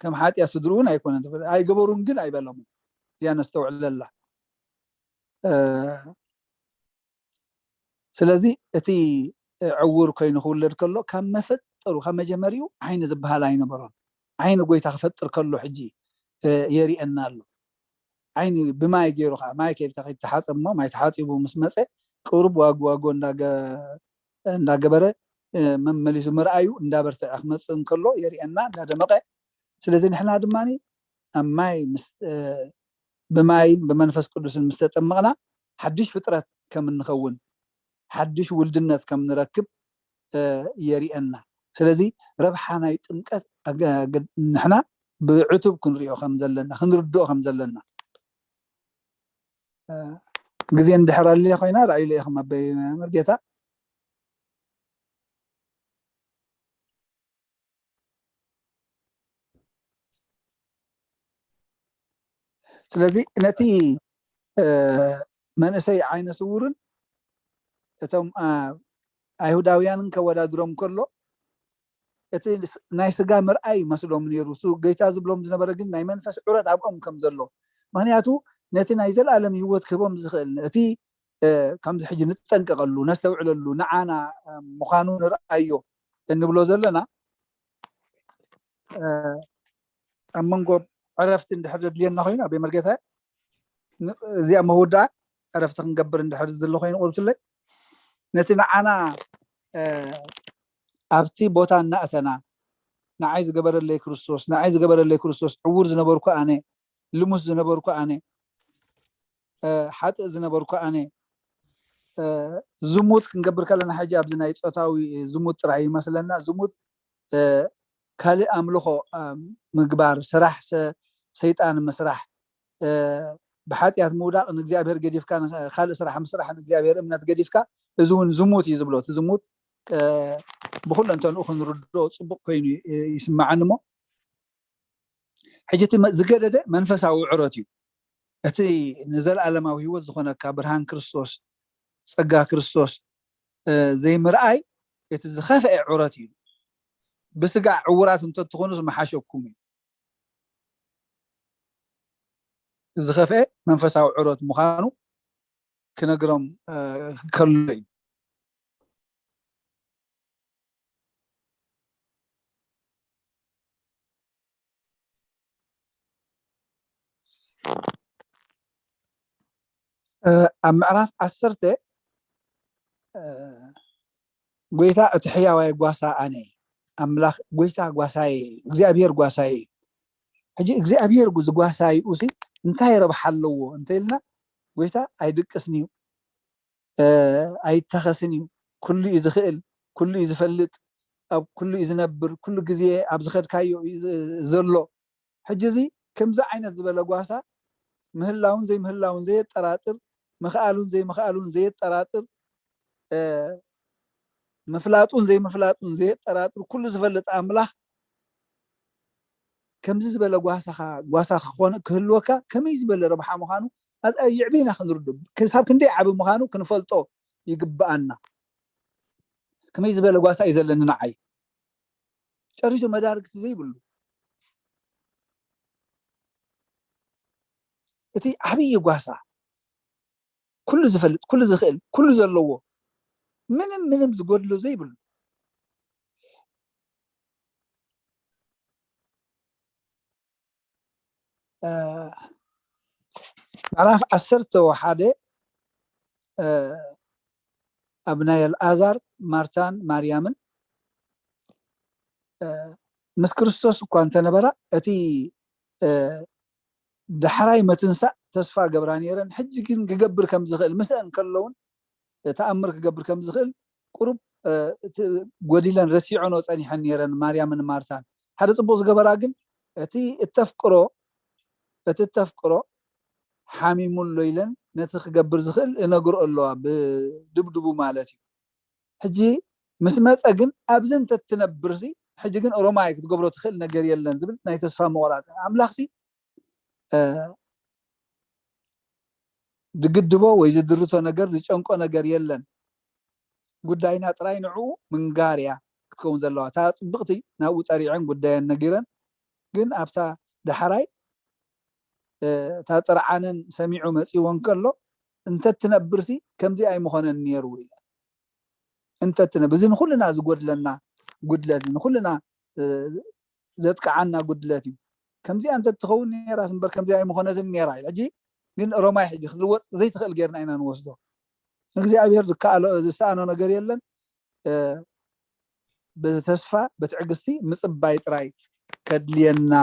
ከም ሓጢኣት ስድርኡ እውን ኣይኮነን ኣይገበሩን ግን ኣይበለሙ እዚኣ ነስተውዕለላ ስለዚ እቲ ዕውር ኮይኑ ክውለድ ከሎ ካብ መፈጠሩ ካብ መጀመሪኡ ዓይኒ ዝበሃል ኣይነበሮን ዓይኒ ጎይታ ክፈጥር ከሎ ሕጂ የሪአና ኣሎ ዓይኒ ብማይ ገይሩ ከዓ ማይ ከይድካ ከይተሓፀብ እሞ ማይ ተሓፂቡ ምስ መፀ ቅሩብ ዋጉ ዋጎ እንዳገበረ መመሊሱ ምርኣዩ እንዳበርትዐ ክመፅእ እንከሎ የሪአና እንዳደመቀ ስለዚ ንሕና ድማ ኣብ ማይ ብማይን ብመንፈስ ቅዱስን ምስ ተጠመቕና ሓድሽ ፍጥረት ከም እንኸውን ሓድሽ ውልድነት ከም ንረክብ የሪአና ስለዚ ረብሓ ናይ ጥምቀት ንሕና ብዕቱብ ክንሪኦ ከም ዘለና ክንርድኦ ከም ዘለና ግዜ እንድሕር ኣልያ ኮይና ራእይሉ ኢኹም ኣበይ መርጌታ ስለዚ ነቲ መንእሰይ ዓይነ ስውርን እቶም ኣይሁዳውያንን ከወዳድሮም ከሎ እቲ ናይ ስጋ ምርኣይ መስሎም ነይሩ ሱ ጌታ ዝብሎም ዝነበረ ግን ናይ መንፈስ ዑረት ኣብኦም ከም ዘሎ ምክንያቱ ነቲ ናይ ዘለኣለም ህይወት ክህቦም ዝኽእል እቲ ከምዚ ሕጂ ንጠንቀቀሉ ነስተውዕለሉ ንዓና ምዃኑ ንርኣዮ እንብሎ ዘለና ኣብ መንጎ ዕረፍቲ እንድሕር ዘድልየና ኮይኑ ኣበይ መርጌታ እዚኣ መወዳእ ዕረፍቲ ክንገብር እንድሕር ዘሎ ኮይኑ ቁርብትለይ ነቲ ንዓና ኣብቲ ቦታ እናእተና ንዓይ ዝገበረለይ ክርስቶስ ንዓይ ዝገበረለይ ክርስቶስ ዕውር ዝነበርኩ ኣነ ልሙስ ዝነበርኩ ኣነ ሓጥእ ዝነበርኩ ኣነ ዝሙት ክንገብር ከለና ሕጂ ኣብዚ ናይ ፆታዊ ዝሙት ጥራሕ ይመስለና ዝሙት ካልእ ኣምልኾ ምግባር ስራሕ ሰይጣን ምስራሕ ብሓጢኣት ምውዳቕ ንእግዚኣብሔር ገዲፍካ ካልእ ስራሕ ምስራሕ ንእግዚኣብሔር እምነት ገዲፍካ እዚ እውን ዝሙት እዩ ዝብሎ እቲ ዝሙት ብኩለንተንኡ ክንርድኦ ፅቡቅ ኮይኑ ይስማዓኒ እሞ ሕጂ እቲ ዝገደደ መንፈሳዊ ዕሮት እዩ እቲ ንዘለኣለማዊ ህይወት ዝኾነካ ብርሃን ክርስቶስ ጸጋ ክርስቶስ ዘይምርኣይ እቲ ዝኸፍአ ዕሮት እዩ ብስጋ ዕውራት እንተትኾኑስ መሓሸኩም እዩ ዝኸፍአ መንፈሳዊ ዕሮት ምዃኑ ክነግሮም ከሎ እዩ ኣብ ምዕራፍ ዓሰርተ ጎይታ እቲ ሕያዋይ ጓሳ ኣነ ኣምላኽ ጎይታ ጓሳየ እግዚኣብሔር ጓሳየ ሕጂ እግዚኣብሔር ዝጓሳይኡ ሲ እንታይ ረብሓ ኣለዎ እንተኢልና ጎይታ ኣይድቅስን እዩ ኣይተኸስን እዩ ኩሉ እዩ ዝኽእል ኩሉ እዩ ዝፈልጥ፣ ኣብ ኩሉ እዩ ዝነብር፣ ኩሉ ግዜ ኣብ ዝኸድካዮ እዩ ዘሎ። ሕጂ እዚ ከምዚ ዓይነት ዝበለ ጓሳ ምህላውን ዘይምህላውን ዘየጠራጥር፣ ምኽኣሉን ዘይምኽኣሉን ዘየጠራጥር፣ ምፍላጡን ዘይምፍላጡን ዘየጠራጥር ኩሉ ዝፈልጥ ኣምላኽ ከምዚ ዝበለ ጓሳኻ ጓሳ ክኾነ ክህልወካ ከመይ ዝበለ ረብሓ ምዃኑ ኣየዕቢና ክንርዱ ክሳብ ክንደይ ዓቢ ምዃኑ ክንፈልጦ ይግብኣና። ከመይ ዝበለ ጓሳ እዩ ዘለኒ ንዓይ ጨሪሱ መዳርግቲ ዘይብሉ እቲ ዓብዪ ጓሳ ኩሉ ዝፈልጥ ኩሉ ዝኽእል ኩሉ ዘለዎ ምንም ምንም ዝጎድሎ ዘይብሉ ምዕራፍ ዓሰርተ ወሓደ ኣብ ናይ ኣልኣዛር ማርታን ማርያምን ምስ ክርስቶስ እኳ እንተነበራ እቲ ዳሕራይ ምትንሳእ ተስፋ ገብራ ነይረን። ሕጂ ግን ክገብር ከም ዝኽእል ምስአን ከለውን ተኣምር ክገብር ከም ዝኽእል ቁሩብ ጎዲለን ረሲዖኖ ጸኒሐን ነይረን ማርያምን ማርታን። ሓደ ጽቡቕ ዝገበራ ግን እቲ እተፍቅሮ እቲ እተፍቅሮ ሓሚሙ ኣሎ ኢለን ነቲ ክገብር ዝኽእል እነግርኦ ኣለዋ ብድብድቡ ማለት እዩ። ሕጂ ምስ መጸ ግን ኣብዚ እንተትነብርሲ ሕጂ ግን ሮማይ ክትገብሮ ትኽእል ነገር የለን ዝብል ናይ ተስፋ ምቑራጽ ኣምላኽሲ ዝግድቦ ወይ ዝድርቶ ነገር ዝጨንቆ ነገር የለን። ጉዳይና ጥራይ ንዕኡ ምንጋር እያ ክትከውን ዘለዋ። እታ ጽብቕቲ ናብኡ ጸሪዐን ጉዳየን ነጊረን፣ ግን ኣብታ ዳሕራይ እታ ጥርዓነን ሰሚዑ መጺዎ እንከሎ እንተትነብርሲ ከምዚ ኣይምኾነን ነይሩ ኢለን። እንተትነብ እዚ ንኩልና ዝጎድለና ጉድለት ንኩልና ዘጥቅዓና ጉድለት እዩ። ከምዚኣ እንተትኸውን ነራስ እምበር ከምዚኣ ኣይምኾነትን ነራ። ሕጂ ግን ሮማይ ሕጂ ክትልወጥ ዘይትኽእል ጌርና ኢና ንወስዶ። እግዚኣብሔር ዝከኣሎ ዝሰኣኖ ነገር የለን። ብተስፋ ብትዕግስቲ ምፅባይ ጥራይ ከድልየና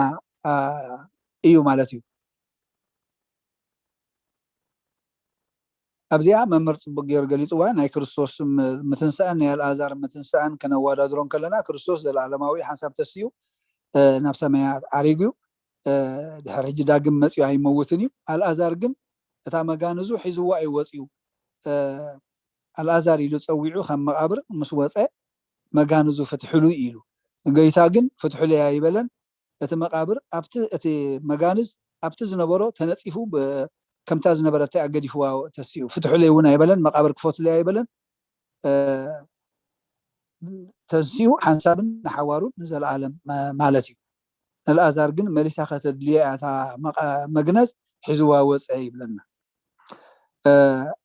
እዩ ማለት እዩ። ኣብዚኣ መምህር ፅቡቅ ገይሩ ገሊፅዋ። ናይ ክርስቶስ ምትንሳእን ናይ ኣልኣዛር ምትንሳእን ከነዋዳድሮ ከለና ክርስቶስ ዘለኣለማዊ ሓንሳብ ተስዩ ናብ ሰማያት ዓሪጉ እዩ። ድሕር ሕጂ ዳግም መፅዩ ኣይመውትን እዩ። ኣልኣዛር ግን እታ መጋንዙ ሒዝዋ እዩ ወፅዩ። ኣልኣዛር ኢሉ ፀዊዑ ካብ መቃብር ምስ ወፀ መጋንዙ ፍትሕሉ ኢሉ። ንገይታ ግን ፍትሕሉ እያ ይበለን። እቲ መቃብር ኣብቲ እቲ መጋንዝ ኣብቲ ዝነበሮ ተነፂፉ ከምታ ዝነበረት ኣገዲፍዋ ተስኡ። ፍትሕሉ እውን ኣይበለን፣ መቃብር ክፈትሉ ኣይበለን። ተንሲኡ ሓንሳብን ንሓዋሩን ንዘለኣለም ማለት እዩ። ንልኣዛር ግን መሊሳ ከተድልዮ እያ እታ መግነዝ ሒዝዋ ወፀ ይብለና።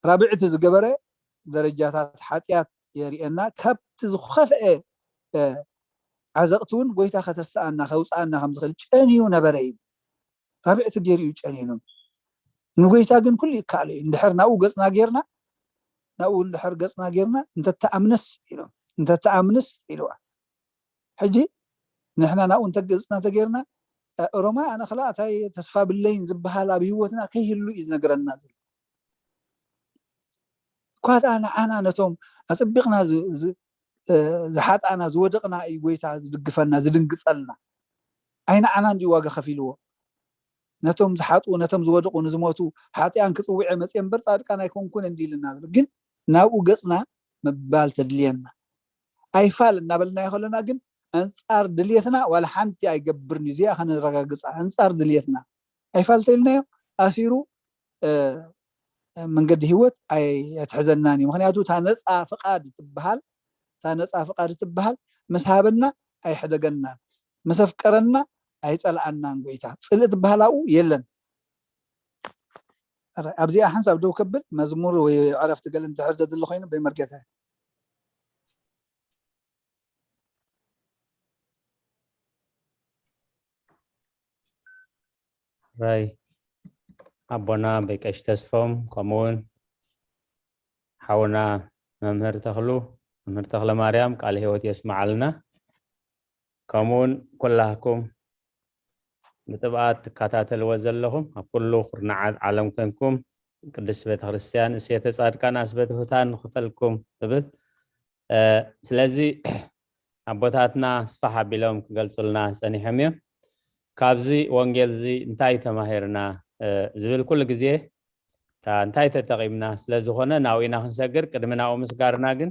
ራብዕቲ ዝገበረ ደረጃታት ሓጢኣት የርእየና። ካብቲ ዝኸፍአ ዓዘቕቲ እውን ጎይታ ከተስኣና ከውፅኣና ከም ዝኽእል ጨንዩ ነበረ እዩ። ራብዕቲ ገይሩ እዩ ጨንዩኑ። ንጎይታ ግን ኩሉ ይከኣሎ እዩ። እንድሕር ናብኡ ገፅና ጌርና ናብኡ እንድሕር ገፅና ጌርና እንተተኣምንስ ኢሎም እንተተኣምንስ ኢልዋ። ሕጂ ንሕና ናብኡ እንተገፅና ተጌርና ሮማ ኣነ ክላ እታይ ተስፋ ብለይን ዝበሃል ኣብ ህይወትና ከይህሉ እዩ ዝነገረና ዘሎ። እኳ ደኣ ንዓና ነቶም ኣፀቢቕና ዝሓጣና ዝወደቕና እዩ ጎይታ ዝድግፈና ዝድንግፀልና። ኣይንዓና እንዲ ዋጋ ከፊልዎ ነቶም ዝሓጡ ነቶም ዝወደቑ ንዝሞቱ ሓጢኣን ክፅውዐ መፅየ እምበር ፃድቃን ኣይኮንኩን እንዲ ኢልና ዘሎ። ግን ናብኡ ገፅና ምባል ተድልየና። ኣይፋል እናበልናዮ ከለና ግን ኣንፃር ድልየትና ዋላ ሓንቲ ኣይገብርን እዩ። እዚኣ ከነረጋግፃ ኣንፃር ድልየትና ኣይፋል ተኢልናዮ ኣሲሩ መንገዲ ህይወት ኣይትሕዘናን እዩ። ምክንያቱ እታ ነፃ ፍቃድ ትበሃል እታ ነፃ ፍቃድ ትበሃል ምስ ሃበና ኣይሕደገናን፣ ምስ ኣፍቀረና ኣይፀልኣናን። ጎይታ ፅልኢ ትበሃል ኣብኡ የለን። ኣብዚኣ ሓንሳብ ደው ከብል መዝሙር ወይ ዕረፍቲ ገለ እንድሕር ዘድሊ ኮይኑ በይመርጌታ ራይ ኣቦና በቀሽ ተስፎም ከምኡውን ሓውና መምህር ተኽሉ መምህር ተኽለ ማርያም ቃል ህይወት የስመዓልና። ከምኡውን ኩላህኩም ብጥብኣት ትከታተልዎ ዘለኹም ኣብ ኩሉ ኩርናዓት ዓለም ኮንኩም ቅድስት ቤተክርስትያን እሴተ ጻድቃን ኣስበ ትሑታን ንኽፈልኩም እብል። ስለዚ ኣቦታትና ስፋሕ ኣቢሎም ክገልጹልና ጸኒሖም እዮም። ካብዚ ወንጌል እዚ እንታይ ተማሂርና ዝብል ኩሉ ግዜ እንታይ ተጠቒምና ስለ ዝኾነ ናብኡ ኢና ክንሰግር። ቅድሚ ናብኡ ምስጋርና ግን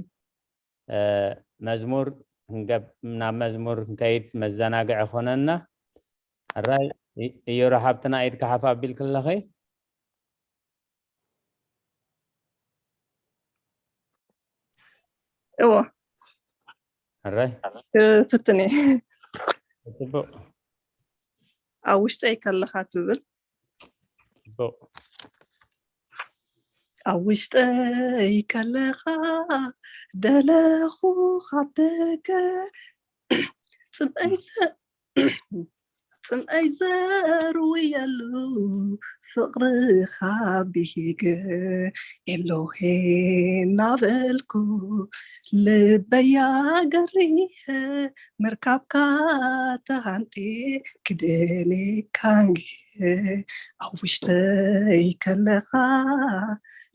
መዝሙር ናብ መዝሙር ክንከይድ መዘናግዒ ኮነና። ኣራይ እዮራ ሓብትና ኢድካ ሓፍ ኣቢልክለኸይ? እዎ ኣራይ ክፍትን እየ። ጽቡቕ ኣብ ውሽጠይ ከለኻ ትብል ጽቡቕ። ኣብ ውሽጠይ ከለኻ ደለኹ ካብ ደገ ጽምኣይ ዘ- ጽምኣይ ዘርውየሉ ፍቕርኻ ብሂገ ኤሎሄ እናበልኩ ልበያ ገሪሀ ምርካብካ ተሃንጤ ክደሌካ እንግሄ ኣብ ውሽጠይ ከለኻ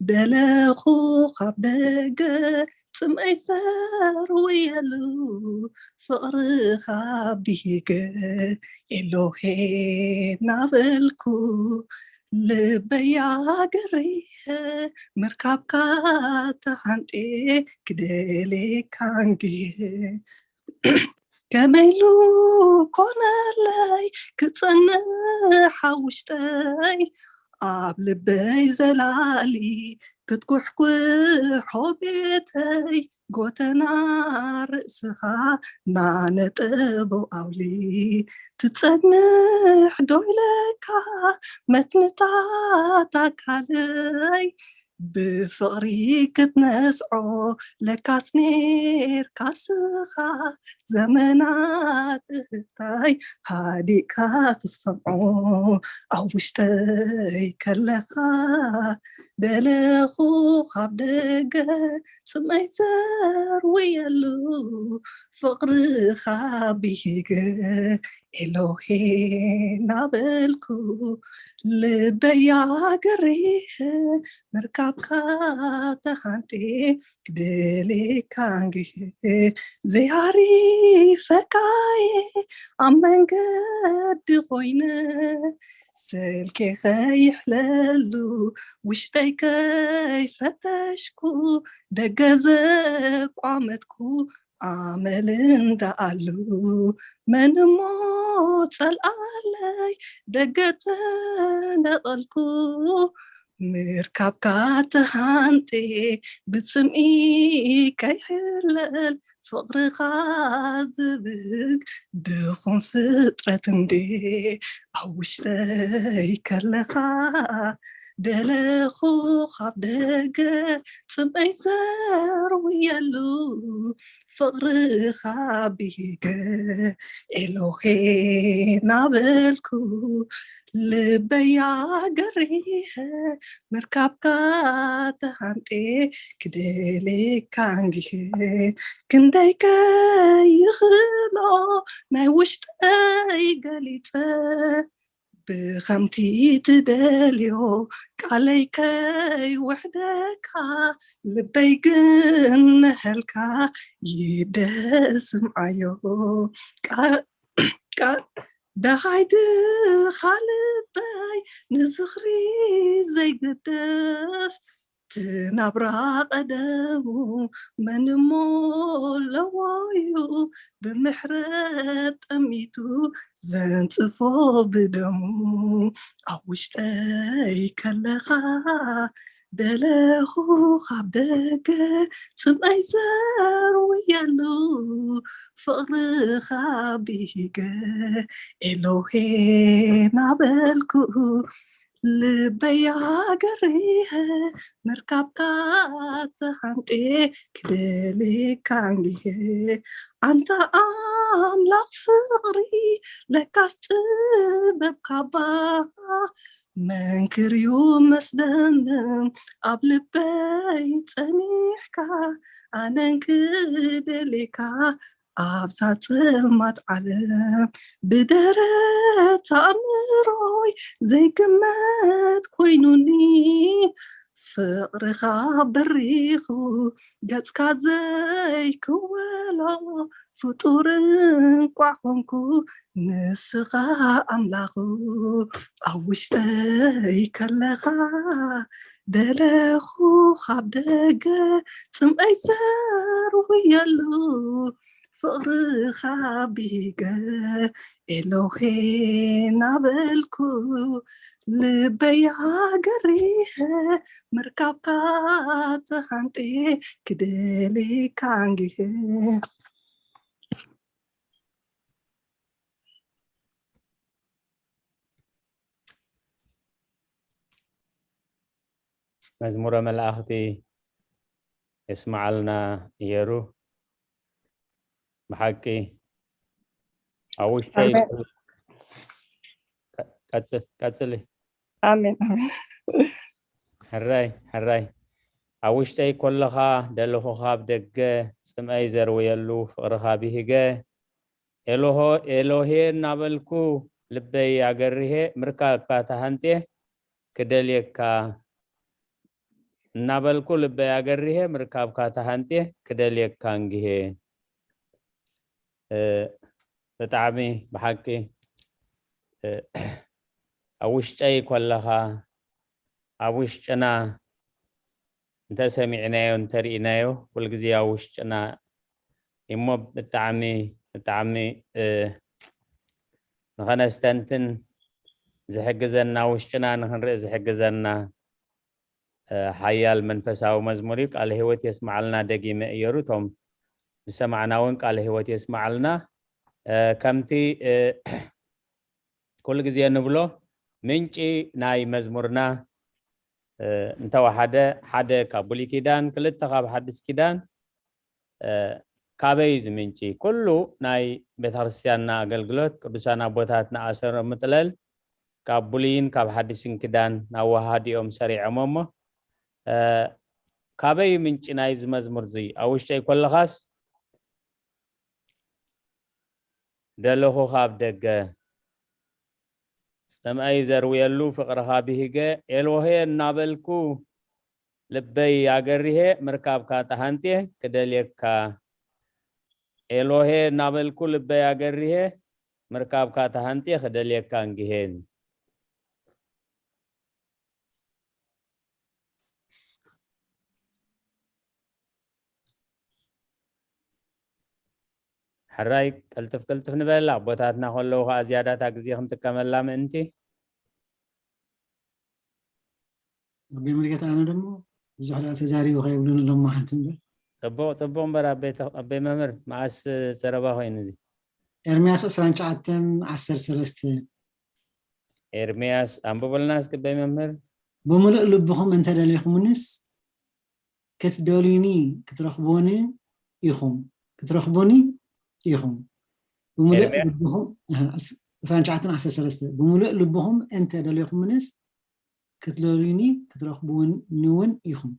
ደለኹ ካብ ደገ ጽምኣይ ዘርውየሉ ፍቕርኻ ብሂገ ኤሎሄ እናበልኩ ልበያ ገሪሀ ምርካብካ ተሃንጤ ክደሌካ እንግሄ ከመይሉ ኮነለይ ክጸንሕ ኣብ ውሽጠይ ኣብ ልበይ ዘላሊ ክትኩሕኩሖ ቤተይ ጎተና ርእስኻ ናነጠቦ ኣውሊ ትጸንሕ ዶ ኢለካ መትንታት ኣካለይ ብፍቕሪ ክትነስዖ ለካስ ኔርካ ስኻ ዘመናት እህታይ ሃዲእካ ክሰምዖ ኣብ ውሽጠይ ከለኻ ደለኹ ካብ ደገ ጽመይ ዘርውየሉ ፍቕርኻ ብሂገ ኤሎሄ ናበልኩ ልበያ ገሪሀ ምርካብካ ተሃንጤ ክደሌካ እንግሄ ዘይሃሪፈካየ ኣብ መንገዲ ኮይነ ስልኬ ከይሕለሉ ውሽጠይ ከይፈተሽኩ ደገ ዘቋመጥኩ ኣመል እንዳኣሉ መን እሞ ጸልኣለይ ደገ ተነቐልኩ ምርካብካ ተሃንጤ ብጽምኢ ከይሕለል ፍቕርኻ ዝብህግ ድኹም ፍጥረት እንዴ ኣብ ውሽጠይ ከለኻ ደለኹ ካብ ደገ ጽምኣይ ዘርውየሉ ፍቕርኻ ብሂገ ኤሎሄ ናበልኩ ልበያ ገሪሀ ምርካብካ ተሃንጤ ክደሌካ እንግሄ ክንደይ ከይኽሎ ናይ ውሽጠይ ገሊጸ ብኸምቲ ትደልዮ ቃለይ ከይውሕደካ ልበይ ግን ንሀልካ ይደስምዓዮ ደሃይ ድኻ ልበይ ንዝኽሪ ዘይገደፍ ትናብራ ቀደሙ መን እሞ ኣለዎ እዩ ብምሕረት ጠሚቱ ዘንጽፎ ብደሙ ኣብ ውሽጠይ ከለኻ ደለኹ ካብ ደገ ጽምኣይ ዘርውየሉ ፍቕርኻ ብሂገ ኤሎሄ ናበልኩ ልበያ ገሪሀ ምርካብካ ተሃንጤ ክደሌካ እንግሄ ኣንታ ኣምላኽ ፍቕሪ ለካስ ጥበብ ካባ መንክርዩ መስደምም ኣብ ልበይ ጸኒሕካ ኣነን ክደሌካ ኣብዛ ጽልማት ዓለም ብደረት ኣእምሮይ ዘይግመት ኮይኑኒ ፍቕርኻ በሪኹ ገጽካ ዘይክወሎ ፍጡር እንቋዕ ኾንኩ ንስኻ ኣምላኹ ኣብ ውሽጠይ ከለኻ ደለኹ ካብ ደገ ጽምኣይ ዘርውየሉ ፍቕርኻ ቢገ ኤሎሄ ናበልኩ ልበይ ኣገሪሀ ምርካብካ ተሃንጤ ክደልየካ ኣንጊሀ። መዝሙረ መላእኽቲ የስምዓልና እየሩ። ብሓቂ ኣብ ውሽጠይ ኣሜን። ቀጽል ቀጽሊ። ኣሜን ኣሜን። ሕራይ ሕራይ ኣብ ውሽጠይ ኮለኻ ደለኹኻ ኣብ ደገ ጽምኣይ ዘርውየሉ ፍቕርኻ ብሂገ ኤሎሆ ኤሎሄ እናበልኩ ልበይ ኣገርሄ ምርካብካ ተሃንጤ ክደልየካ እናበልኩ ልበይ ኣገርሄ ምርካብካ ተሃንጤ ክደልየካ እንግሄ። እ፣ ብጣዕሚ ብሓቂ እ፣ ኣብ ውሽጠይ ኮለኻ ኣብ ውሽጥና እንተሰሚዕናዮ እንተርኢናዮ ኩልግዜ ኣብ ውሽጥና እሞ ብጣዕሚ ብጣዕሚ እ፣ ንኸነስተንትን ዝሕግዘና ውሽጥና ንክንርኢ ዝሕግዘና እ፣ ሓያል መንፈሳዊ መዝሙር እዩ። ቃለ ህይወት የስምዓልና። ደጊመ እየሩ እቶም ዝሰማዕና እውን ቃለ ህይወት የስምዓልና። እ፣ ከምቲ እ፣ ኩሉ ግዜ ንብሎ ምንጪ ናይ መዝሙርና እ፣ እንተወሓደ ሓደ ካብ ብሉይ ኪዳን ክልተ ካብ ሓድስ ኪዳን እ፣ ካበይ እዩ ዝምንጪ? ኩሉ ናይ ቤተክርስትያንና ኣገልግሎት ቅዱሳን ኣቦታትና ኣሰሮም ምጥለል ካብ ብሉይን ካብ ሓድስን ኪዳን ናወሃሃዲኦም ሰሪዖም እሞ እ፣ ካበይ እዩ ምንጪ ናይዚ መዝሙር እዚ? ኣብ ውሽጠይ ኮለኻስ ደለኹ ካብ ደገ ጽምኣይ ዘርውየሉ ፍቕርኻ ብሂገ ኤልወሄ እናበልኩ ልበይ ኣገሪሄ ምርካብካ ተሃንጥየ ክደልየካ ኤሎሄ እናበልኩ ልበይ ኣገሪሄ ምርካብካ ተሃንጥየ ክደልየካ እንግሄን። ሕራይ ቅልጥፍ ቅልጥፍ ንበል ኣቦታትና ከለዉ ከዓ ዝያዳታ ግዜ ክንጥቀመላ ምእንቲ። ኣቦይ መርጌታ ኣነ ደሞ ብዙሕ ደኣ ተዛሪቡ ከይብሉን ኣለሞ ሓንቲ እምበር። ፅቡቅ ፅቡቅ እምበር ኣበይ መምህር መዓስ ዘረባ ኮይኑ እዚ ኤርምያስ ዕስራን ትሽዓተን ዓሰርተ ሰለስተ ኤርምያስ ኣንብበልና እስኪ ኣበይ መምህር። ብምሉእ ልብኹም እንተደሊኹምንስ ክትደልዩኒ ክትረኽቡኒ ኢኹም ክትረኽቡኒ ኢኹም ብምሉእ ልብኹም ዕስራን ትሽዓተን ዓሰርተ ሰለስተ ብምሉእ ልብኹም እንተ ደሊኹምንስ ክትደልዩኒ ክትረኽቡኒ እውን ኢኹም።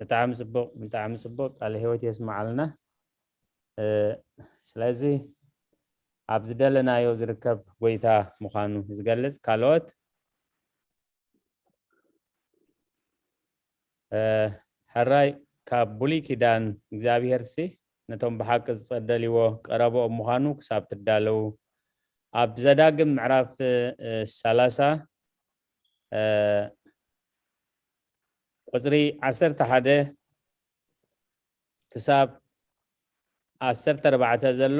ብጣዕሚ ፅቡቅ ብጣዕሚ ፅቡቅ ቃለ ህይወት የስምዓልና። ስለዚ ኣብ ዝደለናዮ ዝርከብ ጎይታ ምዃኑ ዝገልፅ ካልኦት ሕራይ ካብ ብሉይ ኪዳን እግዚኣብሄርሲ ነቶም ብሓቂ ዝጸደልዎ ቀረብኦም ምዃኑ ክሳብ ትዳለዉ ኣብ ዘዳግም ምዕራፍ ሰላሳ ቁጽሪ ዓሰርተ ሓደ ክሳብ ዓሰርተ ኣርባዕተ ዘሎ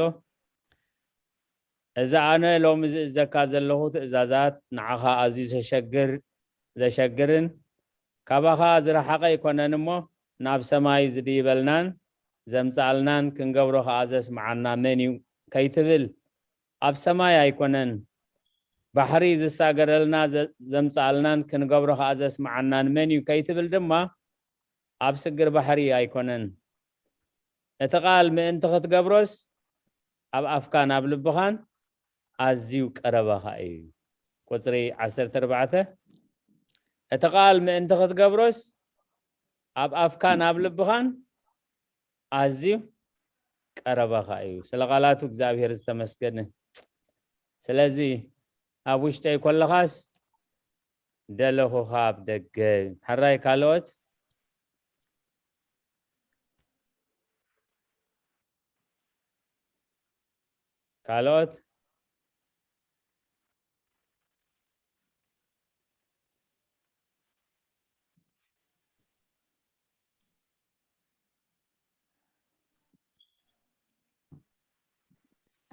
እዚ ኣነ ሎሚ ዝእዘካ ዘለኹ ትእዛዛት ንዓኻ ኣዝዩ ዘሸግር ዘሸግርን ካባኻ ዝረሓቐ ኣይኮነን እሞ ናብ ሰማይ ዝድይበልናን ዘምጽኣልናን ክንገብሮ ከኣ ዘስምዓና መን እዩ ከይትብል ኣብ ሰማይ ኣይኮነን ባሕሪ ዝሳገረልና ዘምጽኣልናን ክንገብሮ ከኣ ዘስምዓናን መን እዩ ከይትብል ድማ ኣብ ስግር ባሕሪ ኣይኮነን እቲ ቃል ምእንቲ ክትገብሮስ ኣብ ኣፍካን ኣብ ልብኻን ኣዝዩ ቀረባኻ እዩ። ቁጽሪ ዓሰርተ ኣርባዕተ እቲ ቃል ምእንቲ ክትገብሮስ ኣብ ኣፍካን ኣብ ልብኻን ኣዝዩ ቀረባኻ እዩ። ስለ ቃላቱ እግዚኣብሔር ዝተመስገነ። ስለዚ ኣብ ውሽጠይ ኮለኻስ ደለኹኻ ኣብ ደገ። ሕራይ ካልኦት? ካልኦት?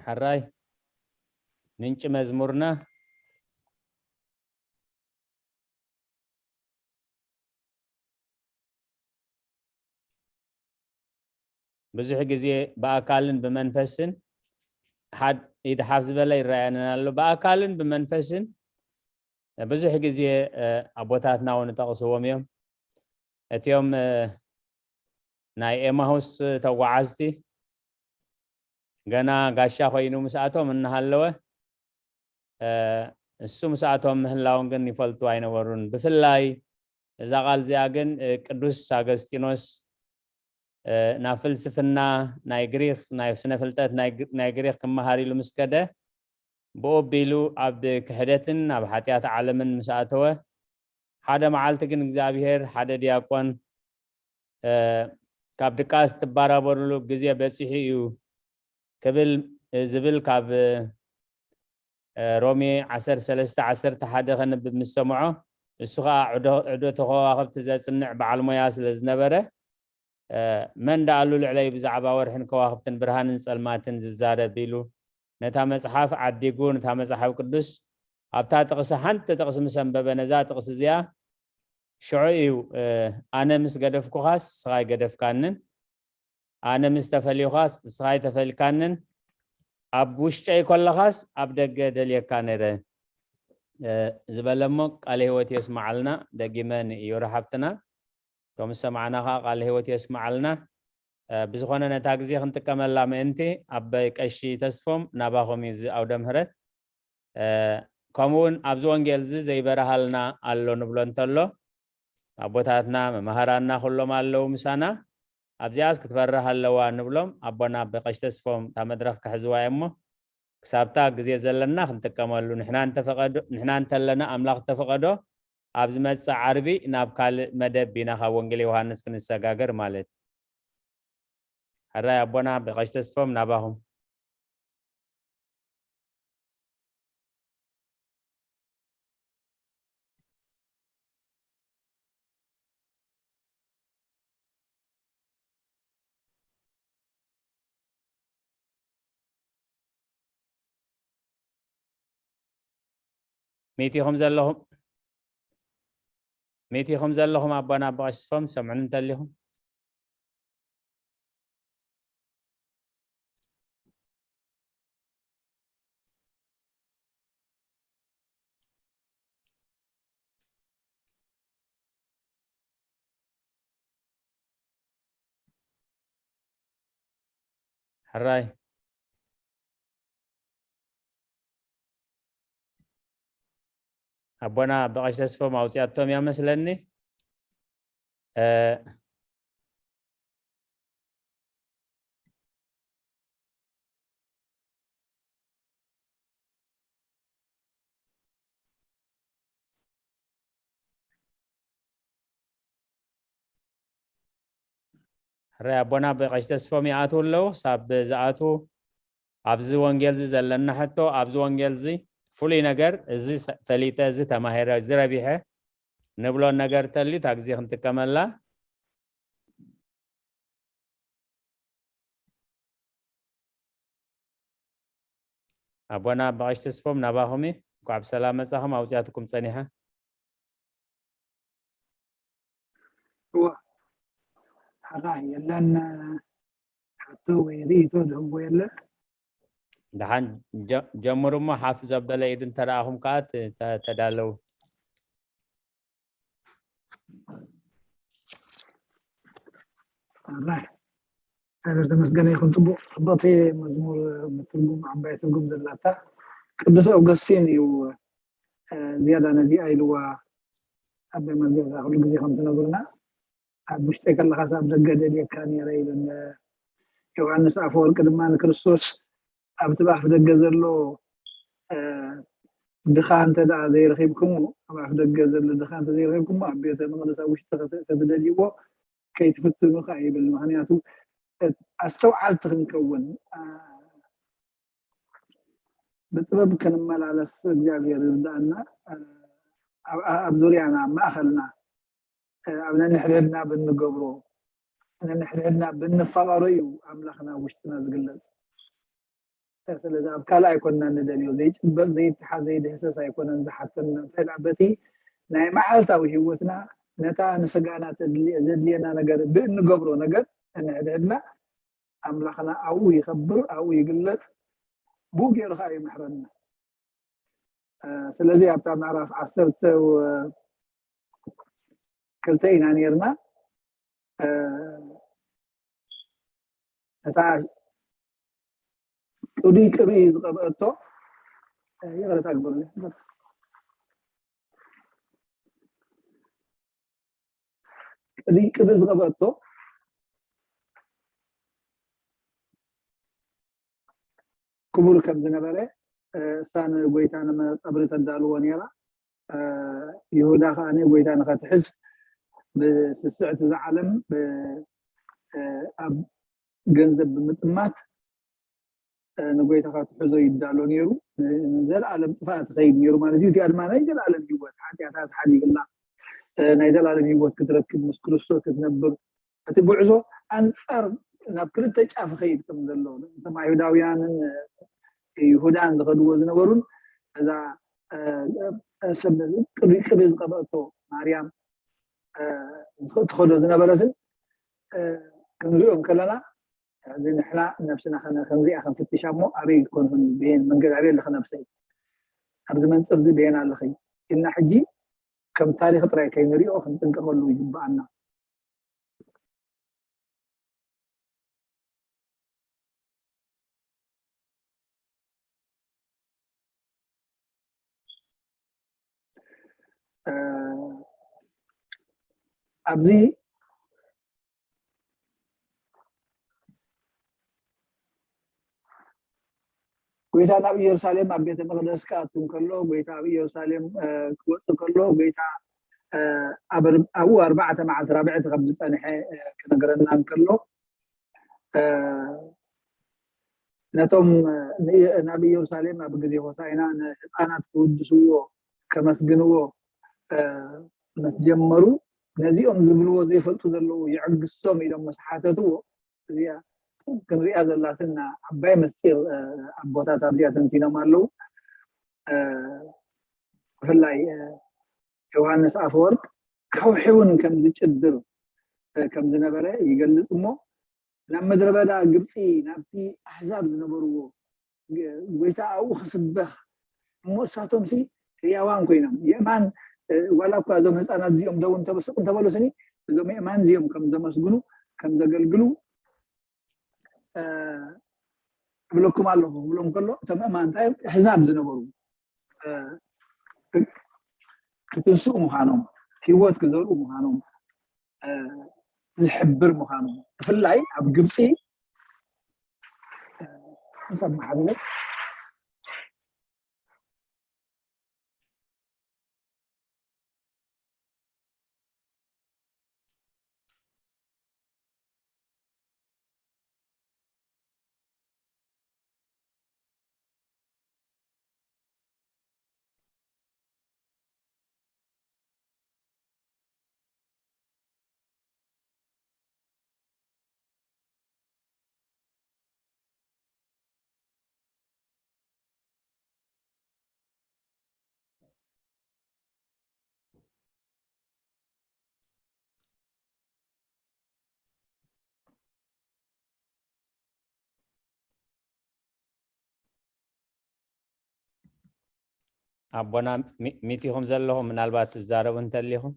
ሕራይ ምንጪ መዝሙርና። ብዙሕ ግዜ ብኣካልን ብመንፈስን፣ ሓድ ኢድ ሓፍ ዝበለ ይረኣየንን ኣሎ። ብኣካልን ብመንፈስን ብዙሕ ግዜ ኣቦታትና እውን ይጠቕስዎም እዮም። እቲኦም ናይ ኤማሁስ ተጓዓዝቲ፣ ገና ጋሻ ኮይኑ ምስኣቶም እናሃለወ፣ እሱ ምስኣቶም ምህላውን ግን ይፈልጡ ኣይነበሩን። ብፍላይ እዛ ቃል እዚኣ ግን ቅዱስ ኣገስጢኖስ ናብ ፍልስፍና ናይ ግሪክ፣ ናይ ስነ ፍልጠት ናይ ግሪክ ክመሃር ኢሉ ምስ ከደ፣ ብኡ ኣቢሉ ኣብ ክሕደትን ኣብ ሓጢኣት ዓለምን ምስ ኣተወ፣ ሓደ መዓልቲ ግን እግዚኣብሄር ሓደ ዲያቆን ካብ ድቃስ ትባራበሩሉ ግዜ በፂሑ እዩ ክብል ዝብል ካብ ሮሜ ዓሰርተ ሰለስተ ዓሰርተ ሓደ ከንብብ ምስ ሰምዖ፣ እሱ ከዓ ዕዶ ከዋኽብቲ ዘፅንዕ በዓል ሞያ ስለ ዝነበረ፣ መን ደኣሉ ልዕለይ ብዛዕባ ወርሕን ከዋኽብትን ብርሃንን ጸልማትን ዝዛረብ ኢሉ ነታ መጽሓፍ ዓዲጉ ነታ መጽሓፍ ቅዱስ ኣብታ ጥቕሲ ሓንቲ ጥቕሲ ምስ ኣንበበ ነዛ ጥቕሲ እዚኣ ሽዑ እዩ ኣነ ምስ ገደፍኩኻስ ንስኻ ኣይገደፍካንን ኣነ ምስ ተፈልዩኻስ ንስኻ ኣይተፈልካንን ኣብ ውሽጨይ ከለኻስ ኣብ ደገ ደልየካ ነይረ ዝበለ እሞ ቃለ ህይወት የስመዓልና። ደጊመ ንዮሮ ሓብትና እቶም ዝሰማዕና ከዓ ቃለ ህይወት የስመዓልና። ብዝኾነ ነታ ግዜ ክንጥቀመላ ምእንቲ ኣቦይ ቀሺ ተስፎም ናባኹም እዩ እዚ ኣውደ ምህረት። ከምኡ እውን ኣብዚ ወንጌል እዚ ዘይበረሃልና ኣሎ ንብሎ እንተሎ ኣቦታትና መማህራንና ኩሎም ኣለዉ ምሳና። ኣብዚኣስ ክትበርህ ኣለዋ ንብሎም ኣቦና ኣቦይ ቀሺ ተስፎም እታ መድረኽ ክሕዝዋ እዮም እሞ ክሳብታ ግዜ ዘለና ክንጥቀመሉ ንሕና እንተፈቐዶ ንሕና እንተለና ኣምላኽ እንተፈቐዶ ኣብ ዝመጽእ ዓርቢ ናብ ካልእ መደብ ኢና ካብ ወንጌል ዮሃንስ ክንሰጋገር ማለት እዩ። ሕራይ ኣቦና ኣቦይ ቀሺ ተስፎም ናባኹም። ሚእቲ ኢኹም ዘለኹም ሚእቲ ኢኹም ዘለኹም ኣቦና ኣቦ ቀሺ ተስፎም ሰምዑኒ እንተሊኹም። ሕራይ ኣቦና ኣቦ ቀሺ ተስፎም ኣውፅኣቶም እያ መስለኒ። ሕራይ ኣቦና ኣቦ ቀሺ ተስፎም ይኣትዉ ኣለዉ። ክሳብ ዝኣትዉ ኣብዚ ወንጌል እዚ ዘለና ሕቶ ኣብዚ ወንጌል እዚ ፍሉይ ነገር እዚ ፈሊጠ እዚ ተማሂረ እዚ ረቢሐ ንብሎ ነገር ተልዩ እታ ግዜ ክንጥቀመላ። ኣቦና ኣቦ ቀሺ ተስፎም ናባኹም እዩ። እንኳዕ ብሰላም መጻኹም። ኣውፅኣትኩም ፀኒሓ። እዋ ሕራይ የለን። ሕቶ ወይ ርእይቶ ዝህቦ የለ። ደሓን ጀምሩ እሞ ሓፍ ዘበለ ኢዱ እንተረኣኹም ከዓ ተዳለው። ኣራይ ተመስገነ ይኹን። ፅቡቅ ፅቡቅቲ መዝሙር ትርጉም ዓባይ ትርጉም ዘላታ ቅዱስ ኦገስቲን እዩ ዝያዳ ነዚኣ ኢልዋ። ኣበ መዝሙር ኩሉ ግዜ ከም ትነግሩና ኣብ ውሽጠይ ከለኻስ ኣብ ደገ ደልየካ ነይረ ኢሉ ዮሃንስ ኣፈወርቂ ድማ ንክርስቶስ ኣብቲ ብኣፍ ደገ ዘሎ ድኻ እንተ ደኣ ዘይረኺብኩሞ፣ ኣብ ኣፍ ደገ ዘሎ ድኻ እንተ ዘይረኺብኩሞ፣ ኣብ ቤተ መቕደስ ኣብ ውሽጢ ከት-፣ ከትደልይዎ ከይትፍትኑ ከኣ ይብል። ምኽንያቱ፣ እት-፣ ኣስተውዓልቲ ክንከውን፣ ኣ፣ ብጥበብ ክንመላለስ እግዚኣብሔር ይርዳእና። ኣ፣ ኣብ፣ ኣብ ዙርያና፣ ኣብ ማእኸልና፣ እ፣ ኣብ ነንሕድሕድና ብንገብሮ፣ ነንሕድሕድና ብንፋቐሮ እዩ ኣምላኽና ኣብ ውሽጥና ዝግለጽ። ስለዚ ኣብ ካልእ ኣይኮንና እንደልዮ፣ ዘይጭበጥ፣ ዘይተሓዝ፣ ዘይድህሰስ ኣይኮነን ዝሓተና። እንታይ ደኣ በቲ ናይ መዓልታዊ ህይወትና ነታ ንስጋና ተድሊ-፣ ዘድልየና ነገር ብእንገብሮ ነገር ነንሕድሕድና ኣምላኽና ኣብኡ ይኸብር፣ ኣብኡ ይግለጽ፣ ብኡ ገይሩ ከኣ ይምሕረና። እ፣ ስለዚ ኣብታ ምዕራፍ ዓሰርተ ክልተ ኢና ነይርና። እ፣ እታ ቅብኢ ቅብኢ ዝቐብአቶ፣ እ፣ ይቕረታ ግበሩለይ። ቅብኢ ቅብኢ ዝቐብአቶ ክቡር ከም ዝነበረ፣ እ፣ እሳ ንጎይታ ንመቃብር ተዳልዎ ነይራ። እ፣ ይሁዳ ከኣ ንጎይታ ንኸትሕዝ ብስስዕቲ ዝዓለም ብ-፣ እ፣ ኣብ ገንዘብ ብምጥማት፣ እ፣ ንጎይታ ከትሕዞ ይዳሎ ነይሩ። ን-፣ ንዘለኣለም ጥፋኣት ይኸይድ ነይሩ ማለት እዩ። እቲኣ ድማ ናይ ዘለኣለም ህይወት፣ ሓጢኣታት ሓዲግላ፣ እ፣ ናይ ዘለኣለም ህይወት ክትረክብ፣ ምስ ክርስቶስ ክትነብር፣ እቲ ጉዕዞ ኣንጻር ናብ ክልተ ጫፍ ይኸይድ ከም ዘሎ፣ እቶም ኣይሁዳውያንን ይሁዳን ዝኸድዎ ዝነበሩን፣ እዛ፣ እ፣ ሰብ ቅብኢ ቅብኢ ዝቐብአቶ ማርያም፣ እ፣ ትኸዶ ዝነበረትን፣ እ፣ ክንሪኦም ከለና፣ እዚ ንሕና ነብስና ከነ-፣ ክንሪኣ ክንፍትሻ እሞ፣ ኣበይ ኮንኩን፣ ብሄን መንገድ ኣበይ ኣለኺ ነብሰይ? ኣብዚ መንጽር እዚ ብሄን ኣለኺ? ኢልና ሕጂ ከም ታሪኽ ጥራይ ከይንሪኦ ክንጥንቀቐሉ ይግብኣና። እ፣ ኣብዚ ጎይታ ናብ ኢየሩሳሌም ኣብ ቤተ መቕደስ ክኣቱ እንከሎ፣ ጎይታ ኣብ ኢየሩሳሌም፣ እ፣ ክወጽእ ከሎ፣ ጎይታ፣ እ፣ ኣብ-፣ ኣብኡ ኣርባዕተ መዓልቲ ራብዕቲ ከም ዝጸንሐ፣ እ፣ ክነግረና እንከሎ፣ እ፣ ነቶም፣ እ፣ ን-፣ ናብ ኢየሩሳሌም ኣብ ግዜ ሆሳዕና ንህፃናት ክውድስዎ፣ ከመስግንዎ፣ እ፣ ምስ ጀመሩ፣ ነዚኦም ዝብልዎ ዘይፈልጡ ዘለዉ የዕግሶም ኢሎም ምስ ሓተትዎ፣ እዚኣ ክንሪኣ ዘላትና ዓባይ ምስጢር፣ እ፣ ኣቦታት ኣብዚኣ ተንቲኖም ኣለዉ። እ፣ ብፍላይ፣ እ፣ ዮሃንስ ኣፈወርቅ ከውሒ እውን ከም ዝጭድር፣ እ፣ ከም ዝነበረ ይገልጽ እሞ፣ ናብ ምድረ በዳ ግብጺ፣ ናብቲ ኣህዛብ ዝነበርዎ፣ ግ-፣ ጎይታ ኣብኡ ክስበኽ፣ እሞ እሳቶምሲ ህያዋን ኮይኖም፣ የእማን፣ እ፣ ዋላ እኳ እዞም ህፃናት እዚኦም ደው እንተበ-፣ ስቕ እንተበሉ ስኒ፣ እዞም የእማን እዚኦም ከም ዘመስግኑ፣ ከም ዘገልግሉ፣ እ፣ እብለኩም ኣለኹ ክብሎም ከሎ፣ እቶም ኣእማን እንታይ እዮም? ኣህዛብ ዝነበሩ፣ እ፣ ክትንስኡ ምዃኖም፣ ህይወት ክዘርኡ ምዃኖም፣ እ፣ ዝሕብር ምዃኑ፣ ብፍላይ ኣብ ግብፂ፣ እ፣ ምስ ኣመሓድነት ኣቦና ሚ-፣ ሚት ኢኹም ዘለኹም፣ ምናልባት ትዛረቡ እንተሊኹም።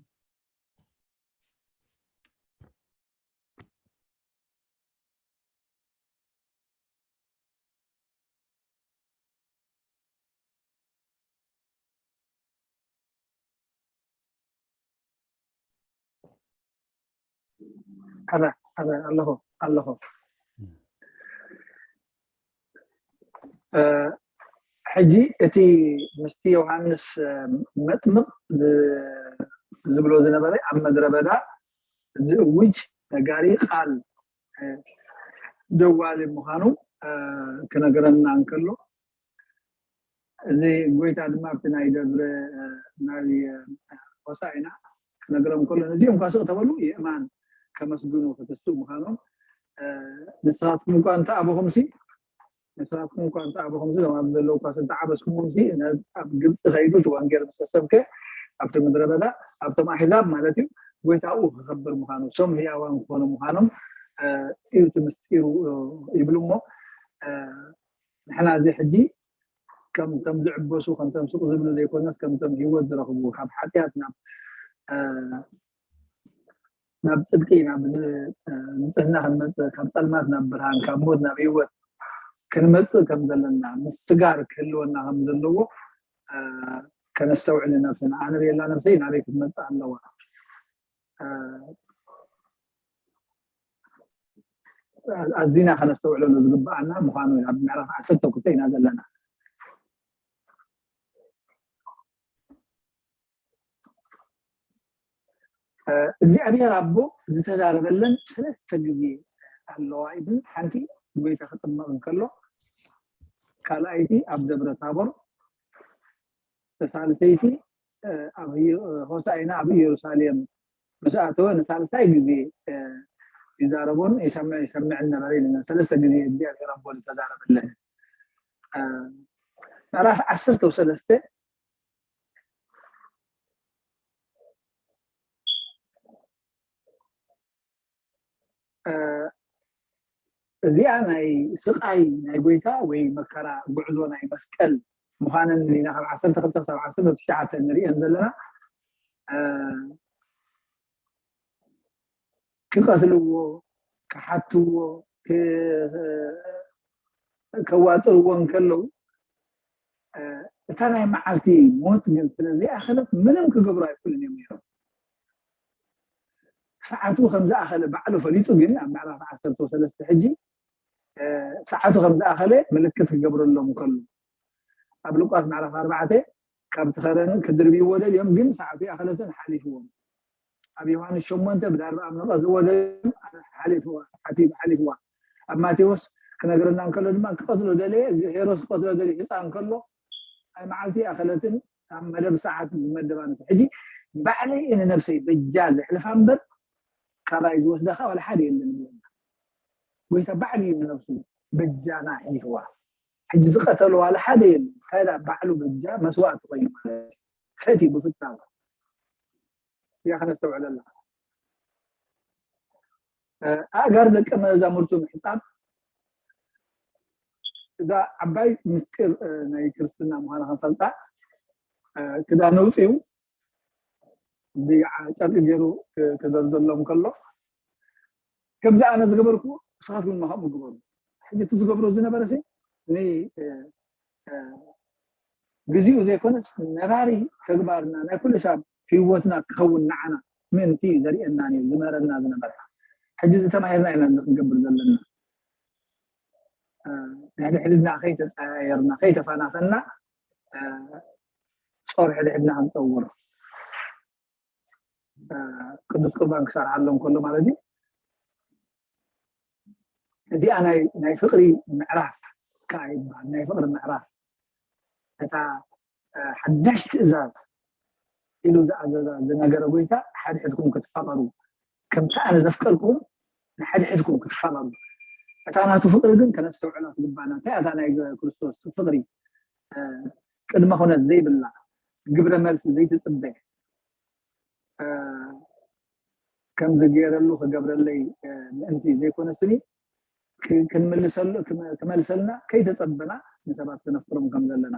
ኣነ፣ ኣነ ኣለኹ፣ ኣለኹ። እ፣ ሕጂ እቲ ምስቲ ዮሃንስ መጥምቕ ዝብሎ ዝነበረ ኣብ መድረ በዳ ዝእውጅ ነጋሪ ቃል ደዋሊ ምዃኑ ክነገረና እንከሎ፣ እዚ ጎይታ ድማ ኣብቲ ናይ ደብረ ናይ ሆሳዕና ክነግሮም ከሎ፣ ነዚኦም ኳ ስቕ ተበሉ የእማን ከመስግኑ ክትስኡ ምዃኖም፣ ንስኻትኩም እኳ እንተ ኣበኹምሲ ንስኻትኩም እኳ እንተ ኣበኹምሲ እዞም ኣብ ዘለዉ ኳ እንተ ዓበስኩሞምሲ፣ ኣብ ግብፂ ከይዱ እቲ ወንጌል ምስ ተሰብከ ኣብቲ ምድረ በዳ ኣብቶም ኣሕዛብ ማለት እዩ ጎይታኡ ክኸብር ምዃኑ፣ ሶም ህያዋን ክኾኑ ምዃኖም እዩ እቲ ምስጢሩ ይብሉ እሞ፣ ንሕና እዚ ሕጂ ከምቶም ዝዕበሱ ከምቶም ስቕ ዝብሉ ዘይኮነስ ከምቶም ህይወት ዝረኽቡ ካብ ሓጢኣት ናብ ናብ ፅድቂ ናብ ንፅህና ክንመፅእ ካብ ፀልማት ናብ ብርሃን ካብ ሞት ናብ ህይወት ክንመፅእ ከም ዘለና ምስጋር ክህልወና ከም ዘለዎ ከነስተውዕል ንነብስና ኣነ ቤላ ነብሰይ ናበይ ክትመፅእ ኣለዋ ኣዚና ከነስተውዕለሉ ዝግበኣና ምዃኑ ኣብ ምዕራፍ ዓሰርተ ክልተ ኢና ዘለና። እግዚኣብሔር ኣቦ ዝተዛረበለን ሰለስተ ግዜ ኣለዋ ይብል። ሓንቲ ጎይታ ክጥመቕ እንከሎ፣ ካልኣይቲ ኣብ ደብረ ታቦር፣ ሳልሰይቲ ኣብ ሆሳኢና ኣብ ኢየሩሳሌም ምስ ኣተወ ንሳልሳይ ግዜ ይዛረቦን ይሰምዕ ይሰምዕን ነበረ ይለና። ሰለስተ ግዜ እግዚኣብሔር ኣቦ ዝተዛረበለን ምዕራፍ ዓሰርተ ሰለስተ እዚኣ ናይ ስቃይ ናይ ጎይታ ወይ መከራ ጉዕዞ ናይ መስቀል ምዃነን ኢና ካብ ዓሰርተ ክልተ ክሳብ ዓሰርተ ትሽዓተ ንሪእን ዘለና። ክቐትልዎ፣ ክሓትዎ፣ ከዋፅርዎ እንከለዉ እታ ናይ መዓልቲ ሞት ግን ስለ ዘይኣኸለት ምንም ክገብሩ ኣይክእሉን እዮም ነይሮም። ሰዓቱ ከም ዝኣኸለ ባዕሉ ፈሊጡ ግን ኣብ ምዕራፍ ዓሰርተ ሰለስተ ሕጂ ሰዓቱ ከም ዝኣኸለ ምልክት ክገብረሎም ከሎ ኣብ ሉቃስ ምዕራፍ ኣርባዕተ ካብቲ ከረን ክድርብይዎ ደልዮም ግን ሰዓቱ ይኣኸለትን ሓሊፍዎም። ኣብ ዮሃንስ ሸሞንተ ብዳርባ ኣብ ነቐዝዎ ደልዮም ሓሊፍዋ ሓሊፍዋ። ኣብ ማቴዎስ ክነግረና እንከሎ ድማ ክቐትሎ ደለየ ሄሮስ ክቐትሎ ደልዩ ህፃን ከሎ ናይ መዓልቲ ይኣኸለትን ኣብ መደብ ሰዓት ዝመደባ ነቲ ሕጂ ባዕለይ እየ ንነብሰይ በጃ ዘሕልፋ እምበር ካባይ ዝወስዳ ከዓ ዋላ ሓደ የለን ይብለና። ጎይታ ባዕሉ እዩ ንነብሱ በጃና ኣሕሊፍዋ። ሕጂ ዝቐተሉ ዋላ ሓደ የለን። እንታይ ደኣ ባዕሉ በጃ መስዋእቲ ኮይኑ ማለት እዩ። ፈትዩ ብፍታው እያ ከነስተውዕለላ። ኣእጋር ደቀ መዛሙርቱ ምሕጻብ እዛ ዓባይ ምስጢር ናይ ክርስትና ምዃና ክንፈልጣ ክዳን ነውፅኡ ጨርቂ ገይሩ ክደርደሎም ከሎ ከምዚ ኣነ ዝገበርኩ ንስኻትኩም ድማ ከምኡ ግበሩ። ሕጂ እቲ ዝገብሮ ዝነበረ ሲ ግዜኡ ዘይኮነስ ነባሪ ተግባርና ናይ ኩሉ ሰብ ህይወትና ክኸውን ንዓና ምእንቲ ዘርእየና እዩ ዝምህረና ዝነበረ። ሕጂ ዝተማሂርና ኢና ክንገብር ዘለና። ንሕድሕድና ከይተፀያየርና ከይተፈናፈና ጾር ሕድሕድና ክንፀውር ቅዱስ ቁርባን ክሰርሓሎም ከሎ ማለት እዩ። እዚኣ ናይ ናይ ፍቕሪ ምዕራፍ ከዓ ይበሃል። ናይ ፍቕሪ ምዕራፍ እታ ሓዳሽ ትእዛዝ ኢሉ ዝኣዘዛ ዝነገረ ጎይታ ሓድሕድኩም ክትፋቐሩ ከምቲ ኣነ ዘፍቀርኩም ንሓድሕድኩም ክትፋቐሩ። እታ ናቱ ፍቕሪ ግን ከነስተውዕላ ትግባና። እንታይ እታ ናይ ክርስቶስ ፍቕሪ ቅድመ ኩነት ዘይብላ ግብረ መልሲ ዘይትፅበ ከም ዝገይረሉ ክገብረለይ ምእንቲ ዘይኮነስኒ ክንምልሰሉ ክመልሰልና ከይተፀበና ንሰባት ክነፍቅሮም ከም ዘለና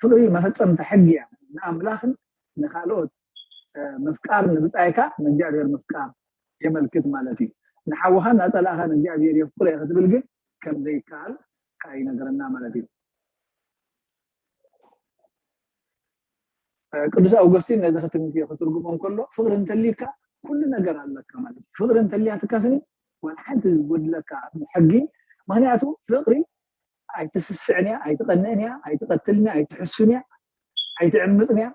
ፍቕሪ መፈፀምታ ሕጊ እያ። ንኣምላኽን ንካልኦት ምፍቃር ንብፃይካ ንእግዚኣብሔር ምፍቃር የመልክት ማለት እዩ። ንሓውኻ እናፀላእኻ ንእግዚኣብሔር የፍቅሮ እየ ክትብል ግን ከም ዘይከኣል ከዓ ይነገረና ማለት እዩ። ቅዱስ ኣውጉስቲን ነዚ ክትምቲ ክትርጉሞ እንከሎ ፍቅሪ እንተልዩካ ኩሉ ነገር ኣለካ ማለት እዩ። ፍቅሪ እንተልያትካ ስኒ ዋላ ሓንቲ ዝጎድለካ ሕጊ ምክንያቱ ፍቅሪ ኣይትስስዕን እያ፣ ኣይትቐንእን እያ፣ ኣይትቐትልን እያ፣ ኣይትሕሱን እያ፣ ኣይትዕምፅን እያ።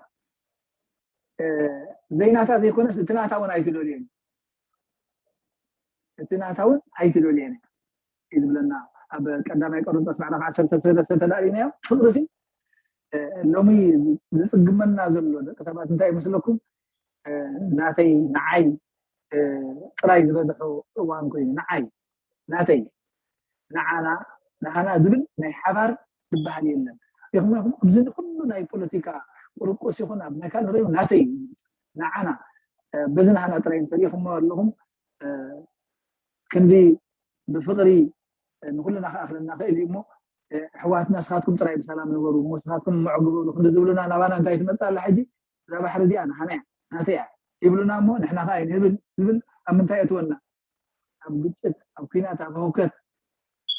ዘይናታ ዘይኮነስ እቲ ናታ እውን ኣይትደልዮን፣ እቲ ናታ እውን ኣይትደልዮን እያ እዩ ዝብለና። ኣብ ቀዳማይ ቆሮንቶስ ምዕራፍ ዓሰርተ ሰለስተ ተላኢናዮ። ፍቅሪ ሲ ሎሚ ዝፅግመና ዘሎ ደቂ ሰባት እንታይ ይመስለኩም? ናተይ፣ ንዓይ ጥራይ ዝበዝሖ እዋን ኮይኑ፣ ንዓይ፣ ናተይ፣ ንዓና፣ ንሃና ዝብል ናይ ሓባር ዝበሃል የለን። ሪኹም ኢኹም ኣብዚ ኩሉ ናይ ፖለቲካ ቁርቁስ ይኹን ኣብ ናይ ካልእ ሪኡ ናተይ፣ ንዓና፣ በዚ ንሃና ጥራይ እንተሪኹሞ ኣለኹም። ክንዲ ብፍቅሪ ንኩልና ክኣኽለና ክእል እዩ እሞ፣ ኣሕዋትና ንስኻትኩም ጥራይ ብሰላም ንበሩ እሞ ንስኻትኩም ምዕጉ በሉ ክንዲ ዝብሉና ናባና እንታይ ትመፅእ ኣላ ሕጂ? እዛ ባሕሪ እዚኣ ንሓና እያ፣ ናተይ እያ ይብሉና እሞ ንሕና ከዓ ይንህብል ዝብል ኣብ ምንታይ የእትወና? ኣብ ግጭት፣ ኣብ ኩናት፣ ኣብ ህውከት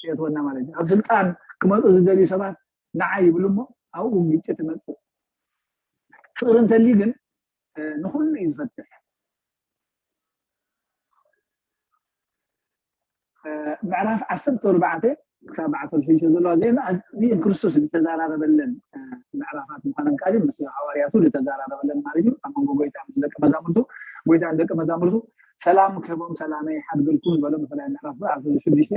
የእትወና ማለት እዩ። ኣብ ስልጣን ክመፁ ዝደልዩ ሰባት ንዓይ ይብሉ እሞ ኣብኡ ግጭት ይመፅእ። ፍቅሪ እንተልዩ ግን ንኩሉ እዩ ዝፈትሕ። ምዕራፍ ዓሰርተ ኣርባዕተ ክሳብ ዓሰርተ ሽዱሽተ ዘለዋ ዜና ኣዝየን ክርስቶስ ዝተዘራረበለን ምዕራፋት ምዃነን ካሊ ምስ ሃዋርያቱ ዝተዘራረበለን ማለት እዩ። ኣብ መንጎ ጎይታ ምስ ደቂ መዛሙርቱ፣ ጎይታ ንደቂ መዛሙርቱ ሰላም ክህቦም ሰላመይ ይሓድገልኩም ዝበሎ ብፍላይ ምዕራፍ ዓሰርተ ሽዱሽተ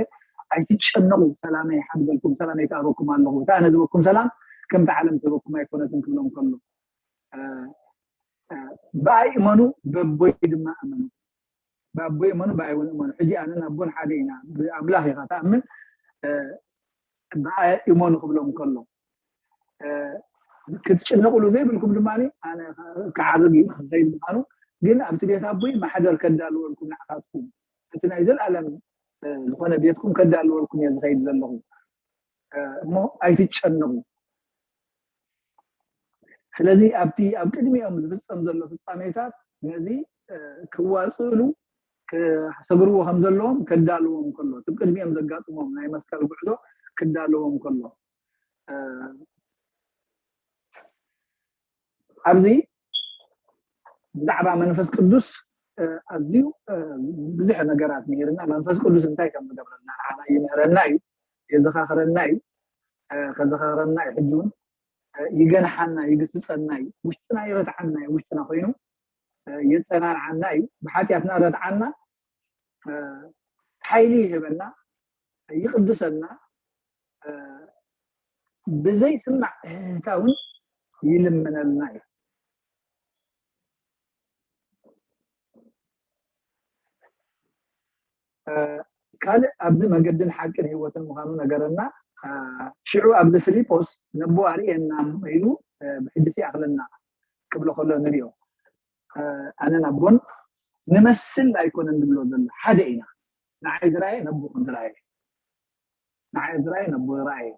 ኣይትጨነቁ፣ ሰላመይ ይሓድገልኩም፣ ሰላመይ ክኣበኩም ኣለኹ፣ እታ ኣነ ዝበኩም ሰላም ከምቲ ዓለም ትህበኩም ኣይኮነትን ክብሎም ከሎ ብኣይ እመኑ በቦይ ድማ እመኑ። ብኣቦይ እመኑ ብኣይ እውን እመኑ። ሕጂ ኣነን ኣቦን ሓደ ኢና። ብኣምላኽ ኢኻ ትኣምን፣ ብኣይ እመኑ ክብሎም ከሎ ክትጭነቁሉ ዘይብልኩም ድማ ኣነ ክዓርግ እዩ ክኸይድ ምዃኑ ግን ኣብቲ ቤት ኣቦይ ማሕደር ከዳልወልኩም ንዓኻትኩም እቲ ናይ ዘለኣለም ዝኾነ ቤትኩም ከዳልወልኩም እየ ዝኸይድ ዘለኹ እሞ ኣይትጨነቁ። ስለዚ ኣብቲ ኣብ ቅድሚኦም ዝፍፀም ዘሎ ፍፃሜታት ነዚ ክዋፅእሉ ክሰግርዎ ከም ዘለዎም ከዳልዎም ከሎ እቲ ቅድሚኦም ዘጋጥሞም ናይ መስቀል ጉዕዞ ክዳልዎም ከሎ ኣብዚ ብዛዕባ መንፈስ ቅዱስ ኣዝዩ ብዙሕ ነገራት ምሂርና መንፈስ ቅዱስ እንታይ ከም ዝገብረና ንዓና ይምህረና እዩ፣ የዘኻኽረና እዩ፣ ከዘኻኽረና እዩ። ሕጂ እውን ይገንሓና፣ ይግስፀና እዩ፣ ውሽጥና ይረትዓና እዩ፣ ውሽጥና ኮይኑ የፀናንዓና እዩ፣ ብሓጢኣትና ረትዓና ሓይሊ ይህበና፣ ይቅድሰና፣ ብዘይስማዕ እህህታ እውን ይልምነልና እዩ። ካልእ ኣብዚ መንገድን ሓቅን ህይወትን ምዃኑ ነገረና። ሽዑ ኣብዚ ፊሊጶስ ነቦ ኣርእየና ኢሉ ብሕጂ ይኣኽለና ክብሎ ከሎ ንሪኦ። ኣነን ኣቦን ንመስል ኣይኮነን ዝብሎ ዘሎ ሓደ ኢና። ንዓይ ዝረኣየ ነቦ ከም ዝረኣየ፣ ንዓይ ዝረኣየ ነቦ ዝረኣየ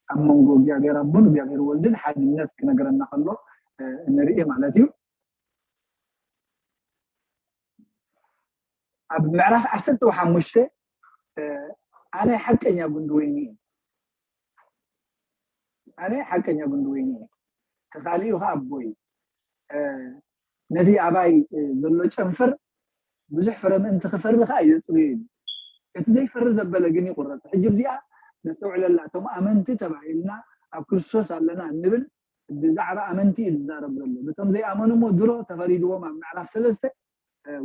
ኣብ መንጎ እግዚኣብሔር ኣቦን እግዚኣብሔር ወልድን ሓድነት ክነገረና ከሎ ንርኢ ማለት እዩ። ኣብ ምዕራፍ ዓሰርተ ሓሙሽተ ኣነ ሓቀኛ ጉንዲ ወይኒ እየ፣ ኣነ ሓቀኛ ጉንዲ ወይኒ እየ፣ ተኻሊኡ ከዓ ኣቦይ ነቲ ኣባይ ዘሎ ጨንፈር ብዙሕ ፍረ ምእንቲ ክፈሪ ከዓ የፅርዮ እዩ። እቲ ዘይፈሪ ዘበለ ግን ይቁረፅ። ሕጂ እዚኣ ነስተውዕለላ። እቶም ኣመንቲ ተባሂልና ኣብ ክርስቶስ ኣለና እንብል ብዛዕባ ኣመንቲ እዩ ዝዛረብ ዘሎ። ነቶም ዘይኣመኑ እሞ ድሮ ተፈሪድዎም ኣብ ምዕራፍ ሰለስተ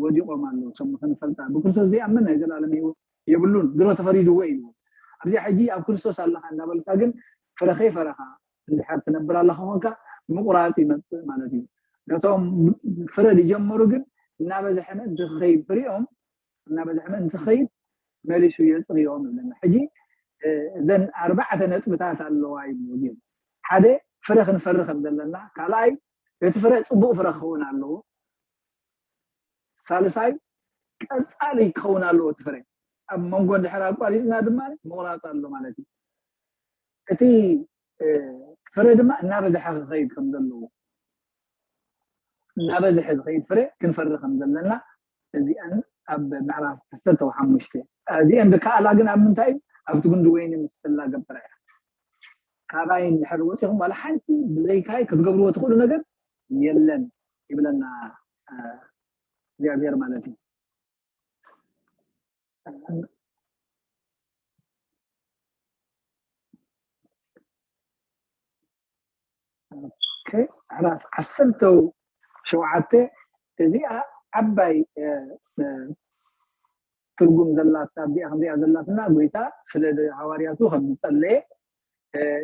ወዲቖም ኣለዉ። ከም ክንፈልጣ ብክርስቶስ ዘይኣምን ናይ ዘላለም ህይወት የብሉን፣ ድሮ ተፈሪድዎ ኢልዎ። ኣብዚኣ ሕጂ ኣብ ክርስቶስ ኣለኻ እናበልካ ግን ፍረ ከይፈረኻ እንድሕር ትነብር ኣለኻ ኮንካ ምቑራፅ ይመፅእ ማለት እዩ። ነቶም ፍረ ዝጀመሩ ግን እናበዝሐ ምእንቲ ክኸይድ ፍሪኦም እናበዝሐ ምእንቲ ክኸይድ መሊሱ የፅርዮም ይብለና። ሕጂ እዘን ኣርባዕተ ነጥብታት ኣለዋ ይብሉ። ሓደ ፍረ ክንፈሪ ከም ዘለና፣ ካልኣይ እቲ ፍረ ፅቡቅ ፍረ ክኸውን ኣለዎ፣ ሳልሳይ ቀፃሊ ክኸውን ኣለዎ እቲ ፍረ። ኣብ መንጎ እንድሕር ኣቋሪፅና ድማ ምቑራፅ ኣሎ ማለት እዩ። እቲ ፍረ ድማ እናበዝሐ ክኸይድ ከም ዘለዎ፣ እናበዝሐ ዝኸይድ ፍረ ክንፈሪ ከም ዘለና እዚኣን ኣብ ምዕራፍ ዓሰርተ ሓሙሽተ እዚአን ዝከኣላ ግን ኣብ ምንታይ ኣብቲ ጉንዲ ወይኒ ምስ ተላገብ ጥራይ እያ። ካባይ እንድሕር ወፂኹም ዋላ ሓንቲ ብዘይካይ ክትገብርዎ ትኽእሉ ነገር የለን ይብለና እግዚኣብሔር ማለት እዩ። ምዕራፍ ዓሰርተ ሸውዓተ እዚኣ ዓባይ ትርጉም ዘላታ እዚኣ ከምዚኣ ዘላትና ጎይታ ስለ ሃዋርያቱ ከም ዝጸለየ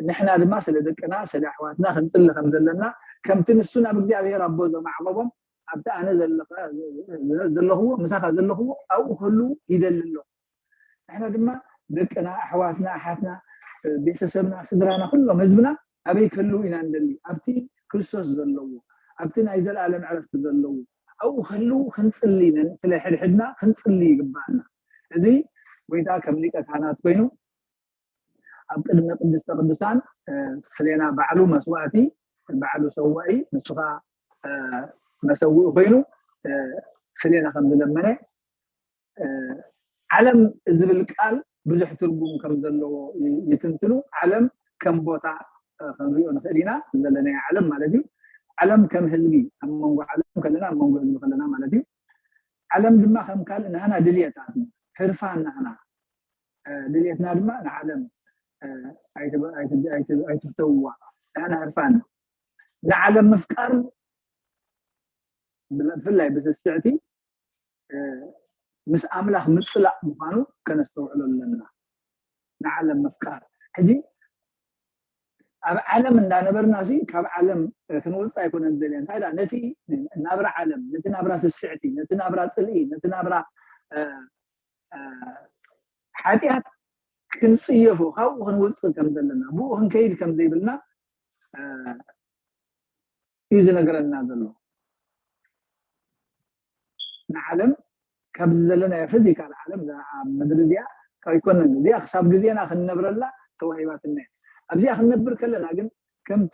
ንሕና ድማ ስለ ደቅና ስለ ኣሕዋትና ክንጽሊ ከም ዘለና ከምቲ ንሱ ናብ እግዚኣብሔር ኣቦ ዘማዕቐቦም ኣብቲ ኣነ ዘለኽዎ ምሳኻ ዘለኽዎ ኣብኡ ክህልዉ ይደሊ ኣለኹ። ንሕና ድማ ደቅና ኣሕዋትና ኣሓትና ቤተሰብና ስድራና ኩሎም ህዝብና ኣበይ ክህልዉ ኢና ንደሊ? ኣብቲ ክርስቶስ ዘለዎ ኣብቲ ናይ ዘለኣለም ዕረፍቲ ዘለዎ ኣብኡ ክህልዉ ክንጽሊ ስለ ሕድሕድና ክንጽሊ ይግባኣና። እዚ ጎይታ ከም ሊቀ ካህናት ኮይኑ ኣብ ቅድሚ ቅድስተ ቅዱሳን ስሌና ባዕሉ መስዋእቲ ባዕሉ ሰዋኢ ንሱ ከዓ መሰውኢ ኮይኑ ስሌና ከም ዝለመነ ዓለም ዝብል ቃል ብዙሕ ትርጉም ከም ዘለዎ ይትንትኑ። ዓለም ከም ቦታ ክንሪኦ ንኽእል ኢና። ዘለናዮ ዓለም ማለት እዩ። ዓለም ከም ህዝቢ ኣብ መንጎ ዓለም ከለና ኣብ መንጎ ህዝቢ ከለና ማለት እዩ። ዓለም ድማ ከም ካልእ ናህና ድልየታት ህርፋን ናህና ድልየትና ድማ ንዓለም ኣይትፍተውዋ። ናህና ህርፋን ንዓለም ምፍቃር ብፍላይ ብስስዕቲ ምስ ኣምላኽ ምጽላእ ምዃኑ ከነስተውዕሎ ኣለና። ንዓለም ምፍቃር ሕጂ ኣብ ዓለም እንዳነበርና ሲ ካብ ዓለም ክንወፅእ ኣይኮነን ዝደልያ እንታይ ነቲ ናብራ ዓለም ነቲ ናብራ ስስዕቲ ነቲ ናብራ ፅልኢ ነቲ ናብራ ሓጢኣት ክንፅየፎ ካብኡ ክንወፅእ ከም ዘለና ብኡ ክንከይድ ከም ዘይብልና እዩ ዝነገረና ዘሎ። ንዓለም ካብዚ ዘለናዮ ፊዚካል ዓለም ኣብ ምድሪ እዚኣ ኣይኮነን እዚኣ ክሳብ ግዜና ክንነብረላ ተዋሂባትና እያ። ኣብዚኣ ክንነብር ከለና ግን ከምቲ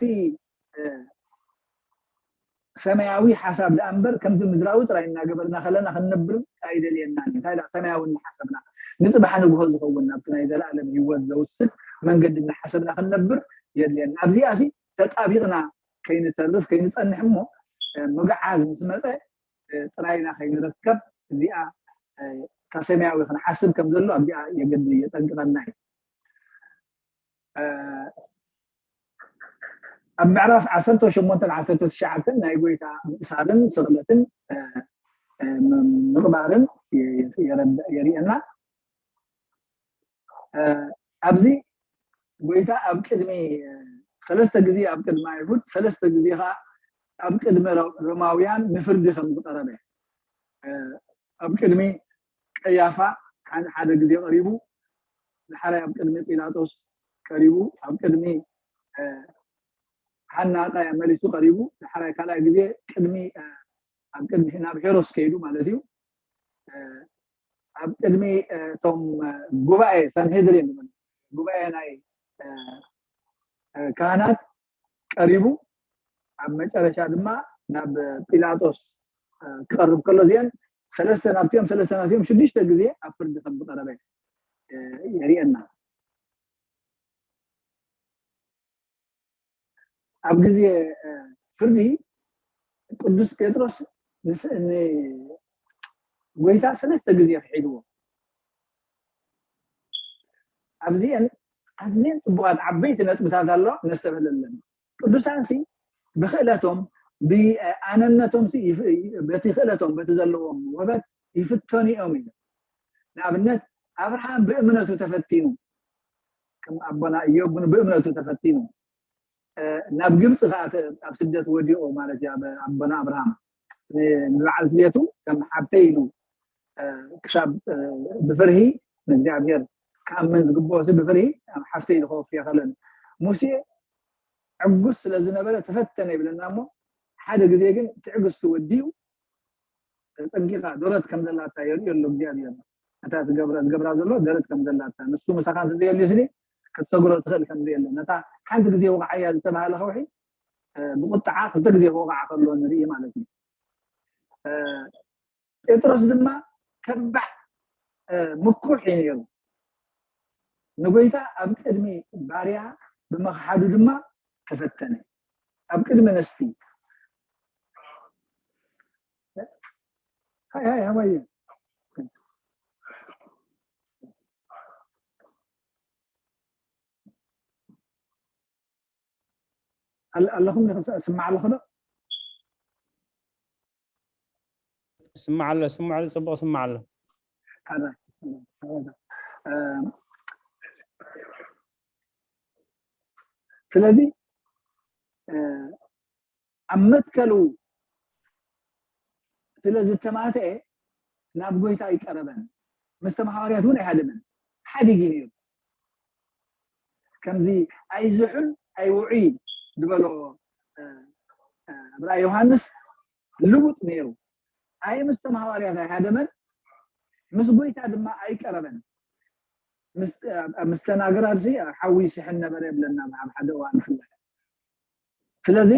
ሰማያዊ ሓሳብ ደኣ እምበር ከምቲ ምድራዊ ጥራይ እናገበርና ከለና ክንነብር ኣይደልየናን እዩ። እንታይ ደኣ ሰማያዊ እናሓሰብና ንፅባሕ ንግሆ ዝኸውን ናብቲ ናይ ዘለኣለም ህይወት ዘውስድ መንገዲ እናሓሰብና ክንነብር የድልየና። ኣብዚኣ ሲ ተጣቢቕና ከይንተርፍ ከይንፀንሕ እሞ ምግዓዝ ምስ መፀ ጥራይና ከይንረከብ እዚኣ እታ ሰማያዊ ክንሓስብ ከም ዘሎ ኣብዚኣ የገድ የጠንቅቐና እዩ። ኣብ ምዕራፍ ዓሰርተ ሸሞንተን ዓሰርተ ትሽዓተን ናይ ጎይታ ምእሳርን ስቕለትን ምቕባርን የርእየና። ኣብዚ ጎይታ ኣብ ቅድሚ ሰለስተ ግዜ ኣብ ቅድሚ ኣይሁድ ሰለስተ ግዜ ከዓ ኣብ ቅድሚ ሮማውያን ንፍርዲ ከም ዝቀረበ ኣብ ቅድሚ ቀያፋ ሓደ ግዜ ቀሪቡ፣ ድሓራይ ኣብ ቅድሚ ጲላጦስ ቀሪቡ፣ ኣብ ቅድሚ ሃና ቀያ መሊሱ ቀሪቡ፣ ድሓራይ ካልኣይ ግዜ ቅድሚ ኣብ ቅድሚ ናብ ሄሮስ ከይዱ ማለት እዩ። ኣብ ቅድሚ እቶም ጉባኤ ሰንሄድሪን ጉባኤ ናይ ካህናት ቀሪቡ ኣብ መጨረሻ ድማ ናብ ጲላጦስ ክቐርብ ከሎ እዚአን ሰለስተ ናብቲኦም ሰለስተ ናብቲኦም ሽዱሽተ ግዜ ኣብ ፍርዲ ከም ዝቀረበ የርእየና። ኣብ ግዜ ፍርዲ ቅዱስ ጴጥሮስ ንጎይታ ሰለስተ ግዜ ክሒድዎ። ኣብዚአን ኣዝየን ፅቡቃት ዓበይቲ ነጥብታት ኣሎ ነስተብህለለን። ቅዱሳን ሲ ብክእለቶም ብኣነነቶም በቲ ክእለቶም በቲ ዘለዎም ውህበት ይፍተኑ እዮም እዩ። ንኣብነት ኣብርሃም ብእምነቱ ተፈቲኑ ከም ኣቦና እዮብ ብእምነቱ ተፈቲኑ ናብ ግብፂ ከዓ ኣብ ስደት ወዲቑ ማለት እዩ። ኣቦና ኣብርሃም ንበዓል ድሌቱ ከም ሓብተይ ኢሉ ክሳብ ብፍርሂ ንእግዚኣብሔር ክኣምን ዝግብኦ ብፍርሂ ሓፍተ ኢሉ ከወፍዮ ከለን ሙሴ ዕጉስ ስለ ዝነበረ ተፈተነ ይብለና እሞ ሓደ ግዜ ግን ትዕግስቱ ወዲኡ ጠንቂኻ ደረት ከም ዘላታ የርእዮ ኣሎ እግዚኣብሔር። እታ ትገብራ ዝገብራ ዘሎ ደረት ከም ዘላታ ንሱ ምሳኻ እንተዘየልዩ ስኒ ክትሰግሮ ትኽእል ከም ዘየለ ነታ ሓንቲ ግዜ ወቕዓያ ዝተባሃለ ከውሒ ብቁጥዓ ክልተ ግዜ ክወቕዓ ከሎ ንርኢ ማለት እዩ። ጴጥሮስ ድማ ተባዕ ምኩሕ እዩ ነይሩ። ንጎይታ ኣብ ቅድሚ ባርያ ብምኽሓዱ ድማ ተፈተነ። ኣብ ቅድሚ ነስቲ ሃይ ሃይ ሃዋይ ኣለ- ኣለኹም ዲኹም? ስማዕ ኣለኹ ዶ? ስማዕ ኣሎ፣ ስማዕ ኣሎ፣ ጽቡቕ ስማዕ ኣሎ። ኣረ፣ ኣረ፣ ኣረ። እ፣ ስለዚ እ፣ ኣብ መትከሉ ስለ ዝተማተአ ናብ ጎይታ ኣይቀረበን። ምስቶም ሃዋርያት እውን ኣይሃደመን። ሓዲግ እዩ ነይሩ። ከምዚ ኣይዝሑል ኣይውዑይ ዝበሎ እ፣ እ፣ ኣብ ራእይ ዮሃንስ ልውጥ ነይሩ። ኣይ ምስቶም ሃዋርያት ኣይሃደመን፣ ምስ ጎይታ ድማ ኣይቀረበን። ምስ- ኣብ- ኣብ ምስተን ኣግራርሲ ኣብ ሓዊ ይስሕን ነበረ የብለና ኣብ ሓደ እዋን ፍለ ስለዚ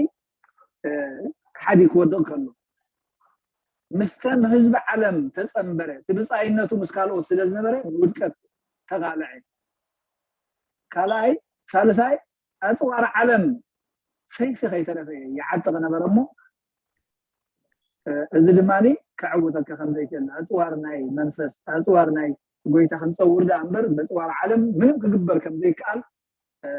እ፣ ሓዲ ክወድቕ ከሎ ምስተን ህዝቢ ዓለም ተጸንበረ፣ እቲ ብጻይነቱ ምስ ካልኦት ስለ ዝነበረ ንውድቀት ተቓልዐ። ካልኣይ ሳልሳይ ኣጽዋር ዓለም ሰይፊ ከይተረፈ ይዓጥቕ ነበረ እሞ እ፣ እዚ ድማ ከዕውተካ ከም ዘይክእል ኣጽዋር ናይ መንፈስ ኣጽዋር ናይ ጎይታ ክንጸውር ደኣ እምበር በጽዋር ዓለም ምንም ክግበር ከም ዘይከኣል እ፣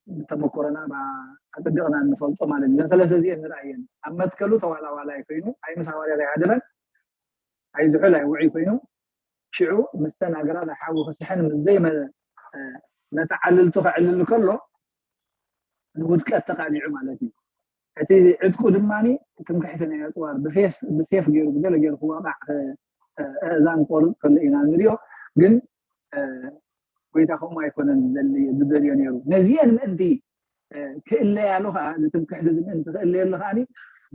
ብተመኮረና ባ- ኣጸቢቕና እንፈልጦ ማለት እዩ። እዘን ሰለስተ እዚአን ንርኣየን ኣብ መትከሉ ተዋላዋላይ ኮይኑ ኣይ ምስ ሃዋርያት ኣይሃደመን ኣይ ዝሑል ኣይ ውዑይ ኮይኑ ሽዑ ምስተን ኣገራት ኣይ ሓዊ ክስሕን ምስ ዘይመ እ፣ መተዓልልቱ ከዕልል ከሎ ንውድቀት ተቃሊዑ ማለት እዩ። እቲ ዕጥቁ ድማ ትምክሕቲ ናይ ኣጽዋር ብፌስ ብሴፍ ገይሩ ብገለ ገይሩ ክዋቃዕ እ፣ እ፣ እዛን ቆርጥ ከሎ ኢና ንሪኦ። ግን እ፣ ጎይታ ከምኡ ኣይኮነን ዝደሊ- ዝደልዮ ነይሩ። ነዚአን ምእንቲ እ፣ ክእለያሉ ከዓ ዝትምክሕቲ እዚ ምእንቲ ክእለየሉ ከዓ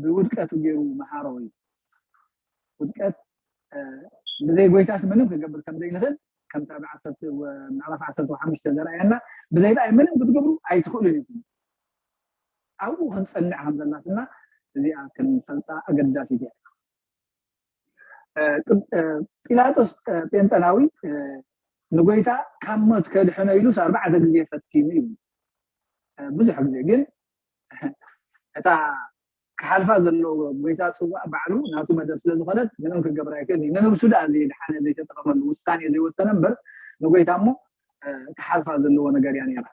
ብውድቀቱ ገይሩ መሃሮ እዩ። ውድቀት እ፣ ብዘይ ጎይታስ ምንም ክገብር ከም ዘይንኽእል ከምቲ ኣብ ዓሰርተ ወ- ምዕራፍ ዓሰርተ ሓሙሽተ ዘርኣየና ብዘይ ብኣይ ምንም ክትገብሩ ኣይትኽእሉን ኢኹም። ኣብኡ ክንጸንዕ ከም ዘላትና እዚኣ ክንፈልጣ ኣገዳሲት እያ። እ፣ እ፣ ጲላጦስ እ፣ ጴንጠናዊ እ፣ ንጎይታ ካብ ሞት ከድሕኖ ኢሉስ ኣርባዕተ ግዜ ፈቲኑ እዩ። እ፣ ብዙሕ ግዜ ግን እታ ክሓልፋ ዘለዎ ጎይታ ጽዋእ ባዕሉ ናቱ መደብ ስለ ዝኾነት ምንም ክገብር ኣይክእል እዩ። ንነብሱ ደኣ ዘየድሓነ ዘይተጠቐመሉ ውሳኔ ዘይወሰነ እምበር ንጎይታ እሞ እ፣ ክሓልፋ ዘለዎ ነገር እያ ነይራ።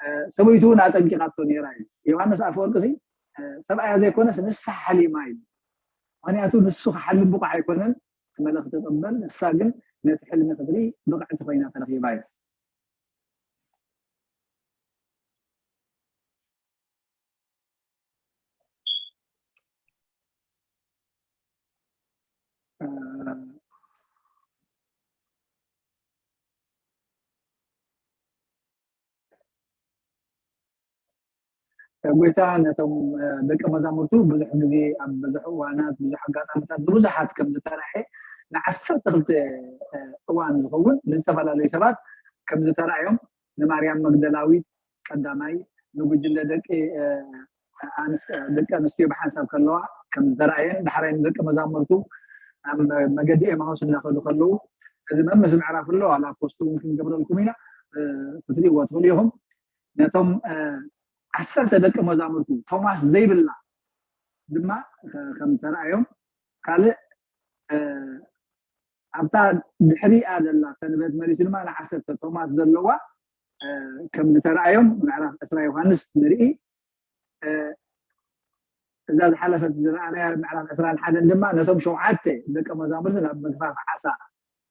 እ፣ ሰበይቱ እውን ኣጠንቂቓቶ ነይራ እዩ። ዮሃንስ ኣፈወርቂ ሲ እ፣ ሰብኣያ ዘይኮነስ ንሳ ሓሊማ እዩ። ምክንያቱ ንሱ ክሓልም ብቑዕ ኣይኮነን። እቲ መልእኽቲ ትቕበል፣ ንሳ ግን ነቲ ሕልሚ ክትርኢ ብቕዕቲ ኮይና ተረኺባ እዩ። ጎይታ ነቶም ደቂ መዛሙርቱ ብዙሕ ግዜ ኣብ ብዙሕ እዋናት ብዙሕ ኣጋጣሚታት ብብዙሓት ከም ዝተራእየ ንዓሰርተ ክልተ እዋን ዝኸውን ንዝተፈላለዩ ሰባት ከም ዝተራእዮም ንማርያም መግደላዊት ቀዳማይ ንጉጅለ ደቂ ደቂ ኣንስትዮ ብሓንሳብ ከለዋ ከም ዝተራእየን ዳሕራይ ንደቂ መዛሙርቱ ኣብ መገዲ ኤማሁስ እናኸዱ ከለዉ እዚ መምስ ምዕራፍ ኣሎ ኣብ ፖስት እውን ክንገብረልኩም ኢና ክትሪእዎ ትኽእሉ ኢኹም ነቶም ዓሰርተ ደቂ መዛሙርቱ ቶማስ ዘይብላ ድማ ከም ተራእዮም ካልእ ኣብታ ድሕሪኣ ዘላ ሰንበት መሪቱ ድማ ንዓሰርተ ቶማስ ዘለዋ ከም ዝተራእዮም ምዕራፍ ዕስራ ዮሃንስ ንርኢ እዛ ዝሓለፈት ዝረኣናያ ምዕራፍ ዕስራን ሓደን ድማ ነቶም ሸውዓተ ደቂ መዛሙርቲ ናብ ምግፋፍ ዓሳ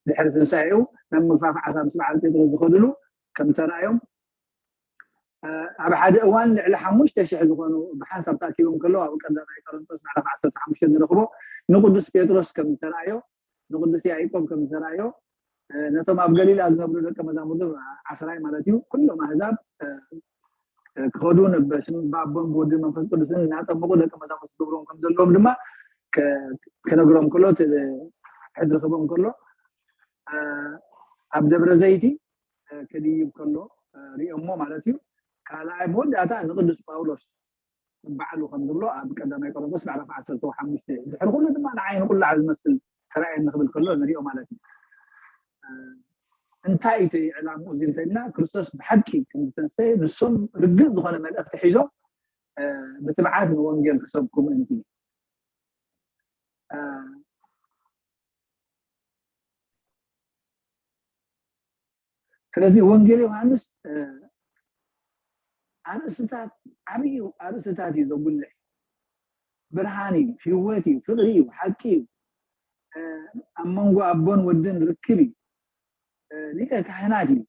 ድሕሪ ትንሳኤኡ ናብ ምግፋፍ ዓሳ ምስ በዓል ጴጥሮስ ዝኸድሉ ከም ዝተራእዮም ኣብ ሓደ እዋን ልዕሊ ሓሙሽተ ሽሕ ዝኾኑ ብሓንሳብ ተኣኪቦም ከለዉ ኣብ ቀዳማይ ቆሮንቶስ ምዕራፍ ዓሰርተ ሓሙሽተ ንረኽቦ ንቅዱስ ጴጥሮስ ከም ዝተራእዮ ንቅዱስ ያዕቆብ ከም ዝተራእዮ ነቶም ኣብ ገሊላ ዝነብሩ ደቂ መዛሙርቱ ዓስራይ ማለት እዩ ኩሎም ኣህዛብ ክኸዱ ብኣቦን ብወድን መንፈስ ቅዱስን እናጠመቁ ደቂ መዛሙርቱ ዝገብርዎም ከም ዘለዎም ድማ ክነግሮም ከሎ ሕድሪ ክቦም ከሎ ኣብ ደብረ ዘይቲ ክድይብ ከሎ ሪኦሞ ማለት እዩ ካልኣይ መወዳእታ ንቅዱስ ጳውሎስ ባዕሉ ከም ዝብሎ ኣብ ቀዳማይ ቆሮንቶስ ምዕራፍ ዓሰርተ ሓሙሽተ ድሕሪ ኩሉ ድማ ንዓይ ንቁላዕ ዝመስል ተራእየኒ ክብል ከሎ ንሪኦ ማለት እዩ እንታይ እቲ ዕላምኡ እዚ እንተልና ክርስቶስ ብሓቂ ከም ዝተንሰየ ንሶም ርግእ ዝኾነ መልእኽቲ ሒዞም ብትብዓት ንወንጌል ክሰብኩ ምእንቲ ስለዚ ወንጌል ዮሃንስ ኣርእስታት ዓብዩ ኣርእስታት እዩ ዘጉልሕ። ብርሃን እዩ፣ ህይወት እዩ፣ ፍቕሪ እዩ፣ ሓቂ እዩ። ኣብ መንጎ ኣቦን ወድን ርክብ እዩ። ሊቀ ካህናት እዩ።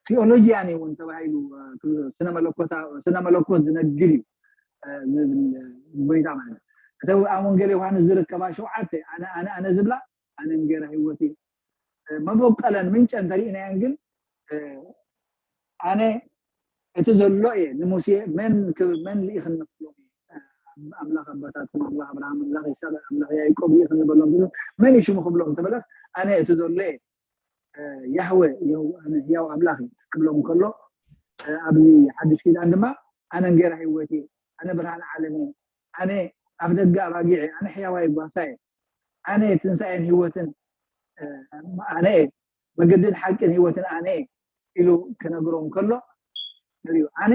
ቲኦሎጂያን እውን ተባሂሉ ስነ መለኮት ዝነግር እዩ ዝብል ጎይታ ማለት እዩ። እቲ ኣብ ወንጌል ዮሃንስ ዝርከባ ሸውዓተ ኣነ ኣነ ኣነ ዝብላ ኣነ እንጌራ ህይወት እዩ። መበቀለን ምንጨን ተሪእናየን ግን ኣነ እቲ ዘሎ እየ ንሙሴ መን መን ልኢኽኒ ክብሎም ኣምላኽ ኣባታትኩም ኣምላኽ ኣብርሃም ኣምላኽ ይስሐቅ ኣምላኽ ያዕቆብ ልኢኽኒ በሎም። መን እዩ ሽሙ ክብሎም ተበለስ ኣነ እቲ ዘሎ እየ ያህወ ህያው ኣምላኽ እዩ ክብሎም ከሎ ኣብዚ ሓድሽ ኪዳን ድማ ኣነ እንጌራ ህይወት እየ ኣነ ብርሃን ዓለም እየ ኣነ ኣፍ ደገ ኣባጊዕ እየ ኣነ ሕያዋይ ጓሳ እየ ኣነ ትንሳኤን ህይወትን ኣነ እየ መገድን ሓቅን ህይወትን ኣነ እየ ኢሉ ክነግሮም ከሎ ንሪኡ ኣነ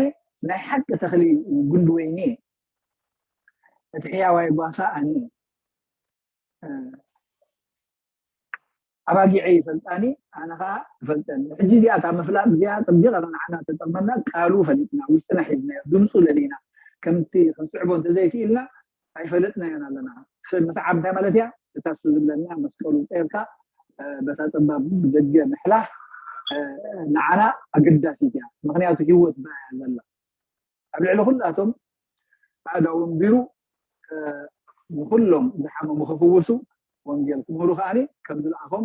ናይ ሓቂ ተኽሊ ጉንዲ ወይኒ እየ እቲ ሕያዋይ ጓሳ ኣነ እየ ኣባጊዐይ ይፈልጣኒ ኣነ ከዓ እፈልጠን ሕጂ እዚኣ እታ ምፍላጥ እዚኣ ፅቢቐ ንዓና ተጠቕመና ቃሉ ፈሊጥና ውሽጥና ሒዝናዮ ድምፁ ለሊና ከምቲ ክንስዕቦ እንተዘይክኢልና ኣይፈለጥናዮን ኣለና። ሰብ ምስዓብ እንታይ ማለት እያ? እታ እሱ ዝብለና መስቀሉ ጸይርካ በታ ጸባብ ደገ ምሕላፍ ንዓና ኣገዳሲት እያ። ምክንያቱ ህይወት ብኣ እያ ዘላ። ኣብ ልዕሊ ኩላቶም ኣእዳዎም ቢሩ ንኩሎም ዝሓመሙ ክፍውሱ ወንጌል ክምህሩ ከዓኒ ከም ዝለኣኾም